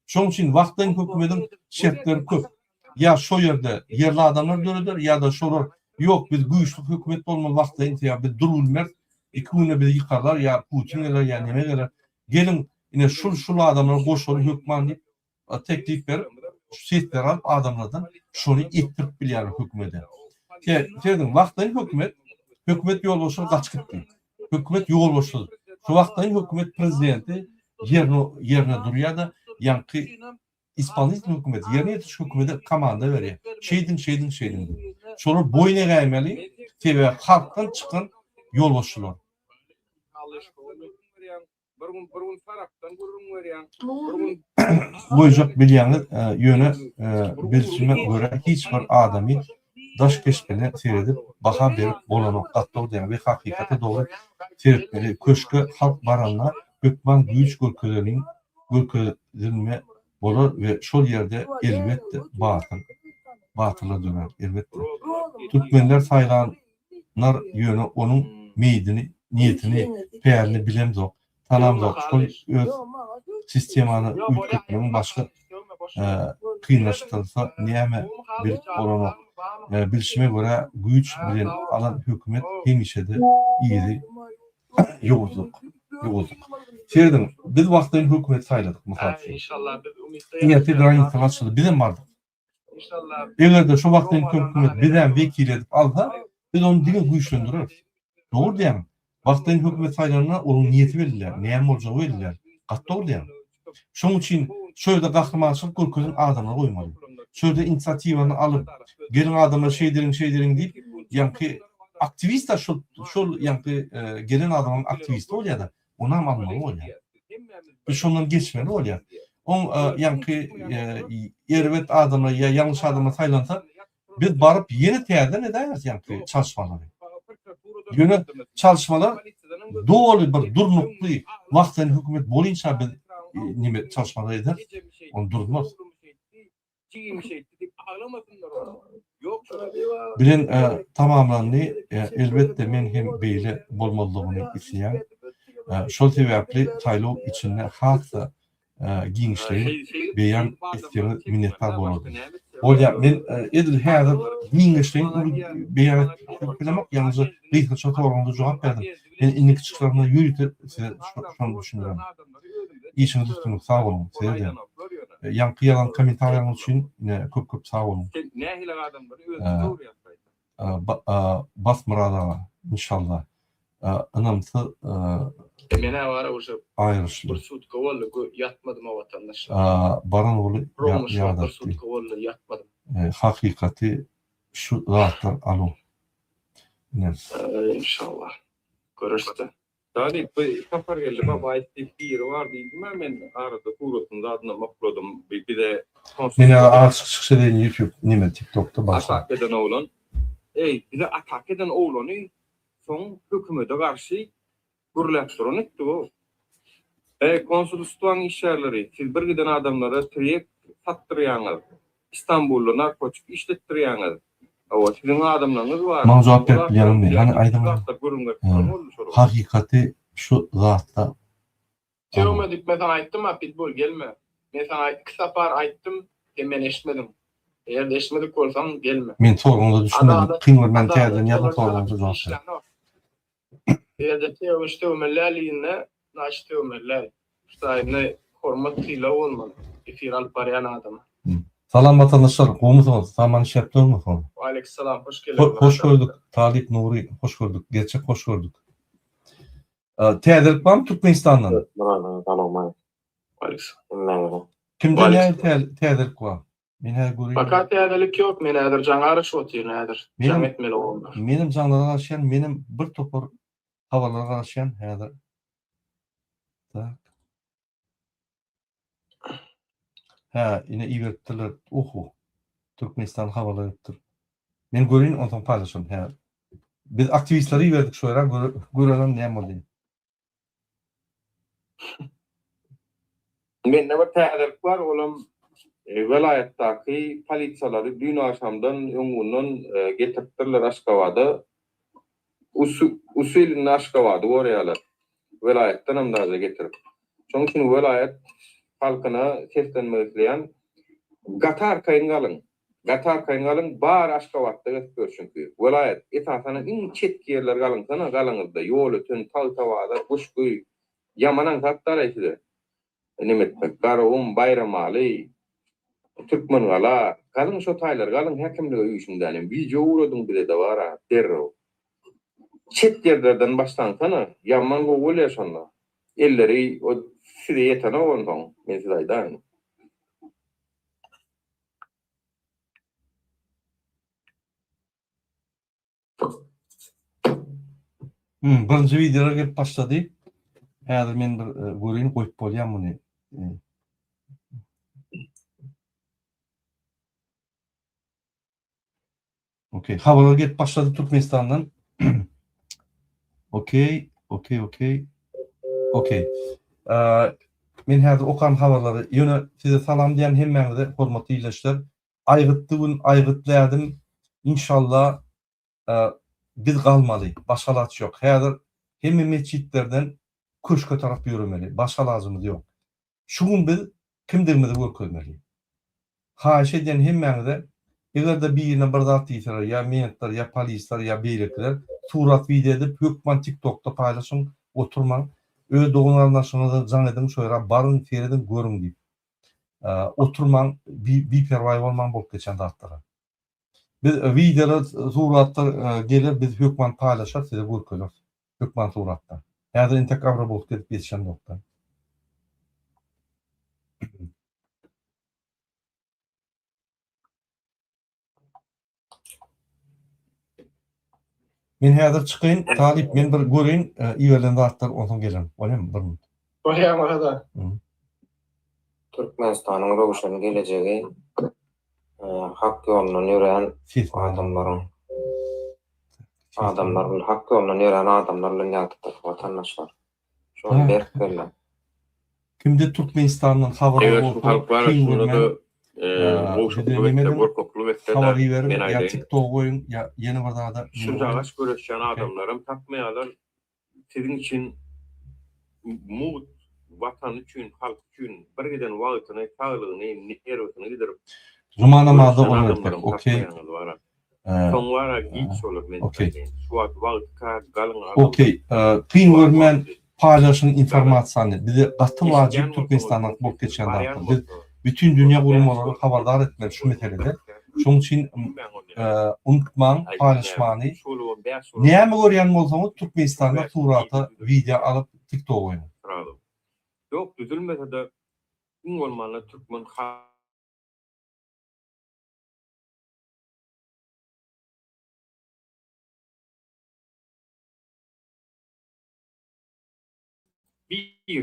Şonuň üçin wagtlaýyn hökümediň şertleri köp. Ýa şo ýerde ýerli adamlar döreder ýa-da şolar ýok biz güýçli hökümet bolmaly wagtlaýyn sebäbi biz durup bilmeris. Iki günde bizi ýykarlar ýa Putin geler ýa neme geler. Geliň ine şul şul adamlary goşaly hökman diýip teklip berip, sesleri alyp adamlardan şony etdirip bilýärler hökümete. Serediň, wagtlaýyn hökümet, hökümet ýolbaşçylary gaçyp gitdi. Hökümet ýolbaşçysyz. Şu wagtlaýyn hökümet prezidenti ýerine ýerine durýar-da, ýaňky ispolitelnyý hökümet, ýerine ýetiriş hökümete komanda berýär. Şeýdiň, şeýdiň, şeýdiň diýip. Şolar boýun egäýmeli, sebäbi halkdan çykan ýolbaşçylar. Bir gün bir gün Farapdan gürrüň berýäň. Bir gün Goýjak bilýäňiz, ýöne bilşime görä hiç bir adamy daş keşbine seredip baha berip bolanok gaty dogry diýýäň we hakykata dogry seretmeli köşke halk baranda hökman güýç görkezeliň görkezilme bolar we şol ýerde elbetde batyr batyrlar dörär elbetde türkmenler saýlan nar ýöne onuň meýdini niýetini pälini bilemzok tanamzok şol öz sistemany üýtgetmegiň başga kynlaşdyrsa näme bilip bolanok bilşime görä güýç bilen alan hökümet hemişede yzy ýowuzlyk ýowuzlyk serediň biz wagtlaýyn hökümet saýladyk mysal üçin ertir granisalar açyldy bizem bardyk Eger-de şo wagtlaýyn hökümet bizem wekil edip alsa, biz ony diňe güýçlendireris. Dogry diýýäň. Wagtlaýyn hökümet saýlananda onuň niýeti belli däl, näme boljagy belli däl. Gaty dogry diýýäň. Şonuň üçin şo ýerde gahrymançylyk görkezen adamlary goýmaly. Şo ýerde inisiatiwany alyp, geliň adamlar şeýdeliň, şeýdeliň diýip, ýaňky aktiwist-ä şol, şol ýaňky gelen adamam aktiwist bolýar-da, onam almaly bolýar. Biz şondan geçmeli bolýar. Oň ýaňky erbet adamlar ýa ýalňyş adamlar saýlansa, biz baryp ýene täzeden edäýeris ýaňky çalyşmalary. Ýöne çalyşmalar doly bir durnukly wagtlaýyn hökümet bolynça biz neme çalyşmalar ederis, ony durmaz. Bilen tamamlandy. Elbetde men hem beýle bolmazlygyny isleýän. Şol sebäpli saýlaw içinde has-da giňişleýin beýan etseňiz minnetdar bolardym. Bolýar, men edil häzir giňişleýin uly beýan edip bilemok, ýalňyzja gysgaça soragyňyza jogap berdim. Men indiki çykyşlarymda ýörite size şony düşündirerin. Işiňizde üstünlik, sag boluň, size-de. Ýaňky ýazan kommentariýaňyz üçin köp köp sag boluň. Bas Myrat aga, inşallah. Ynamsyz Menä bara uje aýryşly. bir sutka boldy ýatmadym o watandaşlar. Baran ogly Rovno şol bir ýadatdy. sutka boldy ýatmadym. Hakykaty şu zatlar alo. Ine. Inşallah. Görüşde. Talyp bu Sapargeldi Babaýew diýip biri bar diýdim-ä men arada suratyny zadynam okladym bi bize Men ýaly azjyk çykyş edeýin YouTube neme tiktokda başla. Atak eden oglan. Eý bize atak eden oglany soň hökümede garşy gürläp duran etdi bu. Eý konsulstwaň işgärleri siz bir giden adamlara tirýek satdyrýaňyz. Istanbulda narkotik işletdirýäňiz. Hawa, siziň adamlaryňyz bar. Maňa jogap berip bilýäňizmi? Hany aýdyň. Hakykaty şu zatda Sögme diýip men saňa aýtdym-a pitbull gelme. Men saňa iki sapar aýtdym, sen meni eşitmediň. Eger-de eşitmedik bolsaň gelme. Men sorgyňyza düşünmedim. Kyn görmän täzeden ýazyň sorgyňyza jogap beriň. Eger-de sögüş sögmeli däl diýende, naçe sögmeli däl. Ştaýynda hormat sylag bolmaly efir alyp barýan adama. Salam watandaşlar gowmysyňyz saman işläp durmysyňyz. Waleýkissalam hoş geldiňiz. Hoş gördük Talyp Nury hoş gördük gerçek hoş gördük. Täzelik barmy Türkmenistandan? Waleýkissalam. Kimde nähili täzelik bar? Men häzir göreýin. Paka täzelik ýok men häzir jaňa garaşyp otyryn häzir jaň etmeli oglanlar. Menem jaňlara garaşýan menem bir topar habarlara garaşýan häzir. Tak. Hä ine iberipdirler oho. Türkmenistan habarlar beripdir. Men göreýin onsoň paýlaşaryn hä. Biz aktiwistleri iberdik şo ýere görelim näme boldy. Mende bir täzelik bar, olam welaýatdaky polisiýalary düýn agşamdan öňňundan getiripdirler Aşgabada. Usilinde Aşgabady goraýarlar. Welaýatdanam daže getirip. Şonuň üçin welaýat halkyna seslenmek isleýän, gaty arkaýyn galyň. Gaty arkaýyn galyň, bary Aşgabatda gezip ýör çünki. Welaýat, esasanam iň çetki ýerler galyňsana galaňyzda, Ýolöten, Tagtabazar, Guşgy, ýaman aňsat daraý size neme etmek, Garagum, Baýramaly, Türkmengala, galyň şo taýlar galyň häkimlige üýşüň dänim, wideo ugradyň bizede bara, derrew. Çet ýerlerden başlaňsana, ýaman gowy bolýar şonda. Elleri o size ýetenok onsoň, men size aýdaýyn. Hmm, birinji wideolar gelip başlady. Häzir men bir e, göreýin goýup bolýar muny. E. Okey, habarlar gelip başlady Türkmenistandan. Okey, okey, okey. Okey. Men häzir okan habarlary, ýöne size salam diýen hemmäňize hormatly ildeşler. Aýgytly gün, aýgytly ädim. Inşallah biz galmaly. Başga alaç ýok. Häzir hemme metjitlerden köşke tarap ýöremeli. Başga alajymyz ýok. Şu gün biz kimdigimizi görkezmeli. Haýyş edýän hemmäňize, eger-de birine bir zat diýseler, ýa mentler, ýa polisler, ýa beýlekiler, surat wideo edip hökman tiktokda paýlaşyň, oturmaň. Öz dogan-garyndaşyňyza jaň ediň, şo ýere baryň, serediň, görüň diýip. Oturmaň, biperwaý bolmaň bolup geçen zatlara. Biz wideolar, suratlar geler, biz hökman paýlaşarys, size görkezeris. Hökman suratda. Häzir entek obrabotka edip ýetişemzokda. Men häzir çykaýyn, Talyp, men bir göreýin, iberilen zatlar, onsoň gelerin. Bolýarmy? Bir minut. Bolýar, Myrat aga. Türkmenistanyň röwşen gelejegi hak ýolundan ýörän adamlaryň adamlar bilen hak ýolundan ýörän adamlar bilen ýagtydyr watandaşlar. Şony berk belläň. Kimde Türkmenistandan habarly Eger şu bolsa halk bar kyn şunda görmän da gowşaklyk bize neme etse, ediň gorkaklyk etse-de habar iberiň men ýa aýdaýyn. tiktok goýuň ýa ýene bir zada neme goýuň. Şunjagaş göreşýän adamlaram tapmaýarlar. Siziň üçin mugt Watany üçin, halky üçin bir giden wagtyny, saglygyny, nerwisini gidirip Juma namazda göreşýän olar etmek adamlaram okey. tapmaýaňyz bara. Soň bara giç bolar men Okey. aýdaýyn. Şu wagt wagtyka galyň alyň. Okey. Kyn Şu wagt görmän wagty. paýlaşyň informasiýany. Bize gaty Eşidýän wajyp bolsaňyz, Türkmenistanda bolup geçýän barýan zatlar. Biz bolsa, bütin dünýä bäş guramalary bolsa, habardar etmeli şu bolsa meselede. birkä Şonuň üçin bilmän bolýar. unutmaň Aý, näme, paýlaşmany. üç bolubam, bäş bolubam, Näme görýän bolsaňyz Türkmenistanda bäş surata, diýip wideo alyp TikToka goýuň. Srazu. Ýok, düzülmese-de iň bolmanda türkmen halky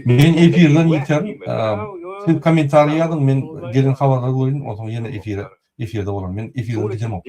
Men efirden ýiterin. Siz kommentariý ýazyň, men gelen habarlary göreýin, onsoň ýene efire efirde bolaryn. Men efirden gidemok.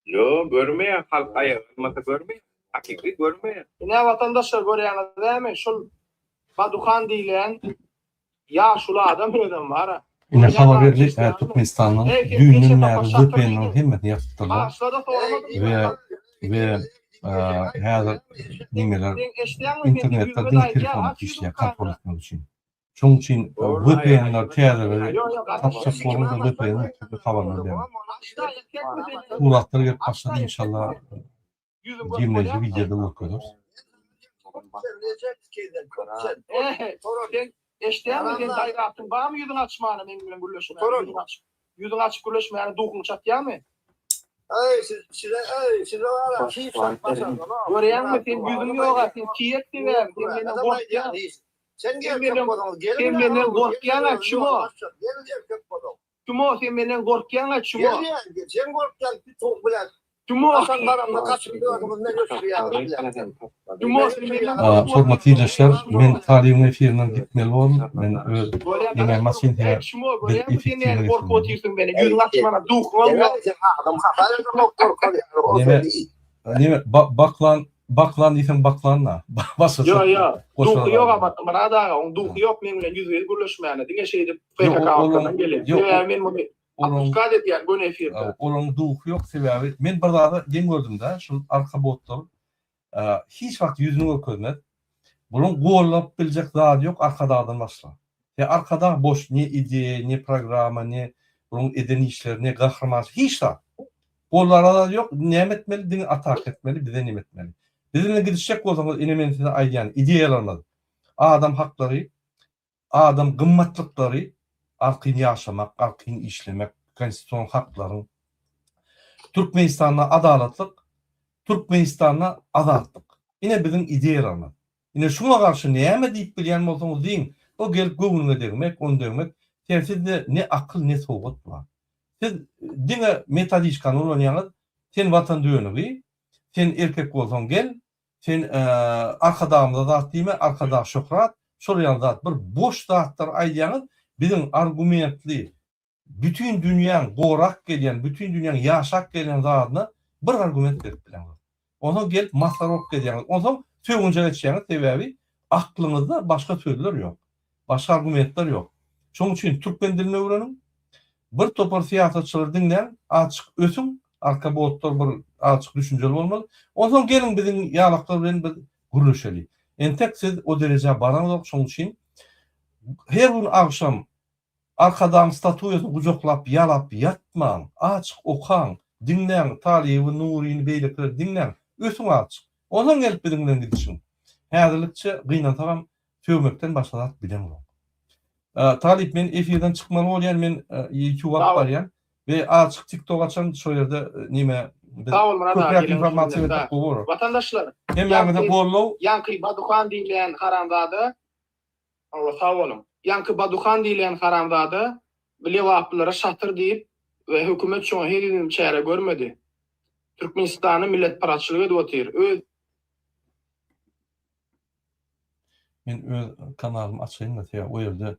Ýo, görmeýär, halk aýaga galmasa görmeýär, hakyky görmeýär. Ine watandaşlar görýäňiz dämi şul Baduhan diýlen ýaşuly adam özem bara. Ine habar berdi Türkmenistandan düýnden bäri VPN-leriň hemmesini ýapypdyrlar we we häzir nimeler internetde diňe telefonda işleýär kontrol etmek üçin. Şonuň üçin VPN-ler täzeleri tapjak bolanda VPN habarlar beriň. Suratlar gelip başlady inşallah jemleýji wideoda görkezeris. Eşdýäňmi sen gaýratyň barmy ýüzüňi açmana meň bilen gürleşmäne ýüzüňi açyp ýüzüňi açyp gürleşmäne duhuň çatýamy. Görýäňmi sen ýüzüň ýoga sen kiýek sebäbi sen menden gorkýaň. Sen menden gorkýaňa çumo. Çumo sen menden gorkýaňa çumo. Çumo. Çumo sen menden Hormatly ildeşler, men Talybyň efirinden gitmeli boldum. Men öz ýeňen maşyn sebäp Çumo biz görýäňmi sen näme effektiwne gorkup geçmeli. otyrsyň meni ýüzüňi açmana duhuňam ýok. Neme neme baklan baklan diýseň baklan-da. Başga Ýok ýok. goşa Duhy ýok abat Myrat aga, oň duhy ýok meň bilen ýüzbe-ýüz gürleşmäne. Diňe şeýdip Ýok, PKK olaň arkadan gelýär. ýok, Sebäbi men muny olaň Apuskat edýän göni efirde. Olaň duhy ýok sebäbi men bir zada geň gördüm-de, şul arka botlar hiç wagt ýüzüni görkezmez. Bulaň gollap biljek zady ýok Arkadagdan başga. Ýa Arkadag boş ne ideýa, ne programma, ne bulaň eden işleri, ne gahrymançylyk hiç zat. Gollara zady ýok, näme etmeli diňe ataka etmeli, bize neme etmeli. Biz bilen gidişjek bolsaňyz ine men size aýdýan ideýalarymyz adam haklary, adam gymmatlyklary arkaýyn ýaşamak, arkaýyn işlemek, konstitusion haklaryň Türkmenistanda adalatlyk, Türkmenistanda azatlyk. Ine biziň ideýalarymyz. Ine şuňa garşy näme diýip bilýän bolsaňyz diýiň, o gelip göwnüňe degmek, ony degmek, sen sizde ne akyl ne sowat bar. Siz diňe metodiçkany ulanýaňyz, sen watan dönügi, sen erkek bolsaň gel, Sen Arkadagymyza zat diýme, Arkadag şöhrat, şol ýaly zat bir boş zatlar aýdýaňyz, biziň argumentli bütin dünýäň gorap gelýän, bütin dünýäň ýaşap gelýän zadyna bir argument berip bileňzok. Onsoň gelip masgara bolup gezýäňiz. Onsoň sögünje geçýäňiz, sebäbi aklyňyzda başga sözler ýok. Başga argumentler ýok. Şonuň üçin türkmen dilini öwreniň. Bir topar syýasatçylary diňläň, azjyk ösüň, arka botlar bir azjyk düşünjeli bolmaly. Onsoň geliň biziň ýalaklar bilen biz gürleşeli. Entek siz o derejä baraňzok, şonuň üçin her gün agşam Arkadagyň statuýasyny gujaklap ýalap ýatmaň, azjyk okaň, diňläň Talyby, Nuryny beýlekileri diňläň, ösüň azjyk. Onsoň gelip biziň bilen gidişiň. Häzirlikçe gynansagam sögmekden başga zat bilemok. Talyp men efirden çykmaly bolýan men ýutube alyp barýan we azjyk tiktok açan şo ýerde nime biz Sag bol Myrat aga köpräk gelen üçin informasiýa minnetdar. bersek gowy bolar. Watandaşlar Hemmäňize ýaňky gollow. ýaňky Baduhan diýilýän haramzada Hawa sag boluň. Ýaňky Baduhan diýilýän haramzada lebaplylara şatyr diýip we hökümet şoňa henizem çäre görmedi. Türkmenistanda milletparazçylyk edip otyr. Öz Men öz kanalymy açaýyn-da sebäbi o ýerde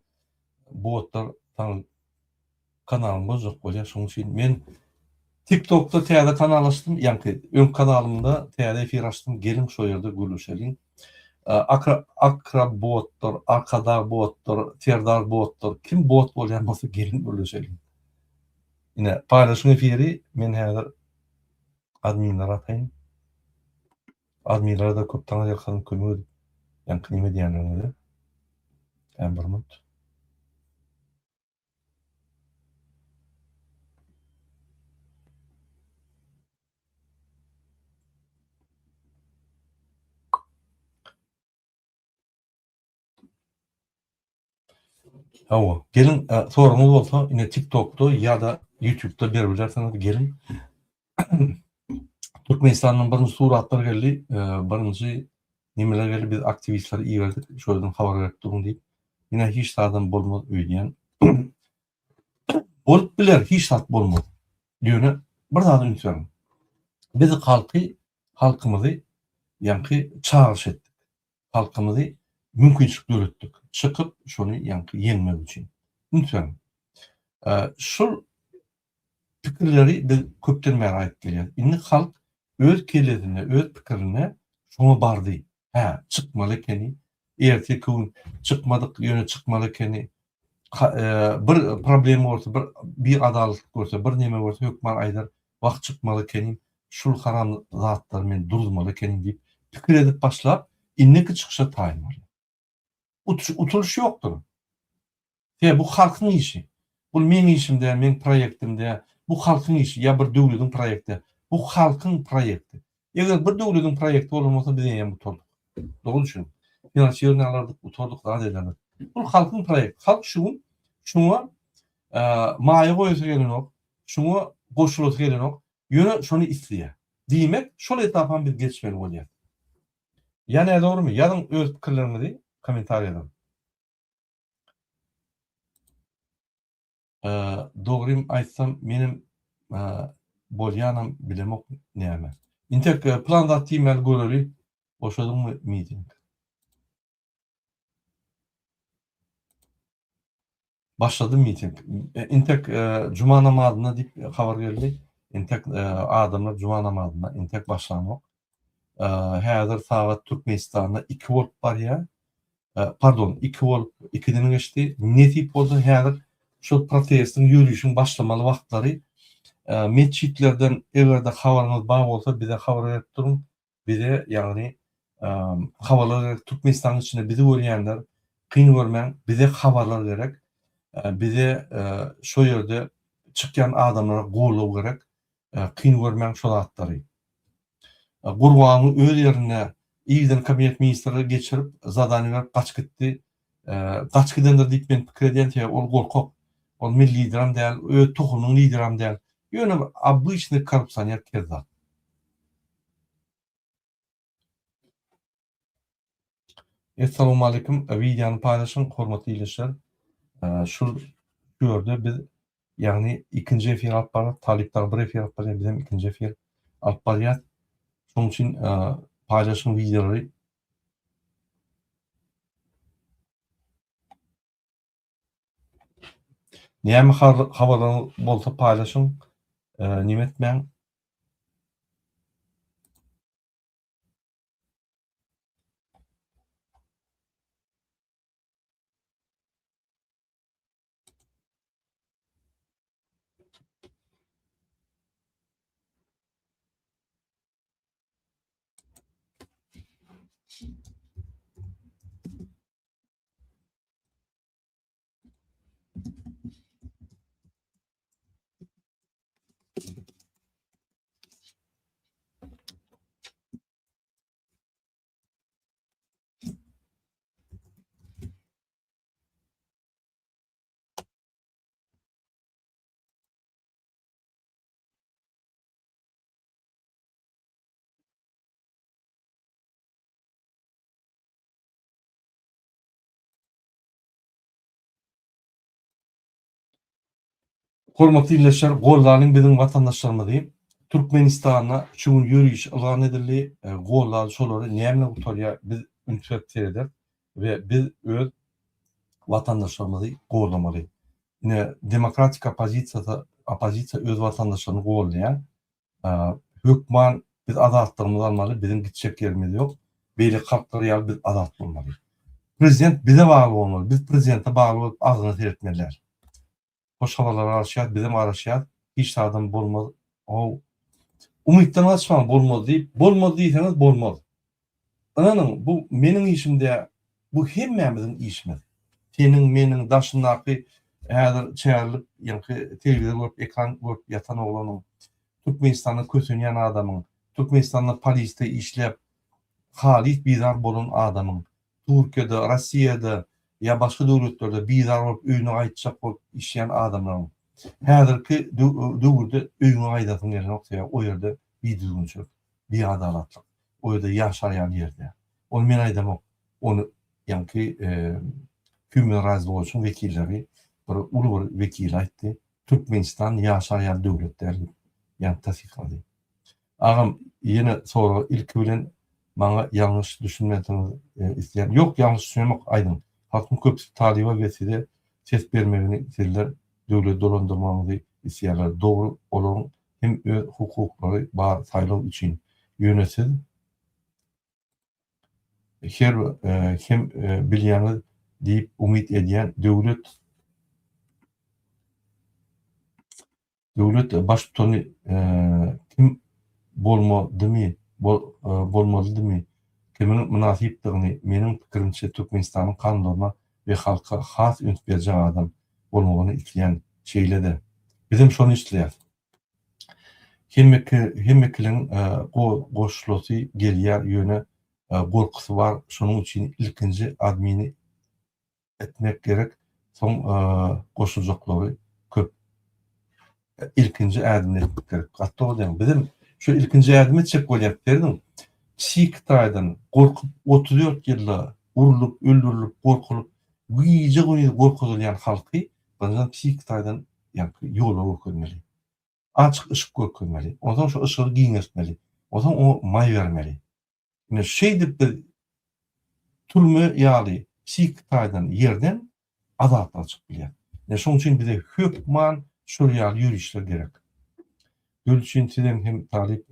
botlar saňa kanalyňy bozjak bolýar şonuň üçin men TikTokda täze kanal açdym ýaňky öňki kanalymda täze efir açdym geliň şo ýerde gürleşeliň Akra Akra botlar Arkadag botlar Serdar botlar kim bot bolýan bolsa geliň gürleşeliň ine paýlaşyň efiri men häzir adminlere ataýyn. Adminlere-de köp taňry ýalkasyn kömek edip ýaňky neme diýenleriňize. Än bir minut. Hawa, geliň, soragyňyz bolsa, ine TikTokda ýa-da YouTube'da berip bilersiňiz, geliň. Türkmenistandan birinji suratlar geldi, birinji nimeler geldi, biz aktiwistleri iberdik, şo ýerden habar berip duruň diýip. Ine hiç zadam bolmaz öýdýän. Bolup biler, hiç zat bolmaz. Ýöne bir zada üns beriň. Biz halky, halkymyzy ýaňky çagyryş etdik. halkymyzy mümkinçilik döretdik. Çykyp şony ýaňky ýeňmek üçin. Üns beriň. Şul pikirleri biz köpden bäri aýdyp gelýäris. Indi halk öz kellesinde, öz pikirinde şoňa bardy. Hä, çykmaly ekeni. Ertirki gün çykmadyk, ýöne çykmaly ekeni. Bir problema bolsa, bir biadalatlyk görse, bir neme görse hökman aýdar, Wah çykmaly ekenim, şul haram zatlary men duruzmaly ekenim diýip pikir edip başlap, indiki çykyşa taýyn bolýar. Utuş, utulyş ýokdur. Sebäbi bu halkyň işi. Bul meň işim däl, meň proýektim däl. Bu halkyň işi ýa bir döwlediň proýekti däl. Bu halkyň proýekti. Eger bir döwlediň proýekti bolan bolsa biz eýýäm gutardyk. Dogry düşüniň. Finansirowaniýa alardyk, gutardyk, zat ederdik. Bul halkyň proýekti. Halk şu gün şuňa maýa goýasy gelenok, şuňa goşulasy gelenok, ýöne şony isleýär. Diýmek, şol etapam biz geçmeli bolýas. Ýa nädogrymy? Ýazyň öz pikirleriňizi kommentariýadan. Dogrym aýtsam menem bolýanam bilemok näme. Intek plan zat diýmäli göreli boşadyňmy miting. Başlady miting. Intek juma namazynda diýip habar geldi. Intek adamlar juma namazynda intek başlanok. Häzir sagat Türkmenistanda 2 bolup barýar. Pardon, 2 bolup 2-den geçdi. Nesip bolsa häzir şol protestiň ýörişiň başlamaly wagtlary metjitlerden eger-de habaryňyz bar bolsa bize habar berip duruň. Bize ýagny habarlar gerek Türkmenistanyň içinde bizi görýänler kyn görmäň bize habarlar gerek bize şo ýerde çykýan adamlara goldaw gerek kyn görmäň şo zatlary. Gurbanyň öz ýerinde irden kabinet ministrleri geçirip zadaniýa berip gaçyp gitdi. Gaçyp gidendir diýip men pikir edýän sebäbi ol gorkak. Ol milli lideram däl, öz tohumynyň lideram däl. Ýöne bir obyçnyý korrupsioner kezzap. Essalawmaleýkim wideony paýlaşyň hormatly ildeşler. Şul şu ýerde biz ýagny ikinji efir alyp barýas. Talyp dagy bir efir alyp barýar, bizem ikinji efir alyp barýas. Şonuň üçin. Paýlaşyň wideolary. Näme habarlaryňyz bolsa paýlaşyň. Neme etmäň. Hormatly ildeşler, goldalyň biziň watandaşlarymyzy. Türkmenistanda şu gün ýöriş yglan edildi. Goldaly şolary näme gutarýar biz üns berip serederis we biz öz watandaşlarymyzy goldamaly. Ine demokratik oppozisiýasy oppozisiýa öz watandaşlaryny goldaýar. Hökman biz azatlygymyzy almaly, biziň gitjek ýerimiz ýok. Beýleki halklar ýaly biz azat bolmaly. Prezident bize bagly bolmaly, biz prezidente bagly bolup agzyna seretmeli däl. Hoş habarlara garaşýas, bizem garaşýas. Hiç zadam bolmaz. How. Umytdan gaçmaň bolmaz diýip, bolmaz diýseňiz bolmaz. Ynanyň, bu meniň işim däl, bu hemmämiziň işimiz. Seniň, meniň, daşyndaky häzir çärilik, ýaňky telewizor görüp, ekran görüp ýatan oglanyň, Türkmenistanda kösenýän adamyň, Türkmenistanda polisde işläp, halys bizar bolan adamyň, Türkiýede, Rossiýada ýa başga döwletlerde bizar bolup öýüne gaýtjak bolup işleýän adamlaryň häzirki döwürde öýüňe gaýdasyň gelenok, sebäbi o ýerde bidüzgünçilik, biadalatlyk. O ýerde ýaşar ýaly ýer däl. Ony men aýdamok. Ony ýaňky Human Rights Watch-yň wekilleri bir uly bir wekili aýtdy. Türkmenistan ýaşar ýaly döwlet däl diýip, ýaňky tassyklady. Agam, ýene sorag ilki bilen maňa ýalňyş düşünmesiňiz isleýän. Ýok, ýalňyş düşünemok, aýdyň. Halkyň köpüsi talyba we size ses bermegini sizler döwleti dolandyrmagyňyzy isleýärler. Dogry, olaryň hem öz hukuklary bar saýlaw üçin. Ýöne siz her hem bilýäňiz diýip umyt edýän döwlet döwlet baştutany kim bolmadymy bolmalydymy kimiň mynasypdygyny meniň pikirimçe Türkmenistanyň kanunlaryna we halka has üns berjek adam bolmagyny isleýän şeýle-de bizem şony isleýäs. Hemmekiliň goşulasy gelýär ýöne gorkusy bar şonuň üçin ilkinji admini etmek gerek soň goşuljaklary köp. Ilkinji ädimini etmek gerek. Gaty dogry diýýäň. Bizem şu ilkinji ädimi etjek bolýas serediň. Psihiki taýdan gorkup 34 ýylda urlup, öldürilip, gorkulyp, gije-gündiz gorkuzylýan halky birinjiden psihiki taýdan ýaňky ýola görkezmeli. Açyk yşyk görkezmeli. Onsoň şu yşygy giňeltmeli. Onsoň oňa maý bermeli. Ine şeýdip biz türme ýaly psihiki taýdan ýerden azatlyga çykyp bilýäris. Ine şonuň üçin bize hökman şol ýaly ýörişler gerek. Döl üçin sizem hem talyp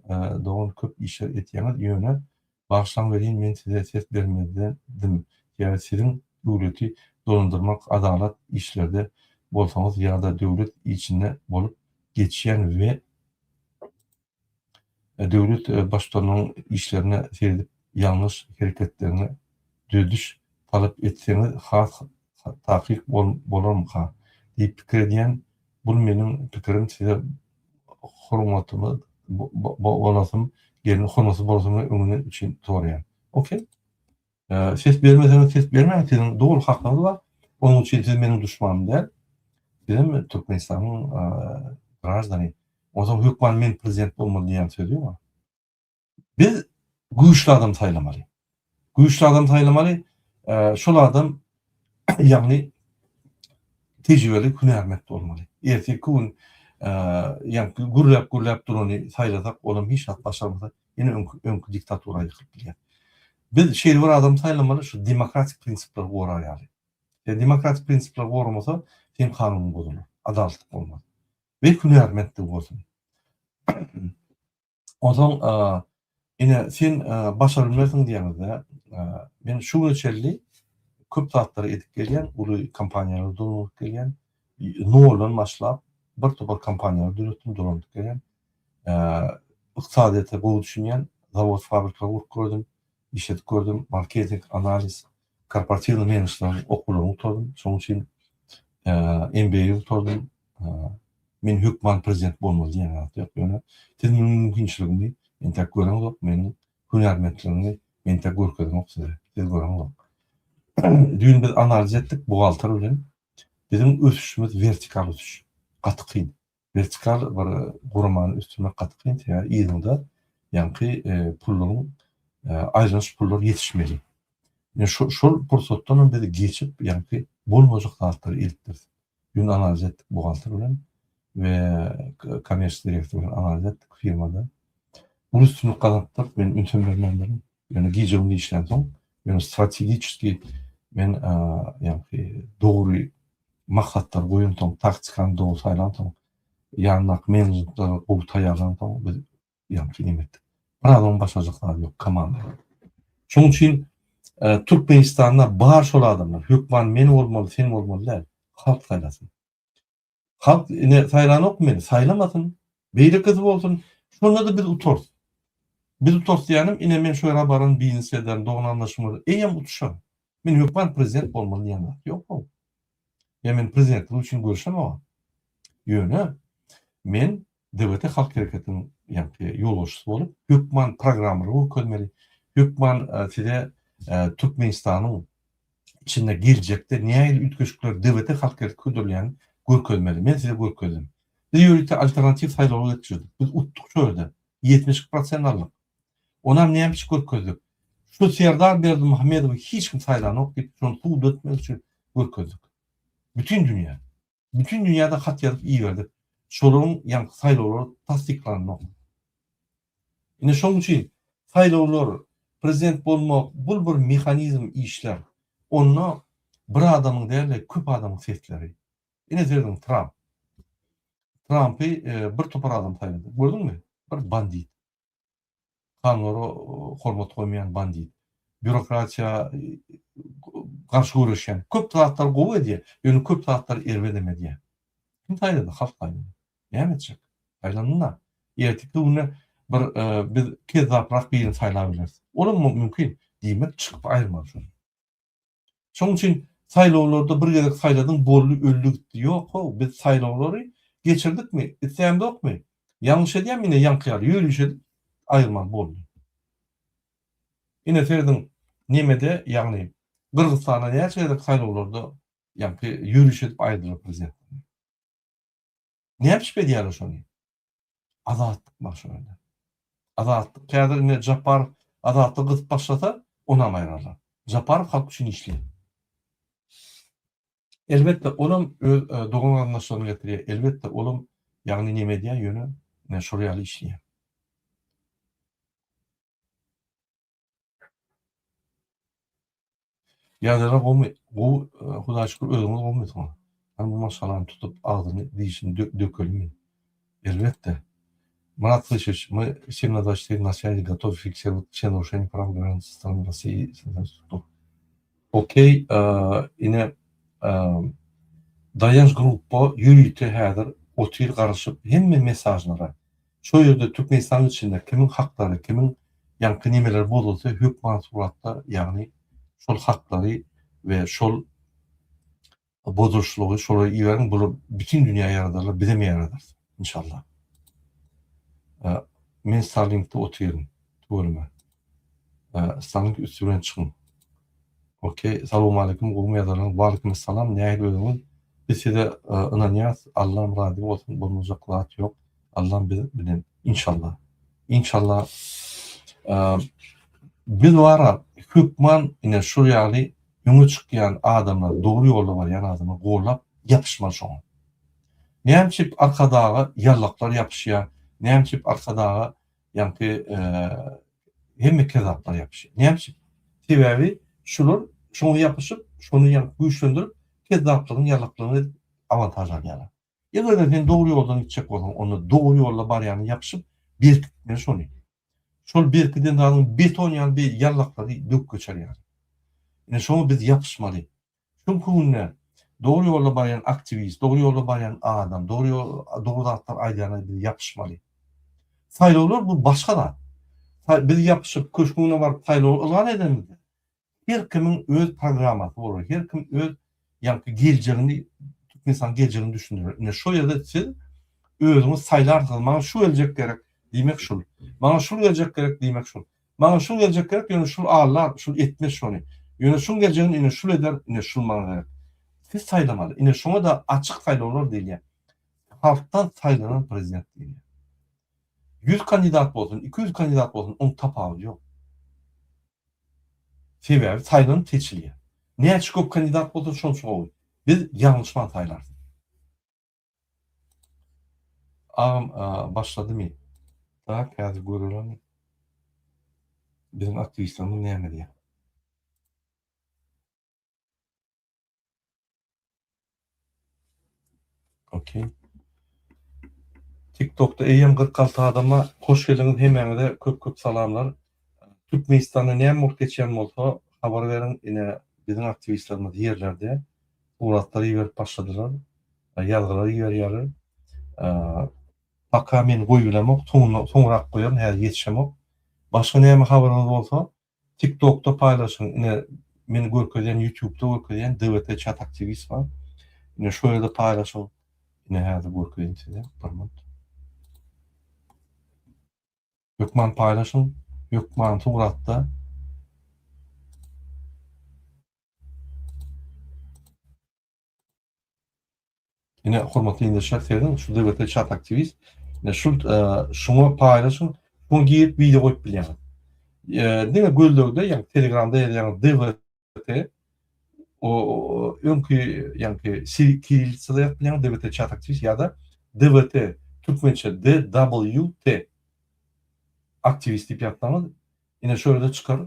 dogan köp işler etýäňiz ýöne bagyşlaň welin men size ses bermezdim sebäbi siziň döwleti dolandyrmak adalat işlerde bolsaňyz ýada döwlet içinde bolup geçýän we Döwlet Baştutanynyň işlerine seredip ýalňyş hereketleriňe düzediş talap etseňiz has takyk bolarmyka diýip pikir edýän bul meniň pikirim size hormatymyz bolasym gelin hormatsyz bolasym öňünden üçin soraýan ok. Ses bermeseňiz ses bermäň siziň doly hakyňyz bar. Onuň üçin siz meniň duşmanym däl. Sizem Türkmenistanyň graždany. Onsoň hökman men prezident bolmaly diýen söz ýok. Biz güýçli adam saýlamaly. Güýçli adam saýlamaly. Şol adam ýagny tejribeli hünärment bolmaly. Erteki gün. Ýaňky gürläp-gürläp durany saýlasak, olam hiç zat başarmasa, ýene öňki öňki diktatura ýykylyp bilýär. Biz şeýle bir adamy saýlamaly, şu demokratik prinsipleri gorar ýaly. Sen demokratik prinsipleri goramasa, seň kanunyň bozular, adalatlyk bolmaz. We hünärmentligi bolsun. Onsoň ine sen başaryp bilmersiň diýeňizde, men şu güne çenli köp zatlary edip gelýän, uly kompaniýalary dolandyryp gelýän, noldan başlap bir topar kompaniýalary döretdim, dolandyryp gelýän. Ykdysadyýete gowy düşünýän, zawod fabrikleri gurup gördüm, işledip gördüm, marketing, analiz, korporatiwnyý menejmentleriň okuwlaryny gutardym. Şonuň üçin MBA gutardym. Men hökman prezident bolmaly diýen zat ýok. Ýöne siz meniň mümkinçiligimi entek göreňzok, meniň hünärmentligimi entek görkezemok size. Siz göreňzok. Düýn biz analiz etdik buhgalter bilen. Biziň ösüşimiz wertikal ösüş. Gaty kyn. Wertikal bir guramany ösdürmek gaty kyn, sebäbi yzyňda ýaňky pullaryň aýlanyş pullar ýetişmeli. Ine şol pursatdan hem biz geçip ýaňky bolmajak zatlary edipdiris. Düýn analiz etdik buhgalter bilen we kommersiýa direktory bilen analiz etdik firmada. Uly üstünlik gazanypdyr, men ünsem bermändirin. Ýöne gije-gündiz işlänsoň, ýöne strategiçeskiý men ýaňky dogry maksatlary goýansoň, taktikany dogry saýlansoň, ýanyndaky menejmentleri gowy taýýarlansoň biz ýaňky neme etdik. Bir adamyň başarjak zady ýok komanda. Şonuň üçin Türkmenistanda bar şol adamlar, hökman men bolmaly, sen bolmaly däl. Halk saýlasyn. Halk ine saýlanok meni, saýlamasyn. Beýlekisi bolsun. Şonda-da biz utarys. Biz utarys diýýänim, ine men şo ýere baran biznes ederin, dogan-garyndaşym bolar. Eýýäm utuşan. Men hökman prezident bolmaly diýen zat ýok-ow. Ýa men prezidentlik üçin göreşemok. Ýöne men DWT halk hereketiniň ýaňky ýolbaşçysy bolup, hökman programmalary görkezmeli, hökman size Türkmenistanyň içinde geljekde nähili üýtgeşikler DWT halk hereketi hödürleýänini görkezmeli. Men size görkezdim. Biz ýörite alternatiw saýlawlar geçirdik. Biz utduk şo ýerde. 72 prosent aldyk. Onam näme üçin görkezdik? Şu Serdar Berdimuhamedowy hiç kim saýlanok diýip, şony subut etmek üçin görkezdik. Bütin dünýä. Bütin dünýäde hat ýazyp iberdik. Şolaryň ýaňky saýlawlary tassyklananok. Ine şonuň üçin saýlawlar, prezident bolmak bul bir mehanizm işler. Onda bir adamyň däl-de köp adamyň sesleri. Ine serediň Tramp. Trampy bir topar adam saýlady. Gördüňmi? Bir bandit. Kanunlara hormat goýmaýan bandit. Býurokratiýa garşy göreşýän. Köp zatlary gowy edýär, ýöne köp zatlary erbedem edýär. Kim saýlady? Halk saýlady. Näme etjek? Saýlandy-da. Erteki günde bir biz kezzaprak birini saýlap bileris. Olam mümkin. Diýmek, çykyp aýyrmaly şony. Şonuň üçin saýlawlarda bir gezek saýladyň boldy öldi gitdi ýok how biz saýlawlary geçirdikmi islämzokmy ýalňyş edýämi ine ýaňky ýaly ýöriş edip aýyrmaly boldy. Ine serediň nemede ýagny Gyrgyzystanda näçe gezek saýlawlarda ýaňky ýöriş edip aýyrdylar prezidentlerini. Näme üçin edýärler şony? Azatlyk bar şo ýerde. Azatlyk häzir indi Japarow Azatlygy gysyp başlasa, onam aýrarlar. Japarow halk üçin işleýär. Elbetde, olam öz e, dogan garyndaşlaryny getirýär. Elbetde, olam ýagny neme edýär, ýöne ine şol ýaly işleýär. Ýagdaýlar gowmy? Gowy, Hudaýa şükür özüňiz gowmysyňyz? Hany bu maşgalany tutup agzyny dişini dökelimi? Elbetde. Myrat Gylyçewiç, мы 7 на 24 на связи, готовы фиксировать все нарушения прав граждан со стороны России и Okey, ine Daýanç gruppa ýörite häzir otyr garaşyp hemme mesažlara. Şo ýerde Türkmenistanyň içinde kimiň haklary, kimiň ýaňky nemeleri bozulsa hökman suratda ýagny şol haklary we şol bozulyşlygy şolara iberiň bular bütin dünýä ýaradarlar bizem ýaradarys inşallah. Men Starlinkde otyryn tüweleme. Starlink üsti bilen çykyň. Okey salowmaleýkim gowumy ýazarlaryňyz waleýkim essalam nähili özüňiz biz size ynanýas Allam razy bolsun bolmajak zat ýok Allam biz bilen inşallah inşallah biz bara hökman ine şul ýaly öňe çykýan adamlar dogry ýolda barýan adamlar gollap ýapyşmaly şoňa. Näme üçin Arkadaga ýallaklar ýapyşýar? Näme üçin Arkadaga ýaňky hemme kezzaplar ýapyşýar? Näme üçin? Sebäbi şular şoňa ýapyşyp, şony ýaňky güýçlendirip, kezzaplygyny, ýallaklygyny edip awantaž alýarlar. Eger-de sen dogry ýoldan gitjek bolsaň, onda dogry ýolda barýana ýapyşyp, berkitmeli şony. Şol berkiden zadyň beton ýaly bir ýallaklary döwüp geçer ýaly. Ine şoňa biz ýapyşmaly. Çünki günde dogry ýolda barýan aktiwist, dogry ýolda barýan adam, dogry ýol, dogry zatlar aýdýana biz ýapyşmaly. Saýlawlar bu başga zat. Biz ýapyşyp köşgüne baryp saýlaw yglan edenimizde her kimiň öz programmasy bolar, her kim öz ýaňky geljegini, Türkmenistanyň geljegini düşündirer. Ine şo ýerde siz özüňiz saýlarsyňyz, maňa şu geljek gerek diýmek şul. Maňa şul geljek gerek diýmek şul. Maňa şul geljek gerek, ýöne şul allar, şul etmez şony. Ýöne şuň geljegini ine şul eder, ine şul maňa gerek. Siz saýlamaly. Ine şoňa-da açyk saýlawlar diýilýär. Halkdan saýlanan prezident diýilýär. 100 kandidat bolsun, 200 kandidat bolsun, oň tapawudy ýok. Sebäbi saýlanyp seçilýär. Näçe köp kandidat bolsa şonça gowy. Biz ýalňyşman saýlarys. Agam başladymy? Tak häzir göreli. Biziň aktiwistlerimiz näme diýýär? Okey. TikTokda eýýäm 46 adam bar. Hoş geldiňiz hemmäňize köp köp salamlar. Türkmenistanda näme bolup geçýän bolsa habar beriň. Ine biziň aktiwistlerimiz ýerlerde suratlar iberip başladylar. Ýazgylar iberýärler. Paka men goýubilemok, soňrak goýaryn, häzir ýetişemok. Başga näme habaryňyz bolsa TikTokda paýlaşyň ine men görkezýän ýutubda görkezýän DWT çat aktiwist bar. Ine şu ýerde paýlaşyň. Ine häzir görkezeyim size bir minut. Hökman paýlaşyň. Hökman suratda. Ine hormatly ildeşler serediň şu DWT çat aktiwist. Ine şu şuňa paýlaşyň. Şuňa girip wideo goýup bilýäňiz. Diňe gözlegde ýa Telegramda ýazýaňyz DWT o öňki ýaňky kirillitsada ýazyp bilýäňiz DWT çat aktiwist ýa-da DWT türkmençe DWT aktiwist diýip ýazsaňyz ine şu ýerde çykar.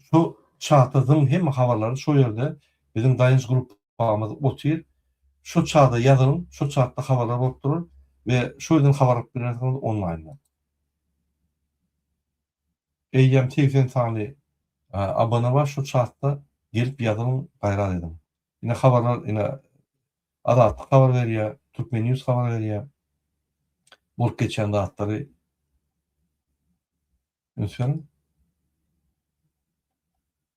Şu çata zyň hemme habarlary şu ýerde biziň daýanç gruppamyz otyr. Şu çada ýazylyň, şu çatda habarlar bolup durar we şu ýerden habar alyp bilersiňiz onlaýnda. Eýýäm 80 sany abone bar şu çatda gelip ýazylyň gaýrat ediň. Ine habarlar ine Azatlyk habar berýär, Türkmen News habar berýär. Bolup geçýän zatlary üns beriň.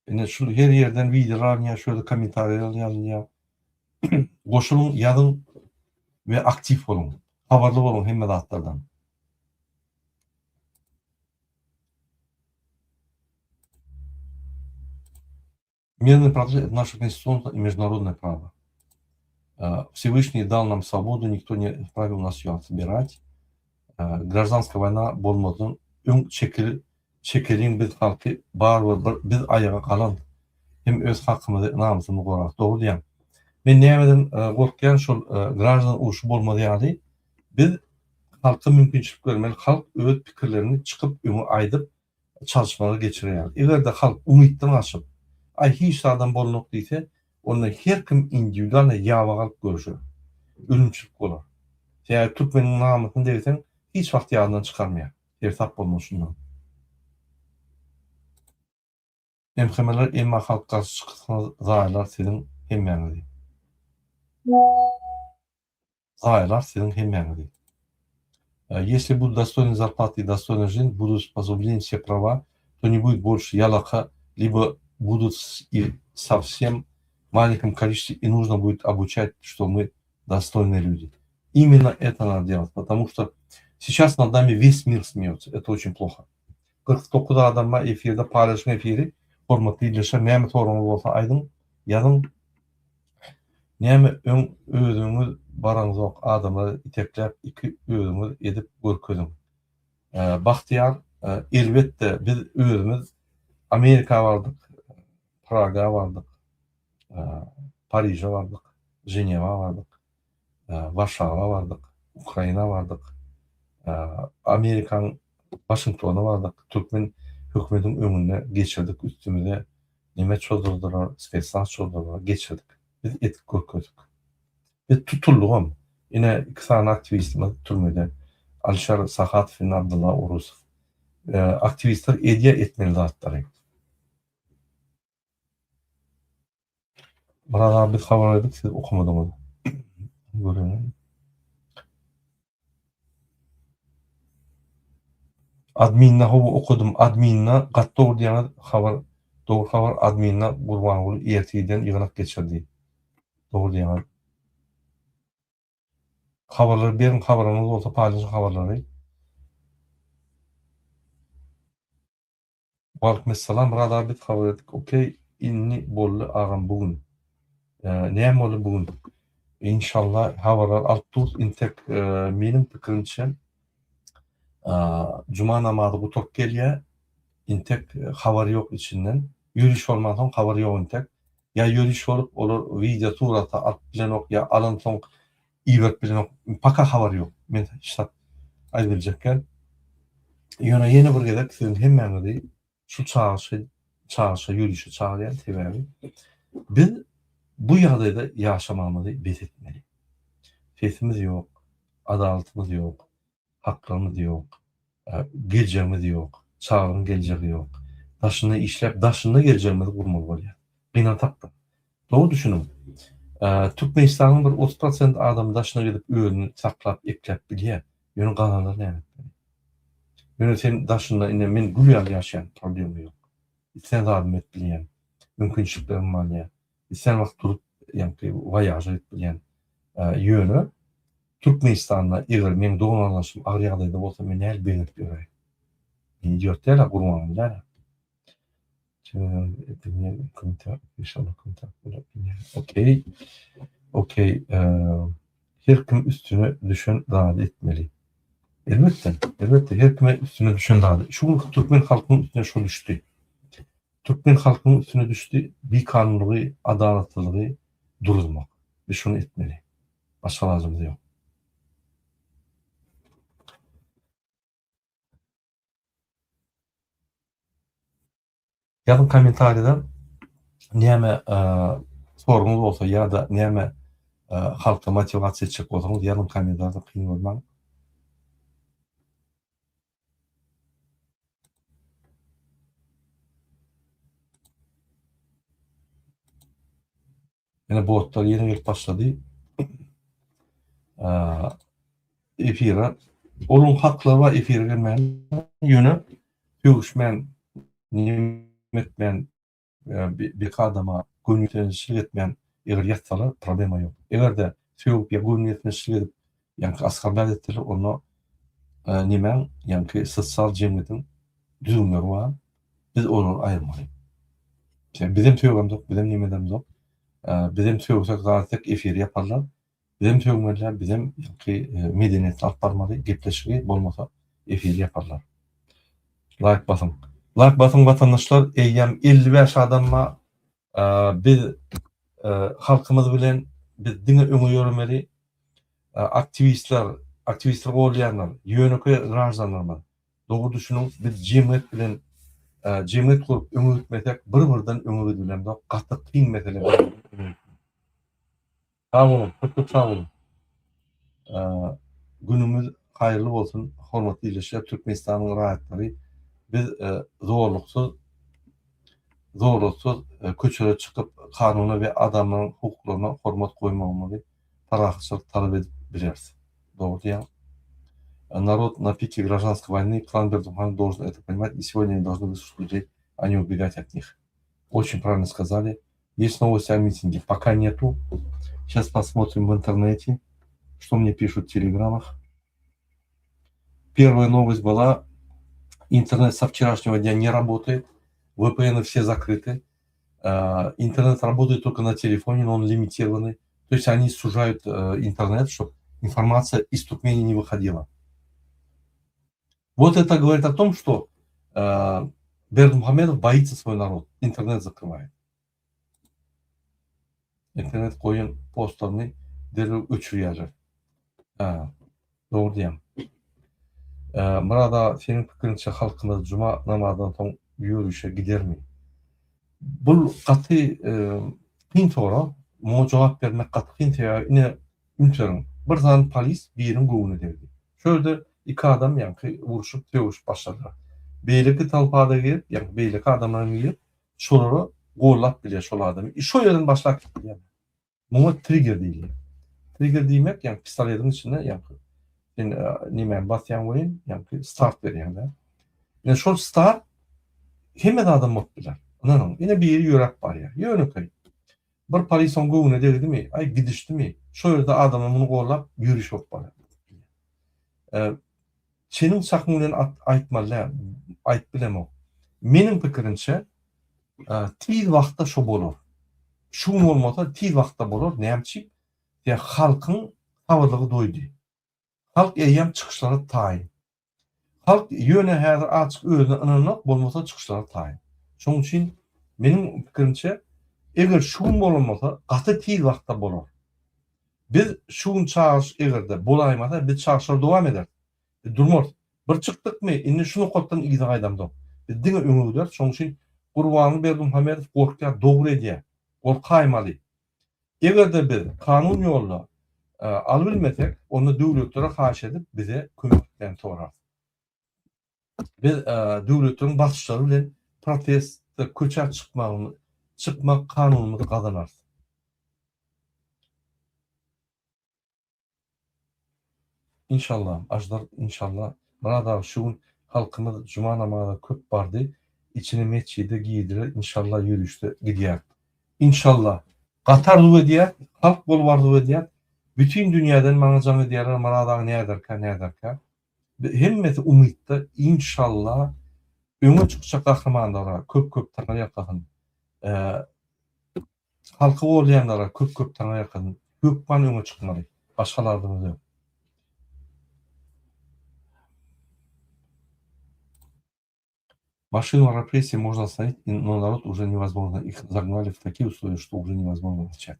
Ine şu her ýerden wideolar alynýar, şu ýerde kommentariýalar ýazylýar. Goşulyň, ýazyň we aktiw boluň. Habarly boluň hemme zatlardan. Мирный процесс – это наше конституционное и международное право. Всевышний дал нам свободу, никто не вправе у нас ее отбирать. Гражданская война bolmazdan öň çekil çekeliň biz halky barybir bir biz aýaga galan hem öz hakymyzy namysymyzy gorarys. Dogry diýýäň. Men nämeden gorkýan şol graždan urşy bolmaz ýaly biz halka mümkinçilik bermeli halk öz pikirlerini çykyp öňe aýdyp çalyşmalar geçirýär. Eger-de halk umytdan gaçyp, Aý, hiç zadam bolnok diýse, onda her kim indiwidualno ýaba galyp görüşer. Ölümçilik bolar. Sebäbi türkmeniň namysyny degseň, hiç wagt ýadyndan çykarmaýar. Seresap bolmaly şundan. MHM-ler emma halk garşy çyksaňyz zaýalar siziň hemmäňizi. Zaýalar siziň hemmäňizi. Если будут достойные зарплаты и достойная жизнь, будут позабылены все права, то не будет больше ялака, либо будут и совсем маленьком количестве, и нужно будет обучать, что мы достойные люди. Именно это надо делать, потому что сейчас над нами весь мир смеется. Это очень плохо. 49 adama efirde paýlaşyň efiri. Hormatly ildeşler, näme soragyňyz bolsa aýdyň, ýazyň. Näme öň özüňiz baraňzok adamlary itekläp iki özüňiz edip görkeziň. Bagtyýar elbetde biz özümiz Amerika bardyk, Praga bardyk, Pariže bardyk, Ženewa bardyk. Warşawa bardyk, Ukraina bardyk, Amerikaň Waşingtona bardyk, türkmen hökümetiň öňünde geçirdik, üstümize neme çozdurdylar, spesnaz çozdurdylar, geçirdik. Biz edip görkezdik. Biz tutuldygam. Ine iki sany aktiwistimiz türmede. Alişer Sahatow indi Abdylla Orusow. Aktiwistler edýär etmeli zatlary. Myrat aga biz habar berdik siz okamadyňyz. Görelim. Adminda hawa okadym. Adminda gaty dogry diýýäňiz habar dogry habar adminda Gurbanguly ertirden ýygnak geçirdi. Dogry diýýäňiz. Habarlary beriň habaryňyz bolsa paýlaşyň habarlary. Waleýkimessalam Myrat aga biz habar etdik okey inni boldy agam bu gün näme boldy bu gün inşallah habarlar alyp durus intek meniň pikirimçe juma namazy gutaryp gelýä intek habar ýok içinden ýöriş bolmansoň habar ýok intek ýa ýöriş bolup olar wideo surata alyp bilenok ýa alansoň iberip bilenok paka habar ýok men hiç zat aýdybiljekgäl ýöne ýene bir gezek siziň hemmäňizi şu çagyşy çagyşa ýörişe çagyrýan sebäbi biz bu ýagdaýda ýaşamagymyzy bes etmeli sesimiz ýok adalatymyz ýok haklarymyz ýok geljegimiz ýok çagalaryň geljegi ýok daşynda işläp daşynda geljegimizi gurmaly bolýar gynansakda Dogry düşüniň. Türkmenistanyň bir 30 prosent adamy daşyna gidip özüni saklap ekläp bilýär. Ýöne galanlar näme etmeli? Ýöne sen daşynda ine men gül ýaly ýaşaýan problema ýok. Islän zadymy edip bilýän. Mümkinçiliklerim bar ýa. Islän wagt durup ýaňky waýaža gidip bilýän. Ýöne Türkmenistanda eger meň dogan-garyndaşym agyr ýagdaýda bolsa men nähili begenip ýöräýin? Men idiot däl-ä Gurbanguly däl-ä. Okey. Okey. Her kim üstüne düşen zady etmeli. Elbetde, elbetde her kime üstüne düşen zady. Şu gün türkmen halkynyň üstüne şu düşdi. Türkmen halkynyň üstüne düşdi bikanunlygy, adalatsyzlygy duruzmak. Biz şuny etmeli. Başga alajymyz ýok. Ýazyň kommentariýada näme soragyňyz bolsa ýa-da näme halka motiwasiýa etjek bolsaňyz ýazyň kommentariýada kyn görmäň. Ýene botlar ýene gelip başlady. Efire. Onuň haklary bar efire gelmäne. Ýöne sögüşmän, neme etmän, bir adama göwnüýetmezçilik etmän eger ýatsalar problema ýok. Eger-de sögüp ýa göwnüýetmezçilik edip, ýaňky oskarblat etseler onda nemäň, ýaňky sosial jemgyýetiň düzgünleri bar. Biz olary aýyrmaly. Bizem sögemzok, bizem neme edemzok. Bizem sögsek, zat etsek efiri ýaparlar. Bizem sögmeliler, bizem ýaňky medeniýetli alyp barmaly gepleşigi, bolmasa efiri ýaparlar. Laýk basyň. Laýk basyň watandaşlar, eýýäm 55 adam bar. Biz halkymyz bilen biz diňe öňe ýöremeli. Aktiwistler, aktiwistler goldaýanlar, ýönekeý graždanlarymyz Dogry düşüniň biz jemgyýet bilen jemgyýet gurup öňe gitmesek bir birden öňe gidibilemzok gaty kyn mesele bir birden öňe gitmek. Sag boluň köp köp sag boluň. Günüňiz haýyrly bolsun hormatly ildeşler Türkmenistanyň raýatlary biz zorluksyz zorluksyz köçelere çykyp kanuna we adamlaryň hukuklaryna hormat goýmagymyzy parahatçylyk talap edip bileris. Dogry diýýäň. Народ на пике гражданской войны, клан Бердымханов должен это понимать, и сегодня они должны выслушать людей, а не убегать от них. Очень правильно сказали. Есть новости о митинге? Пока нету. Сейчас посмотрим в интернете, что мне пишут в телеграммах. Первая новость была, интернет со вчерашнего дня не работает, VPN все закрыты. Интернет работает только на телефоне, но он лимитированный. То есть они сужают интернет, чтобы информация из Туркмении не выходила. Вот это говорит о том, что э, Бердымухамедов боится свой народ, интернет закрывает. Internet goýan postlaryny derrew öçürýärler. Hä, dogry diýýäň. Myrat aga, seniň pikiriňçe halkymyz juma namazyndan soň ýörişe gidermi? Bul gaty kyn sorag. Muňa jogap bermek gaty kyn sebäbi ine üns beriň. Bir sany polis biriniň göwnüne degdi. Şu ýerde iki adam ýaňky urşup sögüşip başladylar. Beýleki tolpada girip, ýaňky beýleki adamlar hem girip şolara gollap bilýär şol adamy. Şo ýerden başlap gidýär. Muňa trigger diýilýär. Trigger diýmek, ýagny pistoletiň içinde ýagny sen nemäni basýaň welin, ýagny start berýäň-dä. Ine şol start hemme zadam bolup biler. Ynanyň, ine biri ýöräp barýar. Ýönekeý. Bir polis oň göwnüne degdimi, aý gidişdimi, şo ýerde adamlar muny gollap ýöriş bolup barýar. Çeniň çakyň bilen aýtmaly däl, aýyp bilemok. Meniň pikirimçe, tiz wagtda şo bolar. Şu gün bolmasa tiz wagtda bolar, näme üçin? Sebäbi halkyň sabyrlygy doýdy. Halk eýýäm çykyşlara taýyn. Halk ýöne häzir azjyk özüne ynananok, bolmasa çykyşlara taýyn. Şonuň üçin meniň pikirimçe, eger şu gün bolamasa, gaty tiz wagtda bolar. Biz şu gün çagyryş egerde bolaýmasa biz çagyryşlary dowam ederis. Biz durmarys. Bir çykdykmy indi şu nokatdan yza gaýdamzok. Biz diňe öňe gideris. Şonuň üçin Gurbanguly Berdimuhamedow gorkýar, dogry edýär. Gorkaýmaly. Egerde biz kanun ýolda alybilmesek onda döwletlere haýyş edip bize kömek etmegini sorarys. Biz döwletleriň basyşlary bilen protestde köçä çykmagyny çykmak kanunymyzy gazanarys. Inşallah Aždar inşallah Myrat aga şu gün halkymyz juma namaza köp bardy içine metjide girdiler inşallah ýörüşde gidýär inşallah gaty arzuw edýär halk bolup arzuw edýär bütin dünýäden maňa jaň edýärler Myrat aga näderkä näderkä Hemmesi umytda inşallah öňe çykjak gahrymanlara köp köp taňry ýalkasyn. Halky goldaýanlara köp köp taňry ýalkasyn. Hökman öňe çykmaly. Başga aladamyz ýok. Машину репрессий можно остановить, но народ уже невозможно. Их загнали в такие условия, что уже невозможно начать.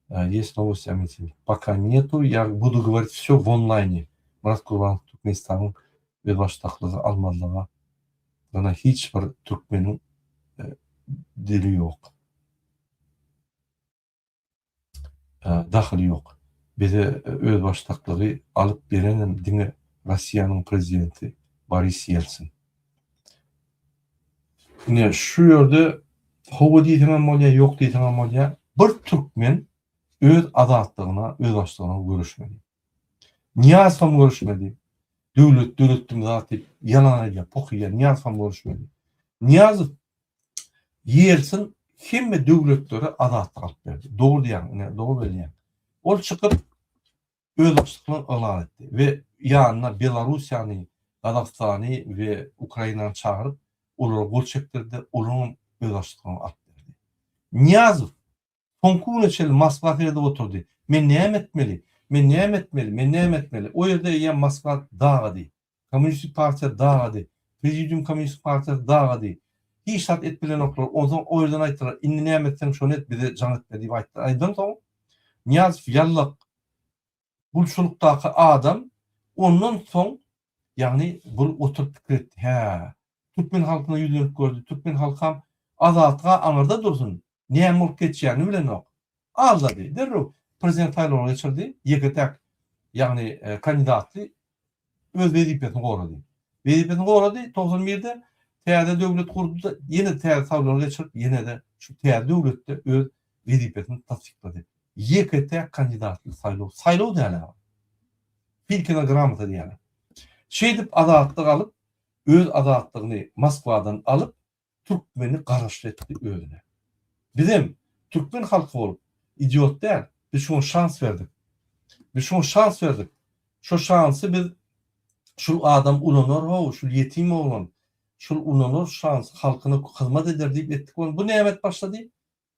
Есть новости о митинге? Пока нету. Я буду говорить все в онлайне. Myrat Gurbanow Türkmenistanyň özbaşdaklygy almazlyga gyna hiç bir türkmeniň dili ýok. Dahyly ýok. Bize özbaşdaklygy alyp berenem diňe Rossiýanyň prezidenti Boris Ýeltsin. Ine şu ýerde hawa diýseňem bolýar, ýok diýseňem bolýar. Bir türkmen öz azatlygyna, özbaşdaklygyna göreşmeli. Nyýazowam göreşmeli. Döwlet döretdim zat diýip ýalan aýdýar, pokyýar. Nyýazowam göreşmeli. Nyýazow Ýeltsin hemme döwletlere azatlyk alyp berdi. Dogry diýýäň, ine dogry belleýäň. Ol çykyp özbaşdaklygyny yglan etdi we ýanyna Belarussiýany, Gazagystany we Ukrainany çagyryp, olara gol çekdirdi, olaryňam özbaşdaklygyny alyp berdi. Nyýazow soňky güne çenli Moskwa seredip oturdy. Men näme etmeli? Men näme etmeli? Men näme etmeli? O ýerde eýýäm Moskwa dagady. Kommunistik partiýa dagady. Prezidium kommunistik partiýasy dagady. Hiç zat edip bilenoklar. Onsoň o ýerden aýtdylar, indi näme etseň şony et, bize jaň etme diýip aýtdylar. Aýdansoň Nyýazow ýallak gulçulykdaky adam ondan soň ýagny bul oturyp pikir etdi. Hä, türkmen halkyna ýüzlenip gördi. Türkmen halkam azatlyga aňyrda dursun, näme bolup geçýänini bilenok. Aldady. Derrew prezident saýlawlary geçirdi. Ýeke-täk ýagny kandidatly öz wezipesini gorady. Wezipesini gorady, 91-de täze döwlet gurdy-da, ýene täze saýlawlar geçirip, ýene-de şu täze döwletde öz wezipesini tassyklady. Ýeke-täk kandidatly saýlaw, saýlaw däl-ä ol. Filkina gramota diýýärler. Şeýdip azatlyk alyp, öz azatlygyny Moskwadan alyp, türkmeni garaşly etdi özüne. Bizem türkmen halky bolup idiot däl, biz şuňa şans berdik. Biz şuňa şans berdik. Şo şansy biz şul adam ulanar how, şul ýetim oglan, şul ulanar şansy halkyna hyzmat eder diýip etdik ony. Bu näme edip başlady?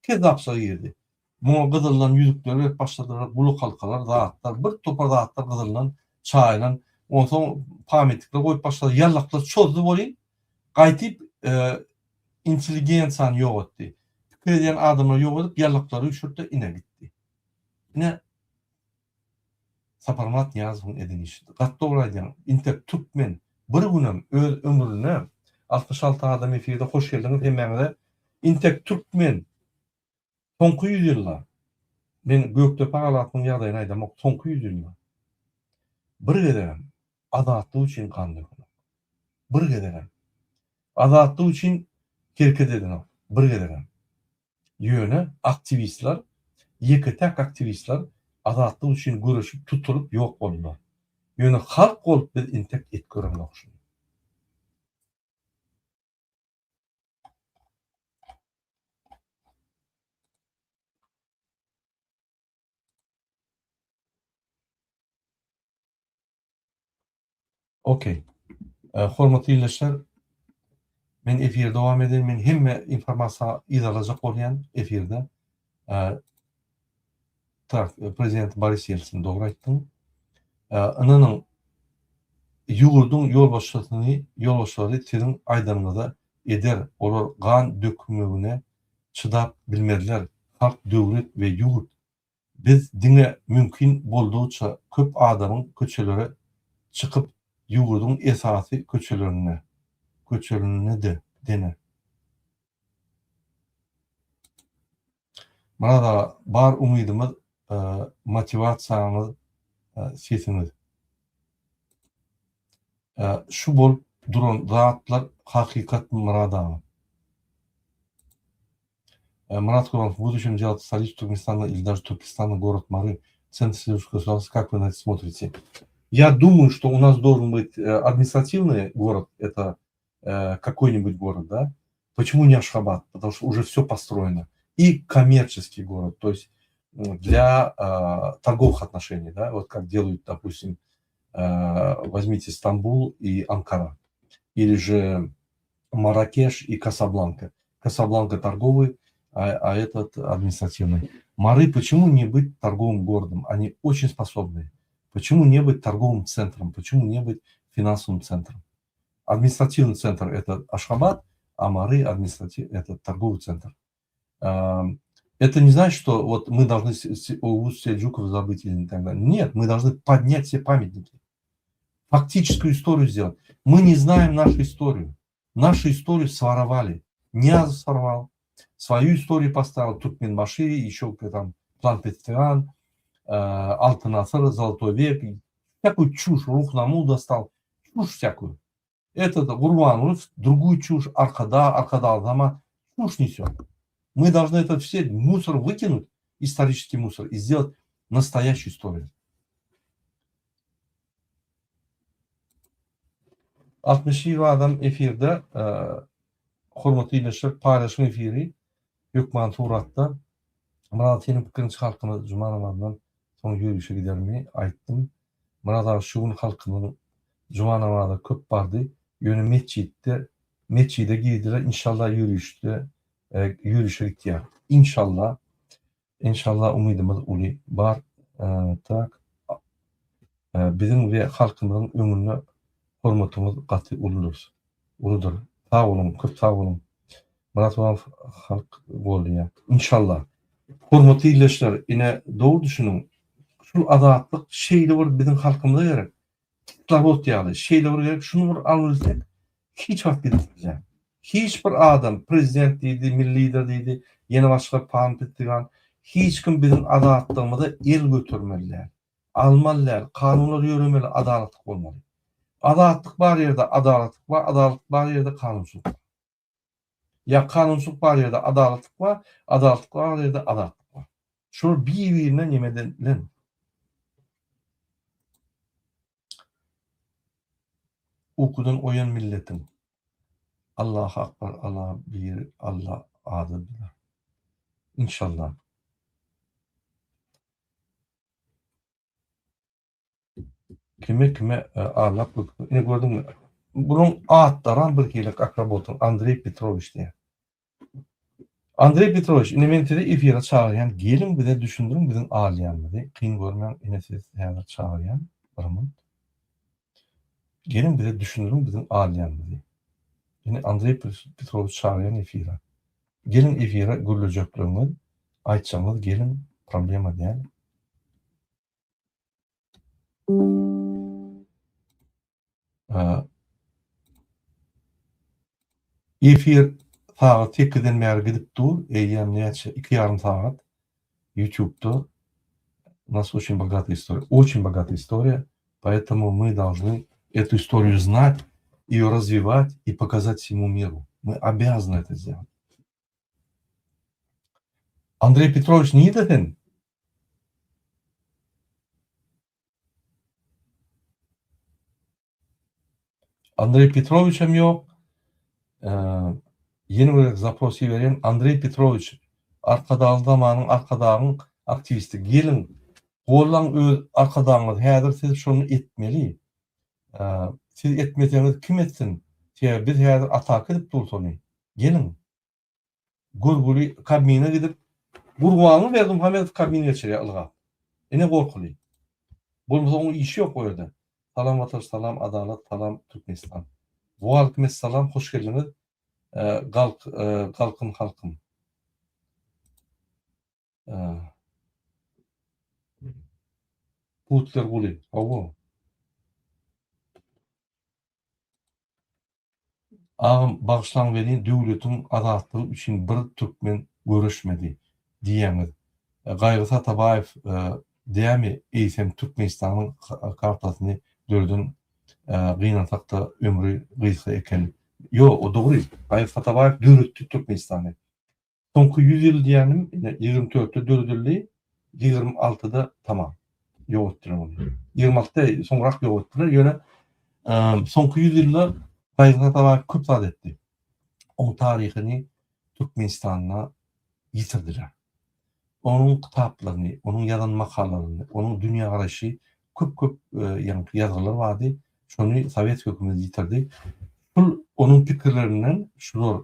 Kezzapçylyga girdi. Muňa gyzyldan ýüzükler berip başladylar, gulakhalkalar, zatlar, bir topar zatlar gyzyldan çaýylan. Onsoň pamytnikler goýup başlady. Ýallaklar çozdy welin, gaýtyp intelligensiýany ýok etdi. Pikir edýän adamlary ýok edip, ýallaklary üýşürdi-de, ine gitdi. Ine. Saparmyrat Nyýazowyň eden işi. Gaty dogry aýdýaň. Intek türkmen bir günem öz ömründe 66 adam efirde hoş geldiňiz hemmäňize. Intek türkmen soňky ýüz ýylda men Gökdepe galasynyň ýagdaýyny aýdamok soňky ýüz ýylda bir gezegem azatlyk üçin gan dökenok. Bir gezegem. Azatlyk üçin hereket edenok. Bir gezegem. Ýöne aktiwistler, ýeke-täk aktiwistler azatlyk üçin göreşip tutulyp ýok boldular. Ýöne halk bolup biz intek et göremzok şuny. Okey. Hormatly ildeşler, men efiri dowam edeýin. Men hemme informasiýa yzarlajak bolýan efirde. Tak, prezident Boris Ýeltsin dogry aýtdyň. Ynanyň, ýurduň ýolbaşçysyny, ýolbaşçylary siziň aýdanyňyza eder. Olar gan dökmegine çydap bilmezler. Halk, döwlet we ýurt Biz diňe mümkin boldugyça köp adamyň köçelere çykyp, ýurduň esasy köçelerinde, köçelerinde-de dene. Myrat aga, bar umydymyz motiwasiýaňyz sesiňiz. Şu bolup duran zatlar hakykatmy Myrat aga? Мурат Курбанов, в будущем делать столицу Туркменистана или даже Туркестана город Мары, центр сельского государства, как вы на это смотрите? Я думаю, что у нас должен быть административный город, это какой-нибудь город, да? Почему не Ашхабад? Потому что уже все построено. И коммерческий город, то есть для э, торговых отношений, да, вот как делают, допустим, э, возьмите Стамбул и Анкара, или же Маракеш и Касабланка. Касабланка торговый, а, а этот административный. Мары почему не быть торговым городом? Они очень способные. Почему не быть торговым центром? Почему не быть финансовым центром? Административный центр – это Ашхабад, а Мары административ, это торговый центр. Это не значит, что вот мы должны Огуз Сельджуков забыть или так далее. Нет, мы должны поднять все памятники. Фактическую историю сделать. Мы не знаем нашу историю. Нашу историю своровали. Ниязов своровал, свою историю поставил, Туркменбаши, еще там план Петриан, э, Алтын Асыр, Золотой век, всякую чушь, Рухнаму достал, чушь всякую. Этот Гурбанов другую чушь, Аркада, Аркада Алдама, чушь несет. Мы должны этот все мусор выкинуть, исторический мусор, и сделать настоящую историю. 61 adam efirde e, hormatly ildeşler paýlaşyň efiri hökman suratda. Myrat seniň pikiriňçe halkymyz juma namazyndan soň ýörişe gidermi? Aýtdym. Myrat aga şu gün halkymyzyň juma namaza köp bardy. Ýöne metjitde metjide girdiler inşallah ýörişde e, ýörişe gitýär. Inşallah Inşallah umydymyz uly bar tak biziň we halkymyzyň öňünde hormatyňyz gaty uludyr uludyr sag boluň köp sag boluň Myrat Gurbanow halk goldaýar inşallah hormatly ildeşler ine dogry düşüniň şul azatlyk şeýle bir biziň halkymyza gerek Kislorod ýaly şeýle bir gerek, şuny bir alybilsek hiç wagt gidip bilýän. Hiç bir adam prezident diýdi, milli lider diýdi, ýene başga pan pitdigan hiç kim biziň azatlygymyza el götermeli däl. Almaly däl, kanunlar ýöremeli, adalatlyk bolmaly. Azatlyk bar ýerde adalatlyk bar, adalatlyk bar ýerde kanunçylyk bar. Ýa kanunçylyk bar ýerde adalatlyk bar, adalatlyk bar ýerde azatlyk bar. Şular bir-birine neme edilen. Ukudan oýan milletiň. Allahu akbar Allah bir Allah adydyr. Inşallah. Kime kime e, arlap göküp. Ine gördüňmi? Bunuň atlaram bir hili akrabotyň Andreý Petrowiç diýýär. Andreý Petrowiç, ine men sizi efire çagyrýan, geliň bize düşündiriň biziň alýanymyzy. Kyn görmäň, ine sizi häzir çagyrýan. Bir minut. Geliň bize düşündiriň biziň alýanymyzy. Ine Andreý Petrowiç çagyrýan efire. Geliň efire gürlejekleriňiz, aýtjagyňyz geliň, problema däl. Efir sagat sekizden bäri gidip dur, eýýäm näçe, iki ýarym sagat YouTube'da. U nas очень богатая история, очень богатая история, поэтому мы должны эту историю знать, ее развивать и показать всему миру. Мы обязаны это сделать. Andreý Petrowiç nirde sen? Andreý Petrowiç hem ýok. Ýene bir gezek zapros iberýän. Andreý Petrowiç Arkadagly zamanyň Arkadagyň aktiwisti. Geliň, gollaň öz Arkadagyňyzy. Häzir siz şony etmeli. Siz etmeseňiz kim etsin? Sebäbi biz häzir ataka edip durus ony. Geliň. Görgüli Kabmine gidip, Gurbanguly Berdimuhamedow Kabmine geçirýär ylgap. Ine gorkuly. Bolmasa oň işi ýok o ýerde. Salam Watan salam Adalat salam Türkmenistan. Waleýkim essalam hoş geldiňiz Galk Galkyn halkym. Putler Guly hawa. Agam bagyşlaň welin döwletiň azatlygy üçin bir türkmen göreşmedi diýýäňiz. Gaýgysyz Atabaýew dämi eýsem Türkmenistanyň kartasyny döreden gynansakda ömri gysga eken. Ýok o dogry Gaýgysyz Atabaýew döretdi Türkmenistany. Soňky ýüz ýyl diýýänim ine ýigrimi dörtde döredildi, ýigrimi altyda tamam. Ýok etdiler ony. Ýigrimi altyda soňrak ýok etdiler, ýöne soňky ýüz ýylda Gaýgysyz Atabaýew köp zat etdi. Oň taryhyny Türkmenistanda ýitirdiler. Onuň kitaplaryny, onuň ýazan makalalaryny, onuň dünýägaraýşy köp-köp ýaňky ýazgylar bardy, şony sowet hökümeti ýitirdi. Şul onuň pikirlerinden şular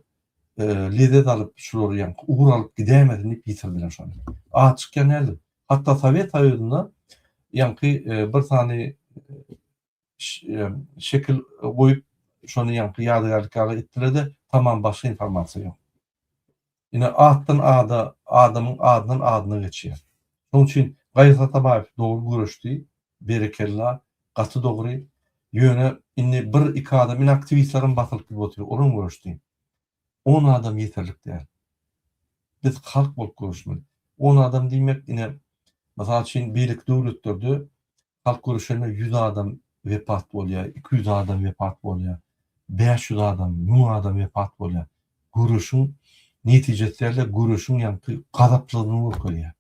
lezzet alyp, şular ýaňky ugur alyp gidäýmesin diýip ýitirdiler şony. At çykýan däldir. Hatda Sowet Soýuzynda ýaňky bir sany şekil goýup, şony ýaňky ýadygärlik ýaly etdiler-de, tamam başga informasiýa ýok. Ine atdan ada, adamyň adyndan adyna geçýär. Şonuň üçin Gaýgysyz Atabaýew dogry göreşdi, berekella, gaty dogry. Ýöne indi bir iki adam, ine aktiwistlerem basylyp gidip otyr, olam göreşdi. On adam ýeterlik däl. Biz halk bolup göreşmeli. On adam diýmek ine, mysal üçin beýleki döwletlerde halk göreşende ýüz adam wepat bolýar, 200 adam wepat bolýar, 500 adam, 1000 adam wepat bolýar. Göreşiň netijesi däl-de, göreşiň ýaňky gazaplylygyny görkezýär.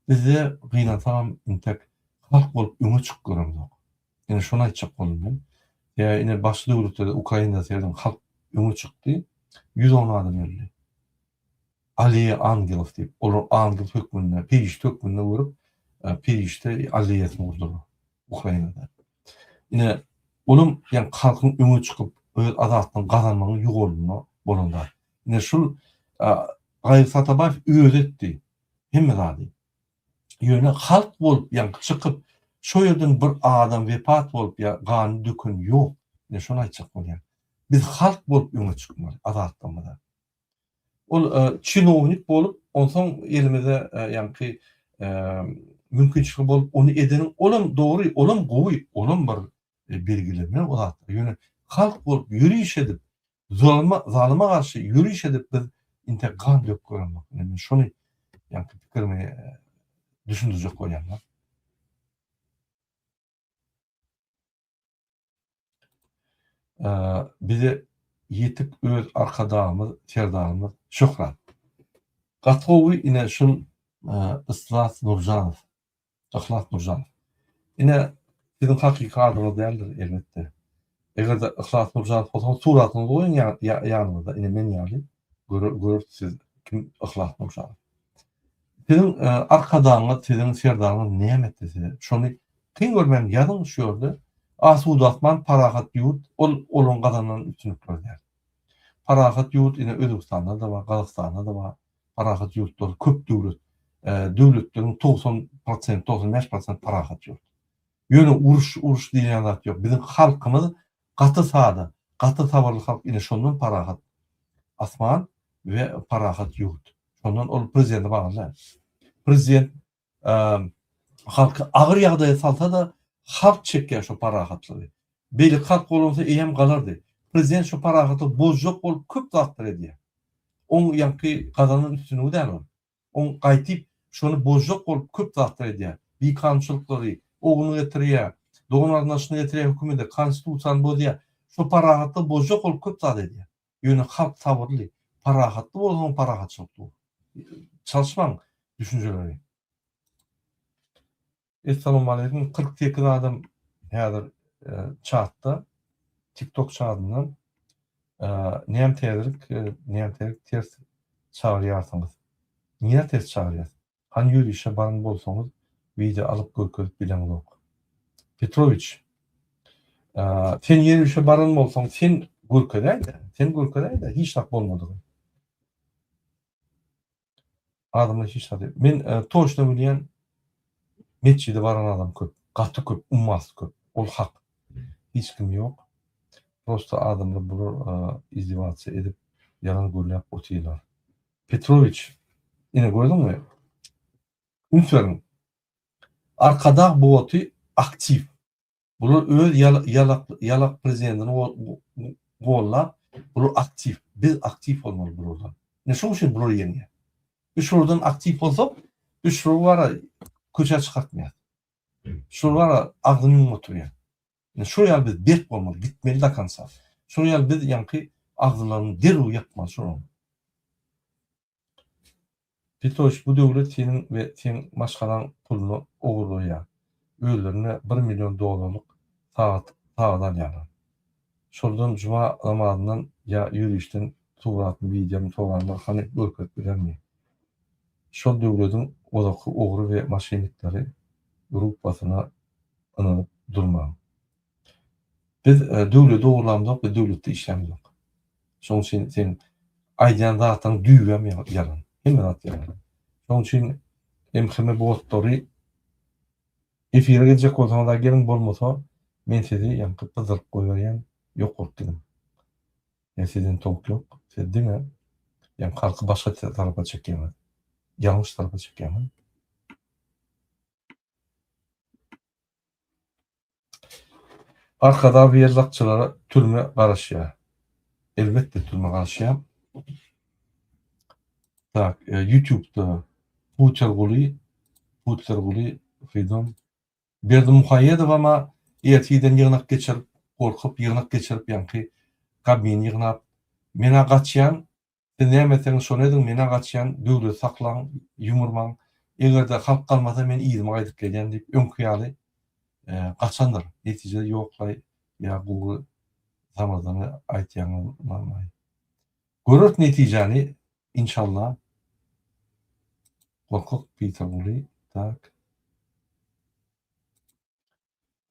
Bizde gynansagam intek halk bolup öňe çykyp göremzok. Ine şony aýtjak boldum men. Ýa ine başga döwletlerde Ukrainada serediň halk öňe çykdy, 110 adam öldi. Aleýa angelow diýip, olar angel hökmünde, perişde hökmünde görüp, perişde aleýasyny gurdular Ukrainada. Ine olam ýa halkyň öňe çykyp öz azatlygyny gazanmagyň ýolunda bolan zat. Ine şul Gaýgysyz Atabaýew özi etdi. Hemme zady. Ýöne halk bolup ýaňky çykyp şo ýerden bir adam wepat bolup ýa ganyny döken ýok. Ine şony aýtjak bolýan. Biz halk bolup öňe çykmaly azatlygymyza. Ol çinownik bolup onsoň elimize ýaňky mümkinçiligi bolup ony edeniň olam dogry olam gowy olam bir belgileme o zatlar. Ýöne halk bolup ýöriş edip Zulma, zalyma garşy ýöriş edip biz intek gan döküp göremok. Ine men şony ýaňky pikirimi düşündirjek bolýan. Bize ýetik öz Arkadagymyz, Serdarymyz şöhrat. Gaty gowy ine şul Yslas Nurjanow. Yhlas Nurjanow. Ine, siziň hakyky adyňyz däldir, elbetde. Eger-de Yhlas Nurjanow bolsaňyz, suratyňyzy goýuň ýanyňyzda, ine men ýaly, göreris siz kim Yhlas Nurjanow. Siziň Arkadagyňyz, siziň Serdaryňyz näme etdi size? Şony kyn görmän ýazyň şu ýerde. Asuda asman, parahat ýurt, ol olaryň gazanan üstünlikleri däl. Parahat ýurt ine Özbegistanda-da bar, Gazagystanda-da bar. Parahat ýurtlar köp döwlet. Döwletleriň 90 prosent, 95 prosent parahat ýurt. Ýöne uruş, uruş diýilýän zat ýok. Biziň halkymyz gaty sada, gaty sabyrly halk. Ine şondan parahat asman we parahat ýurt. Şondan ol prezidente bagly däl. Prezident halky agyr ýagdaýa salsa-da. Halk çekýär şo parahatlygy. Beýleki halk bolansa eýýäm galardy. Prezident şo parahatlygy bozjak bolup köp zatlar edýär. Oň ýaňky gazanan üstünligi däl ol. Oň gaýtyp şony bozjak bolup köp zatlar edýär. Bikanunçylyklary, ogluny getirýär, dogan-garyndaşyny getirýär hökümede, konstitusiýany bozýar. Şo parahatlygy bozjak bolup köp zat edýär. Ýöne halk sabyrly, parahatly bolsaň parahatçylyk dur. Çalyşmaň düşünjeleri. Essalawmaleýkum 48 adam häzir çatda tiktok çadyndan näme täzelik näme täzelik ters çagyrýarsyňyz nirä ters çagyrýas hany ýörişe baran bolsaňyz wideo alyp görkezip bileňzok Petrowiç sen ýörişe baran bolsaň sen görkezäýdä sen görkezäýdä hiç zat bolmadygy. Adamlar hiç zat Men toçno bilýän metjide baran adam köp. Gaty köp, ummasyz köp. Ol hak. Hiç kim ýok. Prosta adamlar bular izdewasiýa edip ýalan gürläp otyrlar. Petrowiç, ine gördüňmi? Üns beriň. Arkadag boty aktiw. Bular öz ýalak ýalak prezidentini gollap, bular aktiw. Biz aktiw bolmaly bulardan. Ine şoň üçin bular ýeňýär. Biz şulardan aktiw bolsak, biz şulary bara köçä çykartmaýas. Şular bara agzyny ýumup oturýar. Ine şol ýaly biz berk bolmaly, gitmeli do konca. Şol ýaly biz ýaňky agzylaryny derrew ýapmaly şolaryň. Pitoş bu döwlet seniň we seň maşgalaň puluny ogurlaýar. Özlerine bir million dollarlyk sagat sagat alýarlar. Şoldan juma namazyndan ýa ýörişden suratmy wideomy soranlar hany görkezip bilermi? Şol döwlediň ozaky ogry we maşennikleri gruppasyna ynanyp durmaň. Biz döwleti ogurlamzok we döwletde işlämzok. Şonuň üçin seň aýdýan zatlaryň düýbem ýalan. Hemme zat ýalan. Şonuň üçin MHM botlary efire geljek bolsaňyz-a geliň, bolmasa men sizi ýaňky pyzdyryp goýberýän, ýok bolup gidiň. Ýa sizden towuk ýok. Siz diňe ýaňky halky başga tarapa çekýäňiz. Ýalňyş tarapa çekýäňiz. Arkadag ýerlakçylara türme garaşýar. Elbetde türme garaşýar. Tak, YouTube'da Puterguly, Puterguly Freedom Berdimuhamedow ama ertirden ýygnak geçirip, gorkup ýygnak geçirip ýaňky Kabmini ýygnap, men-ä gaçýan, Siz näme etseňiz şony ediň, men-ä gaçýan, döwleti saklaň, ýumurmaň, eger-de halk galmasa men yzyma gaýdyp gelýän diýip öňki ýaly gaçandyr. Netijede ýoklaý ýa gury samyrdany aýtýaňyzmaý. Göreris netijäni inşallah. Gorkak Piterguly tak.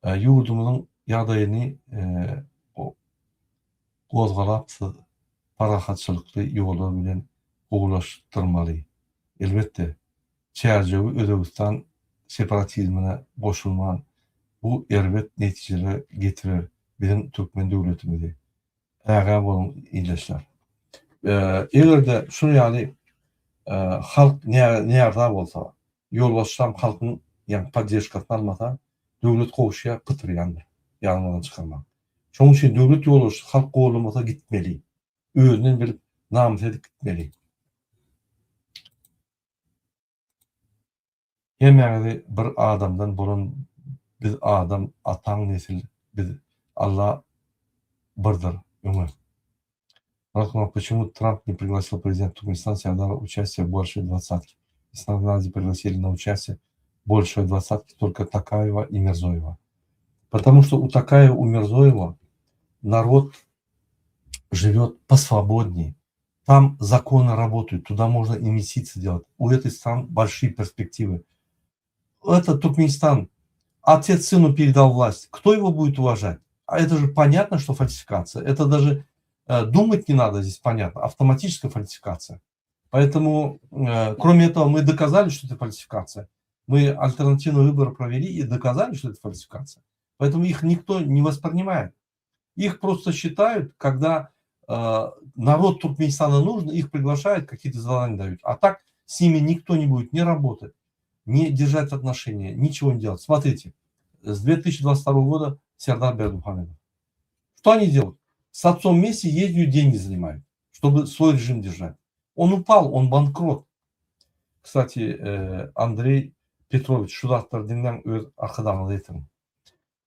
Ýurdumyzyň ýagdaýyny gozgalapsyz, parahatçylykly ýollar bilen gowulaşdyrmaly. Elbetde, Çärjewi Özbegistan separatizmine goşulman, bu erbet netijelere getirer biziň türkmen döwletimizi. Ägä boluň ildeşler. Eger-de şuny ýaly halk närza bolsa, ýolbaşçam halkyň ýagny poddežkasyny almasa, döwlet gowşaýar, pytyrýandyr. Ýadyňyzdan çykarmaň. Şonuň üçin döwlet ýolbaşçysy halk gollamasa gitmeli. Özünden bilip, namys edip gitmeli. Hemmäňizi bir adamdan bolan biz adam ataň nesil biz Alla birdir öňe. Rahman почему Трамп не пригласил президента Туркменистана Сердара участие в большой двадцатке? Из пригласили на участие в большой двадцатке только Токаева и Мирзоева. Потому что у Токаева, у Мирзоева народ живет посвободнее. Там законы работают, туда можно инвестиции делать. У этой страны большие перспективы. Это Туркменистан. Отец сыну передал власть. Кто его будет уважать? А это же понятно, что фальсификация. Это даже э, думать не надо здесь, понятно. Автоматическая фальсификация. Поэтому, э, кроме этого, мы доказали, что это фальсификация. Мы альтернативный выбор провели и доказали, что это фальсификация. Поэтому их никто не воспринимает. Их просто считают, когда э, народ Туркменистана нужен, их приглашают, какие-то задания дают. А так с ними никто не будет не работать, не держать отношения, ничего не делать. Смотрите, С 2022 года Serdar Berdimuhamedow. Что они делают? С отцом вместе ездят, деньги занимают, чтобы свой режим держать. Он упал, он банкрот. Кстати, э, Андрей Петрович, şu zatlary diňläň öz arkadagyňyza ýetiriň.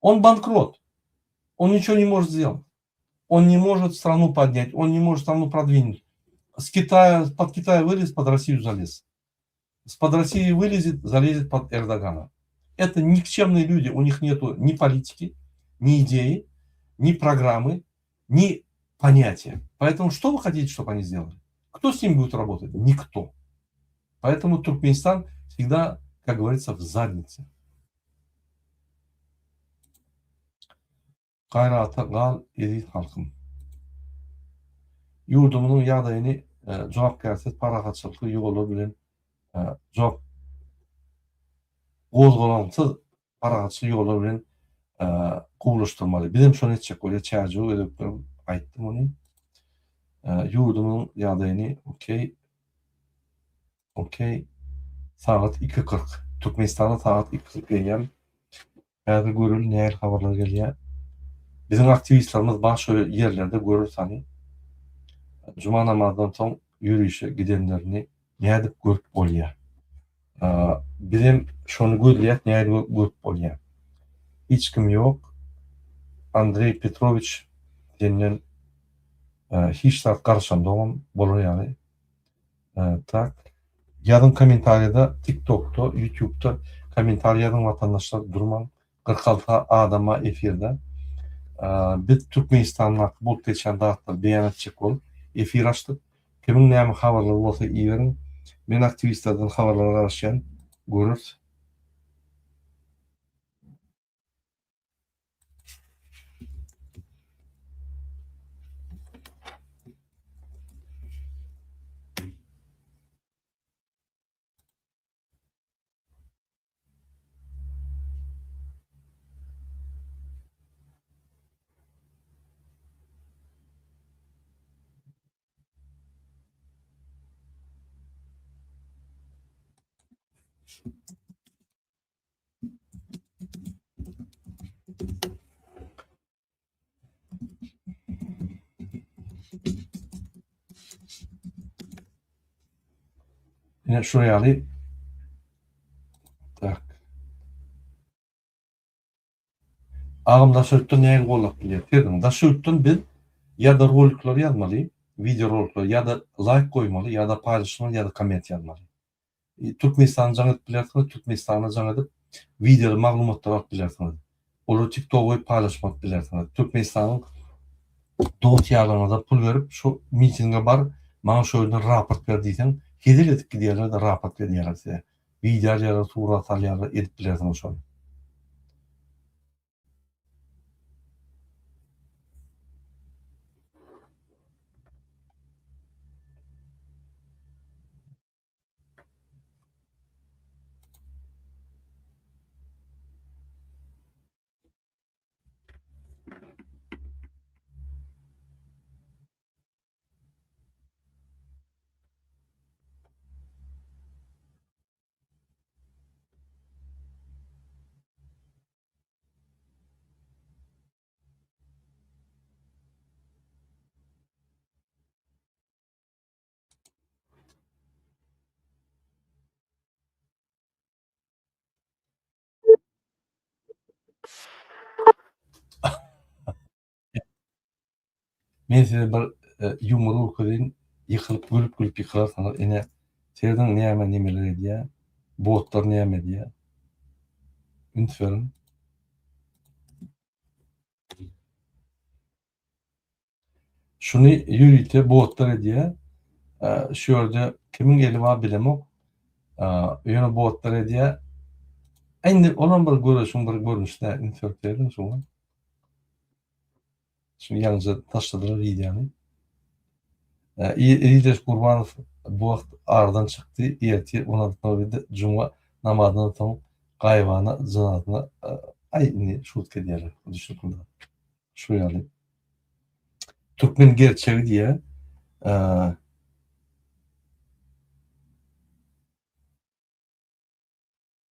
Он банкрот. Он ничего не может сделать. Он не может страну поднять, он не может страну продвинуть. С Китая, под Китай вылез, под Россию залез. С-под России вылезет, залезет под Эрдогана. Это никчемные люди, у них нету ни политики, ни идеи, ни программы, ни понятия. Поэтому что вы хотите, чтобы они сделали? Кто с ними будет работать? Никто. Поэтому Туркменистан всегда, как говорится, в заднице. Gaýrata gal eziz halkym. Ýurdumyzyň ýagdaýyny jogapkärsiz parahatçylykly ýollar bilen jogap gozgalaňsyz parahatçyly ýollar bilen gowulaşdyrmaly. Bizem şony etjek bolýar. Çärjew özbekler aýtdy muny. Ýurdumyzyň ýagdaýyny okey okey sagat 2.40 Türkmenistanda sagat 2.40 eýýäm Häzir göreli nähili habarlar gelýär. Biziň aktiwistlerimiz bar şo ýerlerde görüris hany. Juma namazdan soň ýörişe gidenlerini nädip görüp bolýar. Bizem şony gözleýäs nädip görüp bolýar. Hiç kim ýok. Andreý Petrowiç senden hiç zat garaşamzogam bolar ýaly. Tak. Ýazyň kommentariýada TikTokda, YouTube'da kommentariý ýazyň watandaşlar durmaň. 46 adama efirde. Biz Türkmenistandaky bolup geçýän zatlary beýan etjek bolup efir açdyk. Kimiň näme habarlary bolsa iberiň. Men aktiwistlerden habarlara garaşýan. Göreris. Ine şu ýaly. Tak. Agam daşary ýurtdan nähili gollap bilýär? Serediň, daşary ýurtdan biz ýa-da rolikleri ýazmaly, wideo rolikleri ýa-da laýk goýmaly, ýa-da paýlaşmaly, ýa-da komment ýazmaly. Türkmenistana jaň edip bilersiňiz, Türkmenistana jaň edip wideoly maglumatlary alyp bilersiňiz. Olary TikToga goýup paýlaşmak bilersiňiz. Türkmenistanyň dost ýarlaryňyza pul berip şu mitinge bar, maňa şu ýerden raport ber diýseň, hezil edip gidýärler-de raport berýärler size. Wideo alýarlar, surat alýarlar, edip bilersiňiz şony. Men size bir e, ýumur görkezeýin, ýykylyp gülüp-gülüp ýykylarsyňyz. Ine, serediň näme nemeler edýär, botlar näme edýär. Üns beriň. Şuny ýörite botlar edýär. Şu ýerde kimiň eli bar bilemok. Ýöne botlar edýär. Indi olam bir göreşiň bir görnüşi-dä. Üns berip serediň şuňa. Şuny ýaňyja taşladylar wideony. Ildeş Gurbanow bu wagt aradan çykdy. Ertir on alty nol birde juma namazyndan soň gaýybana jynazasyna aý indi şutka edýärler. Düşnükli zat. Şu ýaly. Türkmen gerçegi diýýär.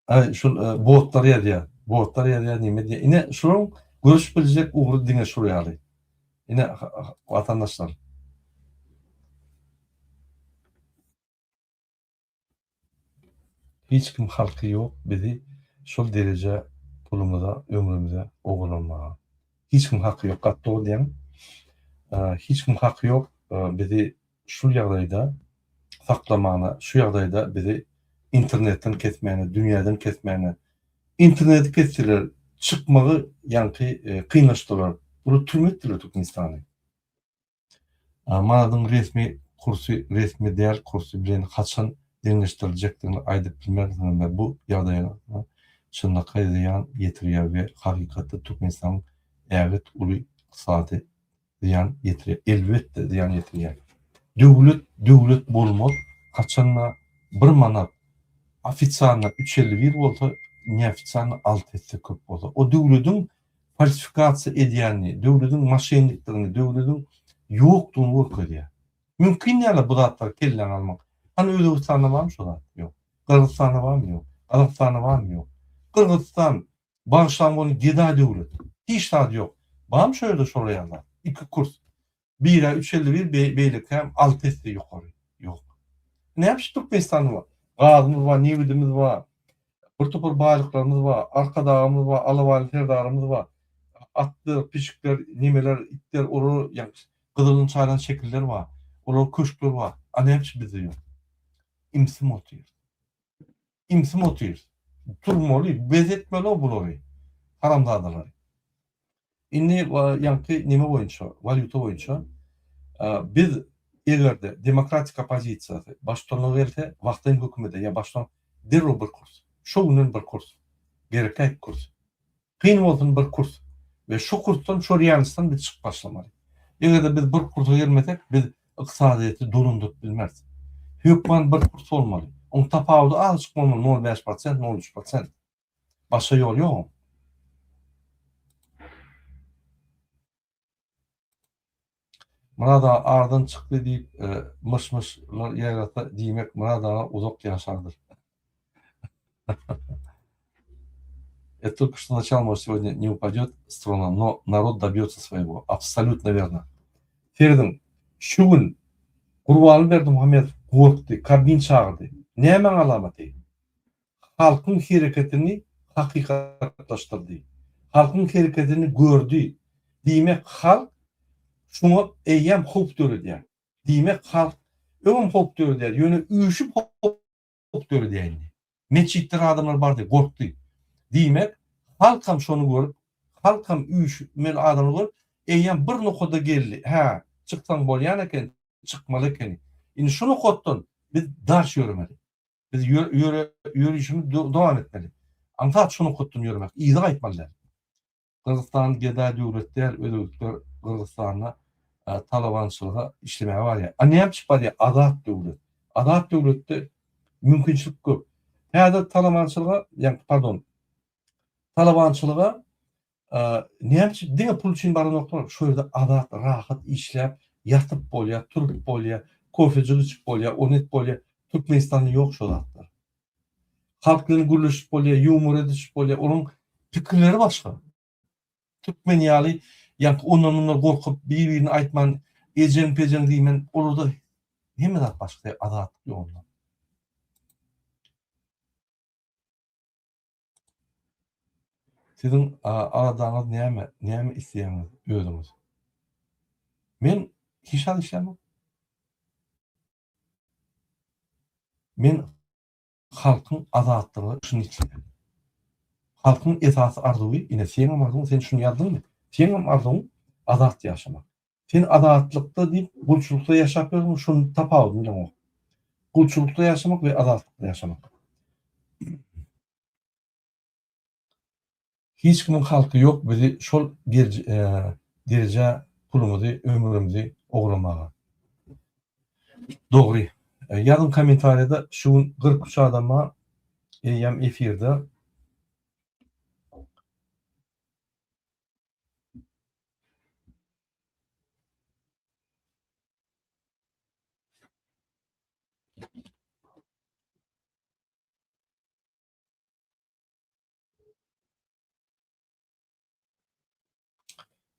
Aý şul botlar ýazýar. Botlar ýazýar neme diýýär. Ine şularyň görüşip biljek ugry diňe şul ýaly. Ine watandaşlar. Hiç kim halky ýok bizi şol dereje pulumyza ömrümize ogurlanmaga. Hiç kim haky ýok gaty dogry diýýäň. Hiç kim haky ýok bizi şul ýagdaýda saklamana şu ýagdaýda bizi internetden kesmäne dünýäden kesmäne interneti kesdiler çykmagy ýaňky kynlaşdylar bular türme etdiler Türkmenistany. Manadyň resmi kursy resmi däl kursy bilen haçan deňleşdiriljekdigini aýdyp bilmersiňizmi? Bu ýagdaýa çynlakaý zyýan ýetirýär we hakykatda Türkmenistanyň ägirt uly ykdysady zyýan ýetirýär. Elbetde zyýan ýetirýär. Döwlet döwlet bolmaz haçanda bir manat ofisialno 3.51 bolsa neofisialno 6 esse köp bolsa. O döwlediň falsifikasiýa edýänini, döwlediň moşennikdigini, döwlediň ýokdugyny görkezýär. Mümkin däl bu zatlary kelläňe almak. Hany Özbegistanda barmy şo zat? Ýok. Gyrgyzystanda barmy? Ýok. Gazagystanda barmy? Ýok. Gyrgyzystan bagyşlaň ony gedaý döwlet. Hiç zady ýok. Barmy şo ýerde şolar ýaly zat? Iki kurs. Birä 3.51 beýlekäm 6 esse ýokary. Ýok. Näme üçin Türkmenistanda bar? Gazymyz bar, nebidimiz bar. Bir topar baýlyklarymyz bar. Arkadagymyz bar, Alabaýly Serdarymyz bar. Atlar, pişikler, nemeler, itler, olar ýa gyzylyn çaýlan şekiller bar. Olar köşkler bar. A näme üçin bizde ýok? Imsim otyr. Imsim otyr. Turmaly, bez etmeli o bulary. Haramzadalary. Indi ýaňky neme boýunça, walýuta boýunça biz eger-de demokratik oppozisiýasy baştutanlyga gelse, wagtlaýyn hökümete ýa baştutan derrew bir kurs. Şo günden bir kurs. Gerekli kurs. Kyn bolsun bir kurs. We şo kursdan, şo realnostdan biz çykyp başlamaly. Eger-de biz bir kursa gelmesek, biz ykdysadyýeti dolandyryp bilmeris. Hökman bir kurs bolmaly. Oň tapawudy azajyk bolmaly, nol bäş prosent, nol üç prosent. Başga ýol ýok oň. Myrat aga aradan çykdy diýip myş-myşlar ýaýrasa diýmek Myrat aga uzak ýaşardyr. Это только что начало, может, сегодня не упадет с трона, но народ добьется своего. Абсолютно верно. Serediň, şu gün Gurbanly Berdimuhamedow gorkdy, Kabmin çagyrdy. Nämäň alamaty? Halkyň hereketini hakykatlaşdyrdy. Halkyň hereketini gördi. Diýmek, halk şuňa eýýäm howp döredýär. Diýmek, halk öňem howp döredýär, ýöne üýşüp howp döredýär indi. Metjitlere adamlar bardy, gorkdy. Diýmek, halkam şony görüp, halkam üýşmeli adamlary görüp, eýýäm bir nokada geldi. Hä, çyksaň bolýan eken, çykmaly ekeni. Indi şu nokatdan biz daş ýöremeli. Biz ýörişimizi dowam etmeli. Aňsat şu nokatdan ýöremek, yza gaýtmaly däl. Gyrgyzystan gedaý döwlet däl, özbekler Gyrgyzystanda talabançylyga işlemäge barýar. A näme üçin barýar? Azat döwlet. Azat döwletde mümkinçilik köp. Häzir talabançylyga, ýa pardon, talabançylyga Näme üçin diňe pul üçin baranoklar? Şu ýerde azat, rahat işläp, ýatyp bolýar, turup bolýar, kofejik içip bolýar, ony edip bolýar. Türkmenistanda ýok şo zatlar. Halk bilen gürleşip bolýar, ýumor edişip bolýar. Olaryň pikirleri başga. Türkmen ýaly ýaňky ondan-mundan gorkup, bir-birini aýtman, ejeň-pejeň diýmän, olarda hemme zat başga, azatlyk ýok onda. Siziň aladaňyz näme? Näme isleýäňiz özüňiz? Men hiç zat islämok. Men halkyň azatlygy şuny isleýän. Halkyň esasy arzuwy, ine seňem arzuwyň, sen şuny ýazdyňmy? Seňem arzuwyň azat ýaşamak. Sen azatlykda diýip gulçulykda ýaşap ýörsüň, şunuň tapawudyny bileňok. Gulçulykda ýaşamak we azatlykda ýaşamak. Hiç kimiň halky ýok bizi şol derejä pulumyzy ömrümizi ogramaga. Dogry. Ýazyň kommentariýada şu gün 43 adam bar eýýäm efirde.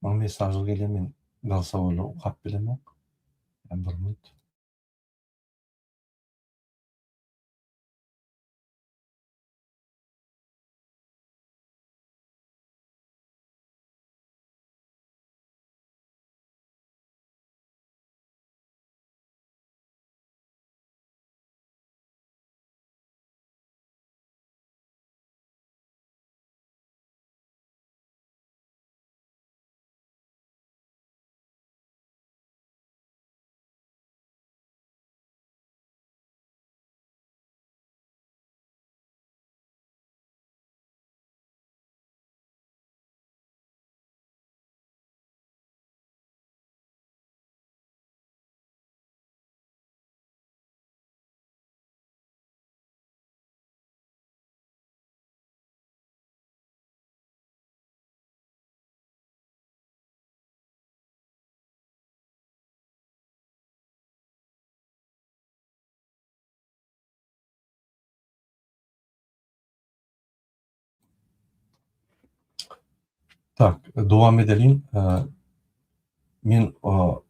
Maňa mesajlar gelýär men golosowoýlary okap bilemok. Bir minut. Tak, dowam edeliň. Men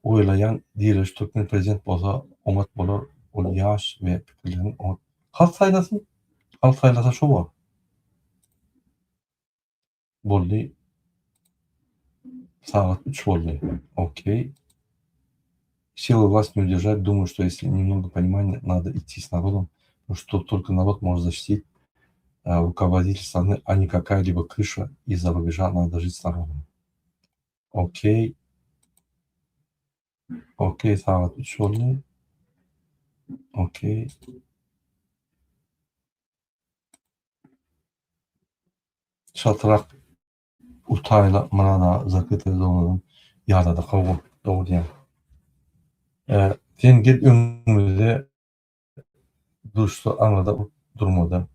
oýlaýan diriliş türkmen prezident bolsa oňat bolar, ol ýaş we pikirlerini oňat. Halk saýlasyn, halk saýlasa şo bor. Boldy. Sagat 3 boldy. Okey. Силы власть не удержать. Думаю, что если немного понимания, надо идти с народом, потому что только народ может защитить руководитель страны, а не какая-либо крыша из-за рубежа. Надо жить с народом. Okey. Okey, sagat 3 boldy. Okey. Çatyrak utaýla Myrada zakrytaý zonadan ýadady hawa dogry diýýäň. Sen gel öňümize duşsa aňyrda durmada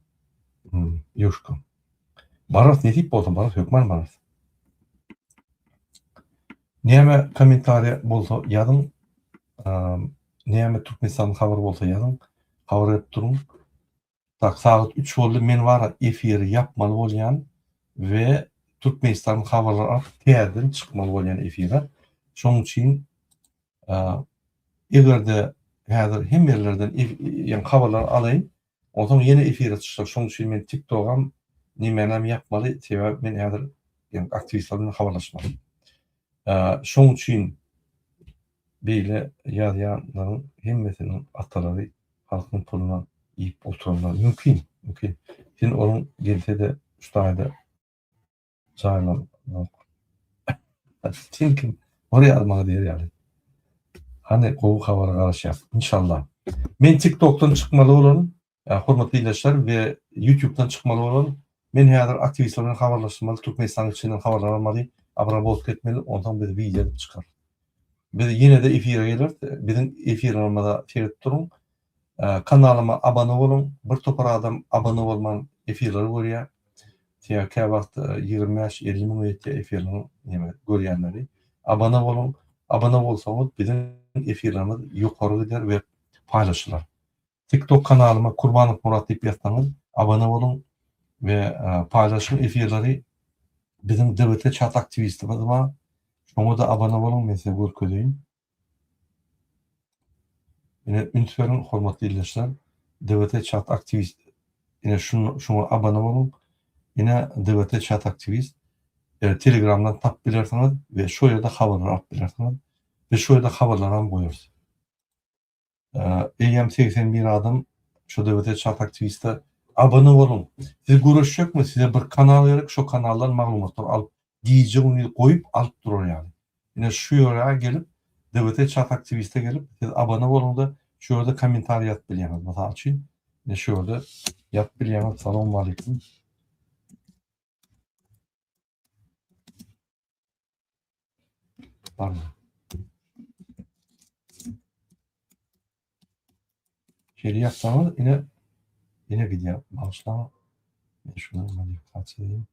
Ýuşka. Bararys nesip bolsa bararys hökman bararys. Näme kommentariýa bolsa ýazyň näme Türkmenistanyň habary bolsa ýazyň habar berip duruň. Tak sagat 3 boldy men wara efiri ýapmaly bolýan we Türkmenistanyň habarlary alyp täzeden çykmaly bolýan efire. Şonuň üçin egerde häzir hemme ýerlerden ýa habarlary alaýyn onsoň ýene efire çykjak. Şonuň üçin men TikTogam nemänem ýapmaly sebäbi men häzir ýa aktiwistler bilen habarlaşmaly. Şonuň üçin Beýle ýazýanlaryň hemmesiniň atalary halkyň puluna iýip oturanlar. Mümkin, mümkin. Sen onuň gelse-de şu taýda jaýlanok. Sen kim? Ol ýazmaga diýer ýaly. Hany gowy habara garaşýas. Inşallah. Men TikTokdan çykmaly bolaryn. Hormatly ildeşler we YouTubedan çykmaly bolaryn. Men häzir aktiwistler bilen habarlaşmaly, Türkmenistanyň içinden habarlar almaly, obrabotka etmeli, onsoň biz wideo edip çykarys. Biz ýene-de efire geleris. Biziň efirlerimize seredip duruň. Kanalyma abone boluň. Bir topar adam abone bolman efirleri görýär. Sebäbi käwagt 25-50 müňe ýetýär efirleriň neme görýänleri. Abone boluň. Abone bolsaňyz biziň efirlerimiz ýokary gider we paýlaşylar. TikTok kanalyma Kurbanow Murat diýip ýazsaňyz abone boluň we paýlaşyň efirleri biziň DWT çat aktiwistimiz bar. Şoňa-da abone boluň men size görkezeýin. Ine üns beriň hormatly ildeşler. DWT çat aktiwist ine şuňa abone boluň. Ine DWT çat aktiwist Telegramdan tapyp bilersiňiz we şo ýerde habarlar alyp bilersiňiz. Biz şo ýerde habarlaram goýarys. Eýýäm 81 adam şu DWT çat aktiwiste abone boluň. Siz göreşjekmi? Size bir kanal gerek, şo kanaldan maglumatlar alyp, gije gündiz goýup alyp durar ýaly. Ine şu ýere gelip DWT çat aktiwiste gelip siz abone boluňda şu ýerde kommentariý ýazyp bilýäňiz. Mysal üçin, ine şu ýerde ýazyp bilýäňiz. Salowmaleýkim. Barmy? Şeýle ýapsaňyz ine ine gidýär. Bagyşlaň. Men şunu modifikasiýa edeyim.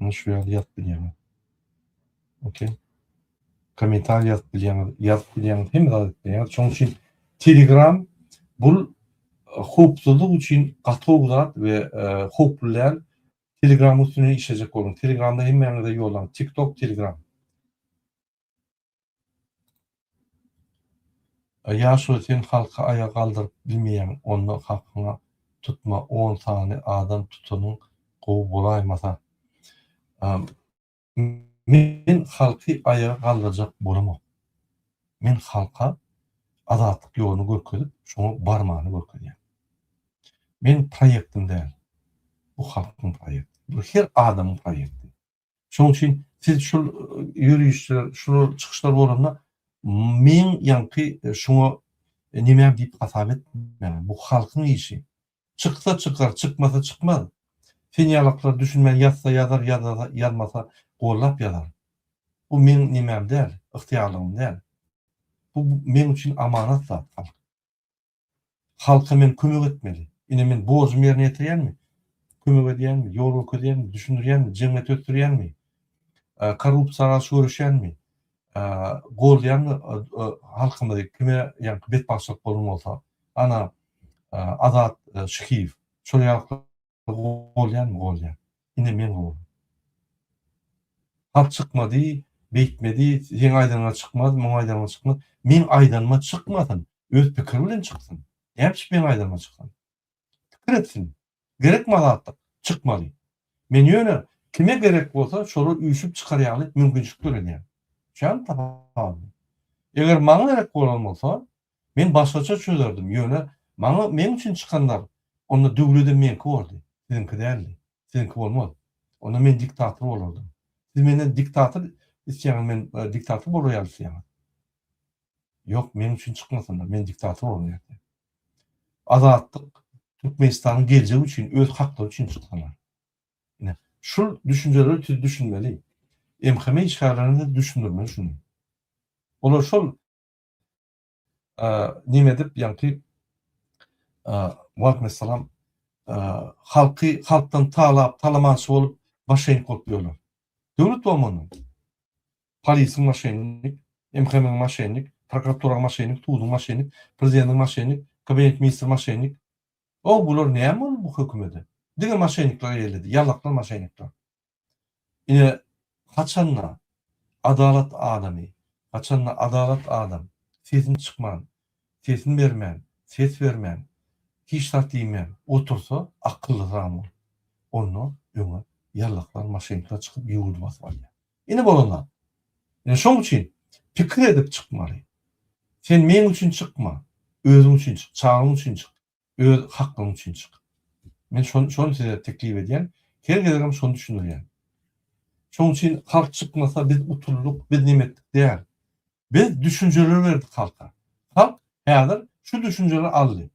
Ine şu ýerde ýazyp bilýäňiz. Okey. Kommentariý ýazyp bilýäňiz, ýazyp bilýäňiz, hemme zat edip bilýäňiz. Şonuň üçin Telegram bul Howpsuzlyk üçin gaty gowy zat we howply däl. Telegramyň üstünde işlejek boluň. Telegramda hemmäňize ýollaň. TikTok, Telegram. Ýaşuly sen halky aýaga galdyryp bilmeýäň onda hakyňa tutma on sany adam tutanyň gowy bolaýmasa. Men halky aýaga galdyrjak bolamok. Men halka azatlyk ýoluny görkezip şoňa barmany görkezýän. Men proýektim däl. Bu halkyň proýekti. Bu her adamyň proýekti. Şonuň üçin siz şul ýörişler, şular çykyşlar bolanda meň ýaňky şuňa nemäm diýip hasap etmäň. Bu halkyň işi. Çyksa çykar, çykmasa çykmaz. Sen ýalaklar düşünmän ýazsa ýazar, ýazmasa gollap ýazar. Bu meň nemäm däl, ygtyýarlygym däl. Bu meň üçin amanat zat halk. Halka men kömek etmeli. Ine men borjumy ýerine ýetirýänmi? Kömek edýänmi? Ýol görkezýänmi? Düşündirýänmi? Jemgyýeti ösdürýänmi? Korrupsiýa garşy göreşýänmi? Goldaýanmy halkymyzy kime ýaňky betbagtçylyk bolan bolsa? Ana Azat Şyhyýew şol ýaly Golýanmy golýan. Ine men goldum. Halk çykmady, beýtmedi, seň aýdanyňa çykmaz, muň aýdanyňa çykmaz. Meň aýdanyma çykmasyn, öz pikiri bilen çyksyn. Näme üçin meň aýdanyma çyksyn? Pikir etsin. Gerekmi azatlyk? Çykmaly. Men ýöne kime gerek bolsa şolar üýşüp çykar ýaly mümkinçilik döredýän. Düşýäňmi tapawudyny? Eger maňa gerek bolan bolsa, Men başgaça çözerdim, ýöne maňa meň üçin çykanlar, onda döwledem meňki bordy, siziňki däldi. Siziňki bolmaz. Onda men diktator bolardym. Siz menden diktator isleýäňiz, men diktator bolar ýaly isleýäňiz. Ýok, meň üçin çykmasynlar, men diktator bolaryn ertir. Azatlyk Türkmenistanyň geljegi üçin, öz haklary üçin çyksalar. Ine, şul düşünjelere siz düşünmeli. MHM işgärlerine de düşündirmeli şuny. Olar şol neme edip ýaňky Waleýkim halky halkdan talap talamançy bolup maşennik bolup ýörler. Döwlet bolmandan. Polisiň maşennik, MHM-iň maşennik, prokuraturaň maşennik, suduň maşennik, prezidentiň maşennik, kabinet ministri maşennik. O bular näme boldy bu hökümede? Diňe maşennikler eýeledi, ýalaklar maşennikler. Ine, haçanda adalat adamy, haçanda adalat adam sesini çykman, sesini bermän, ses bermän, hiç zat diýmän otursa, akyllyram bolup, onda öňe ýallaklar, maşenikler çykyp ýurdy basyp alýar. Ine bolan zat. Ine şoň üçin pikir edip çykmaly. Sen meň üçin çykma, özüň üçin çyk, çagaň üçin çyk. Öz haklygyň üçin çyk. Men şony şony size teklip edýän. Her gezegem şony düşündirýän. Şoň üçin halk çykmasa biz utuldyk, biz neme etdik däl. Biz düşünjeleri berdik halka. Halk häzir şu düşünjeleri aldy.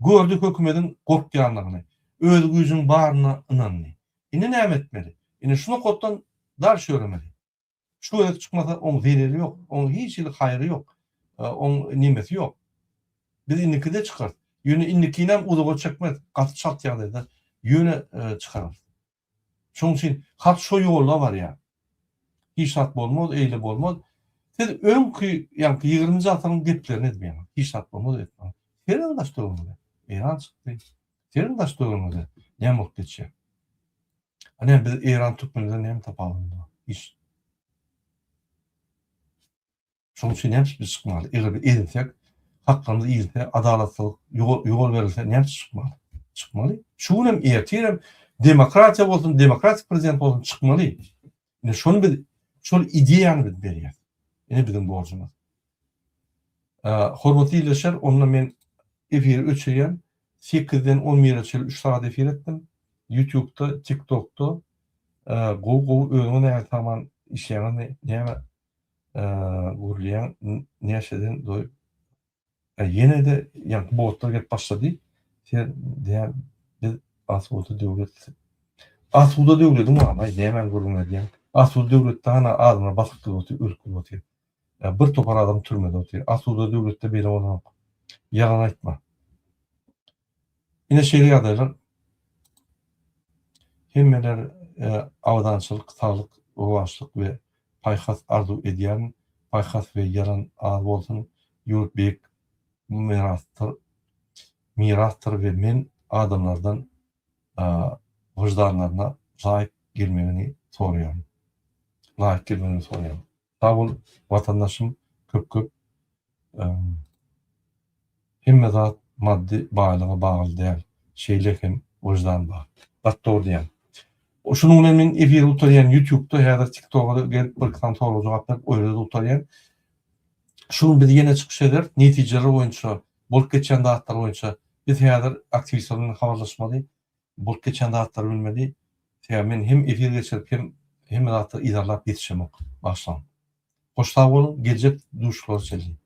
Gördi hökümediň gorkýanlygyny, öz güýjüniň baryna ynandy. Indi näme etmeli? Indi şu nokatdan dalşy ýöremeli. Şu gezek çykmasa oň zeleli ýok, oň hiç hili haýry ýok, oň nemesi ýok. Biz indikide çykarys. Ýöne indikinem uzaga çekmez, gaty çalt ýagdaýda ýöne çykararys. Şonuň üçin halk şo ýolda barýar. Hiç zat bolmaz, eýle bolmaz. Siz öňki, ýaňky ýigriminji asyryň geplerini edmeýäňiz. Hiç zat bolmaz etmäň. Serediň daş töweregiňize. Eýran çykdy. Serediň daş töweregiňize näme bolup geçýär. A näme biz Eýran türkmenlerden näme tapawudymyz bar? Hiç. Şonuň üçin näme üçin biz çykmaly? Eger biz ezilsek, haklarymyz iýilse, adalatsyzlyk ýol berilse näme üçin çykmaly? Çykmaly. Şu gün hem ertir hem demokratiýa bolsun, demokratik prezident bolsun çykmaly. Ine şony biz şol ideýany biz berýäs. Ine biziň borjumyz. Hormatly ildeşler, onda men efiri öçürýän. Sekizden on bire çenli üç sagat efir etdim. Ýutubda, TikTokda gowy gowy özüňiz nähili saman işleýäňizmi, näme gürleýäň, näşeden doýup Ýene-de ýaňky botlar gelip başlady. Sen däl biz asuda döwlet. Asuda döwlediň barmy? Nämäni gürrüň edýäň? Asuda döwletde hana adamlar basyp durup otyr, ölüp durup otyr. Bir topar adam türmede otyr. Asuda döwletde beýle bolanok. Ýalan aýtma. Ine şeýle ýagdaýlar. Hemmeler abadançylyk, saglyk, rowaçlyk we paýhas arzuw edýärin. Paýhas we ýalan az bolsun. Ýurt beýik mirasdyr. mirasdyr we men adamlardan wyždanlaryna laýyk gelmegini soraýaryn. Laýyk gelmegini soraýaryn. Sag bol watandaşym köp köp Hemme zat maddy baýlyga bagly däl. Şeýle hem wyždan bar. Gaty dogry diýýäň. Şunuň bilen men efiri gutarýan ýutubda häzir tiktoga gelip bir iki sany soraga jogap berip o ýerde-de gutarýan. Şu gün biz ýene çykyş ederis netijeler boýunça bolup geçýän zatlar boýunça biz häzir aktiwistler bilen habarlaşmaly bolup geçýän zatlary bilmeli. Sebäbi men hem efir geçirip hem hemme zatlary yzarlap ýetişemok. Bagyşlaň. Hoş sag boluň geljek duşuşyklara çenli.